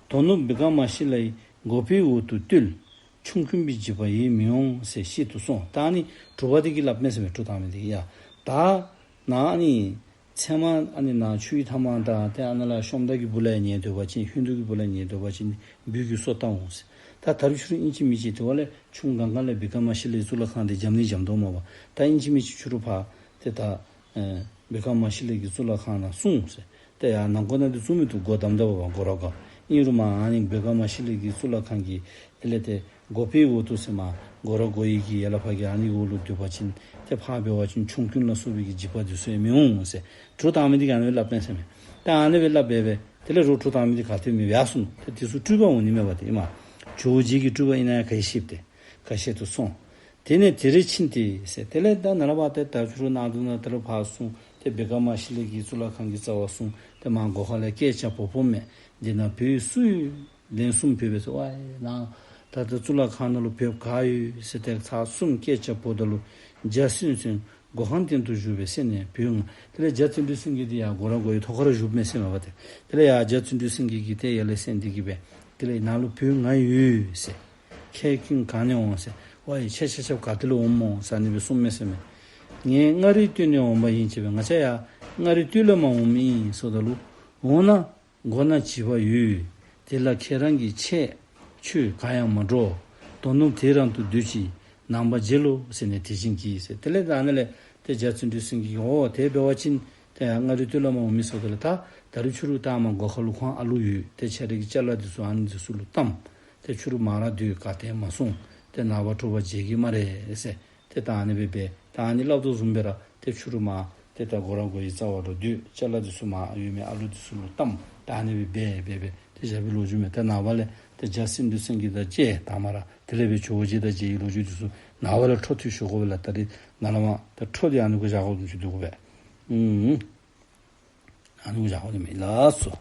དོ་ནུབ་བི་ཀ་མ་ཤི་ལའི་སྒོ་ཕའི་འོག་ཏུ་བཏུལ། ཆུང་ཀུན་པའི་འཇིགས་པ་ཡེ་མི་འོང་ཟེར་བཤད་དུ་སོང་། ད་ཨ་ནི་གྲུ་པ་དེ་གིས་སླབ་མས་ཟེར་མས། གྲུ་བཏང་མི་དེ་གིས་ཡ་ད་ནཱ་ཨ་ནི་ཚལ་མ་ཨ་ནི་ནཱ་ཆུའི་མཐའ་མ་དང་ཏེ་ཨ་ནཱ་ལས་ཤོམ་ད་གི་སྦུག་ལས་ཉལ་སྡོད་པ་ཅིན་ཧིན་དུ་གི་སྦུག་ལས་ཉལ་སྡོད་པ་ཅིན་སྦུལ་གྱིས་སོ་བཏབ་འོང་ཟེར། ད་ད་རུང་ཕྱི་རུ་ཨིན་ཅི་མིན་ཅི་དེ་བ་ལས་ཆུ་གངྒཱ་ལས་བི་ཀ་མ་ཤི་ལའི་གཙུག་ལག་ཁང་དེ་འཇམ་ནི་འཇམ་དོ་མས་པ། ད་ཨིན་ཅི་མིན་ཅི་ཕྱི་རུ་ཕར་ཏེ་ད་ཨེ་བི་ཀ་མ་ཤི་ལའི་གི་གཙུག་ལག་ཁང་ནང་སོང་ཟེར། ཏེ་ཡར་ནང་སྒོ་ནང་འདི་བཙུགས་མི་བཏུབ། སྒོ་བསྡམས་ད་པ་སྒོ་ར་སྒོ། ཨིན་རུང་མར་ཨ་ནི་བི་ཀ་མ་ཤི་ལའི་གི་གཙུག་ལག་ཁང་གི་དེ་ལས་ཏེ་སྒོ་ཕའི་འོག་ཏུ་ཟེར་མས། སྒོ་ར་སྒོ་ཡི་གི་ཡར་ལས་ཕར་གྱི་ཨ་ནི་འོག་ལུ་སྡོད་པ་ཅིན་ཏེ་ཕར་འབད་བ་ཅིན་ཆུང་ཀུན་ལ་སོགས་པའི་གི་འཇིགས་པ་འདི་ཚུ་ཡང་མི་འོང་ཟེར་གྲུ་བཏང་མི་འདི་གིས་ཨ་ནི་སྦེ་སླབ་མས་ཟེར་མས། ད་ཨ་ནི་སྦེ་སླབ་སྦེ་སྦེ་དེ་ལས་རུང་གྲུ་བཏང་མི་འདི་ག་ཏེ་མེདཔ་སྦེ་ཡར་སོ་ནུག། ཏེ་དེ་ཚུ་སྤྲུལ་པ་འོང་ནི་མས་པ་ཏེ་ཨིན་མས། ཇོ་བོ་རྗེ་གི་སྤྲུལ་པ་ཨིན་ན་ཡང་ག་ཡི་ཤེསཔ་ཏེ་ག་ཤེད་དུ་སོང་། དེ་ནས་དེ་རུ་ཕྱིན་ཏེ་ཟེར། དེ་ལས་ད་ནཱ་ལས་ཕར་ཏེ་ད་ཕྱི་རུ་ནང་དུ་ནང་དེ་ལས་ཕར་སོང་། ཏེ་བི་ཀ་མ་ཤི་ལའི་གི་གཙུག་ལག་ཁང་གི་རྩ་བར་སོང་། ཏེ་མར་སྒོ་ཁ་ལས་སྐད་རྐྱབ་འབོ་འབོཝ་མས། འདི་ནང་བོད་སུ་ཡོད། ལན་གསུམ་བོས་པས་ཟེར། ཝའི་ནཱ་ད་ལྟོ་གཙུག་ལག་ཁང་ནང་ལུ་བོདཔ་ག་ཡོད་ཟེར་ཏེ་ཚར་གསུམ་སྐད་རྐྱབ་འབོཝ་ད་ལུ་འཇའ་ཚོན་ཚོན་ སྒོ་ཁང་སྟེང་དུ་བཞུགས་པས་ཟེར་ནས་བོད་ང་། དེ་ལས་རྒྱ་བརྩོན་འགྲུས་སེང་གེ་འདི་ཡང་སྒོ་ར་སྒོ་ཡི་ཐོག་ཁར་བཞུགས་མས་ཟེར་མས་པ་ཏེ། དེ་ལས་ཡང་རྒྱ་བརྩོན་འགྲུས་སེང་གེ་གིས་ཏེ་ཡར་ལས་གསན་ཏེ་གི་སྦེ་དེ་ལས་ནཱ་ལུ་བུ་ང་ཡོད་ཟེར། ཁྱེད་ཀུན་གང་ནས་འོང་ཟེར། ཝའི་ཁྱེད་ཆ་ཁྱབ་ག་ཏེ་ལས་འོངམ་སྨོ་ཟེར་ཨ་ནི་སྦེ་གསུངས་མས་ཟེར་མས། ངེད་མངའ་རིས་སྟོད་ནས་འོངམ་ཨིན་ཟེར་སྦེ། ང་བཅས་ཡང་མངའ་རིས་སྟོད་ལས་མར་འོངམ་ཨིན་ཟེརཝ་ད་ལུ། འོ་ན་སྒོ་ན་བྱིས་པ་ཡོད། དེ་ལ་ཁྱེད་རང་གིས་ཆས་ཁྱོད་གང་ཡང་མ་འདྲོགས། དོ་སྣང་དེ་རང་དུ་སྡོད་ཅིག། ནངས་པ་མཇལ་ལོ་ཟེར་ནས་དེ་བཞིན་གྱིས་ཟེར། དེ་ལས་ད་ཨ་ནི་ལས་ཏེ་རྒྱ་བརྩོན་འགྲུས་སེང་གེ་གིས་འོ་དེ་འབད་བ་ཅིན་ཏེ་ཡང་མངའ་རིས་སྟོད་ལས་མར་འོང་མི་ཟེརཝ་ད་ལུ་ད་ད་རིས་ཕྱི་རུ་ད་མར་སྒོ་ཁ་ལུ་ཁོང་ཨ་ལུ་ཡོད། ཏེ་ཁྱེད་རའི་གི་ཅ་ལ་འདི་ཚུ་ཨ་ནི་འདི་ཚུ་ལུ་བཏངམ། ཏེ་ཕྱི་རུ་མར་ར་སྡོད། ག་ཏེ་མ་སོང་། ཏེ་ནངས་པ་དྲོ་པ་མཇལ་གེ་སྨ་རེ་ཟེར། ཏེ་ད་ཨ་ནི་སྦེ་འབད། ད་ཨ་ནི་སླབ་དོ་བཟུམ་སྦེ་ར་ཏེ་ཕྱི་རུ་མར་ཏེ་ད་སྒོ་ར་སྒོ་ཡི་རྩ་བར་ར་སྡོད། ཅ་ལ་འདི་ཚུ་མར་ཡོད་མི་ཨ་ལུ་འདི་ཚུ་ལུ་བཏངམ། ད་ཨ་ནི་སྦེ་འབད་འབད་འབད་ཏེ་བཞག་པའི་ལོ་རྒྱུས་མས། ཏེ་ནངས་པ་ལས་ཏེ་རྒྱ་བརྩོན་འགྲུས་སེང་གེ་དང་བཅས་དང་མ་ར་དེ་ལས་སྦེ་ཇོ་བོ་རྗེ་དང་མཇལ་བའི་ལོ་རྒྱུས་འདི་ཚུ་ནངས་པ་ལས་འཕྲོ་མཐུད་ཞུ་དགོ་པས་ལགས། ད་རིས་ནཱ་ལས་མར་ད་འཕྲོ་འདི་ཨ་ནི་གུ་བཞག་དགོཔ་བཟུམ་ཅིག་འདུག་གོ་པས། ཨུམ། ཨ་ནི་གུ་བཞག་དགོཔ་འདི་མས་ལགས་སོ།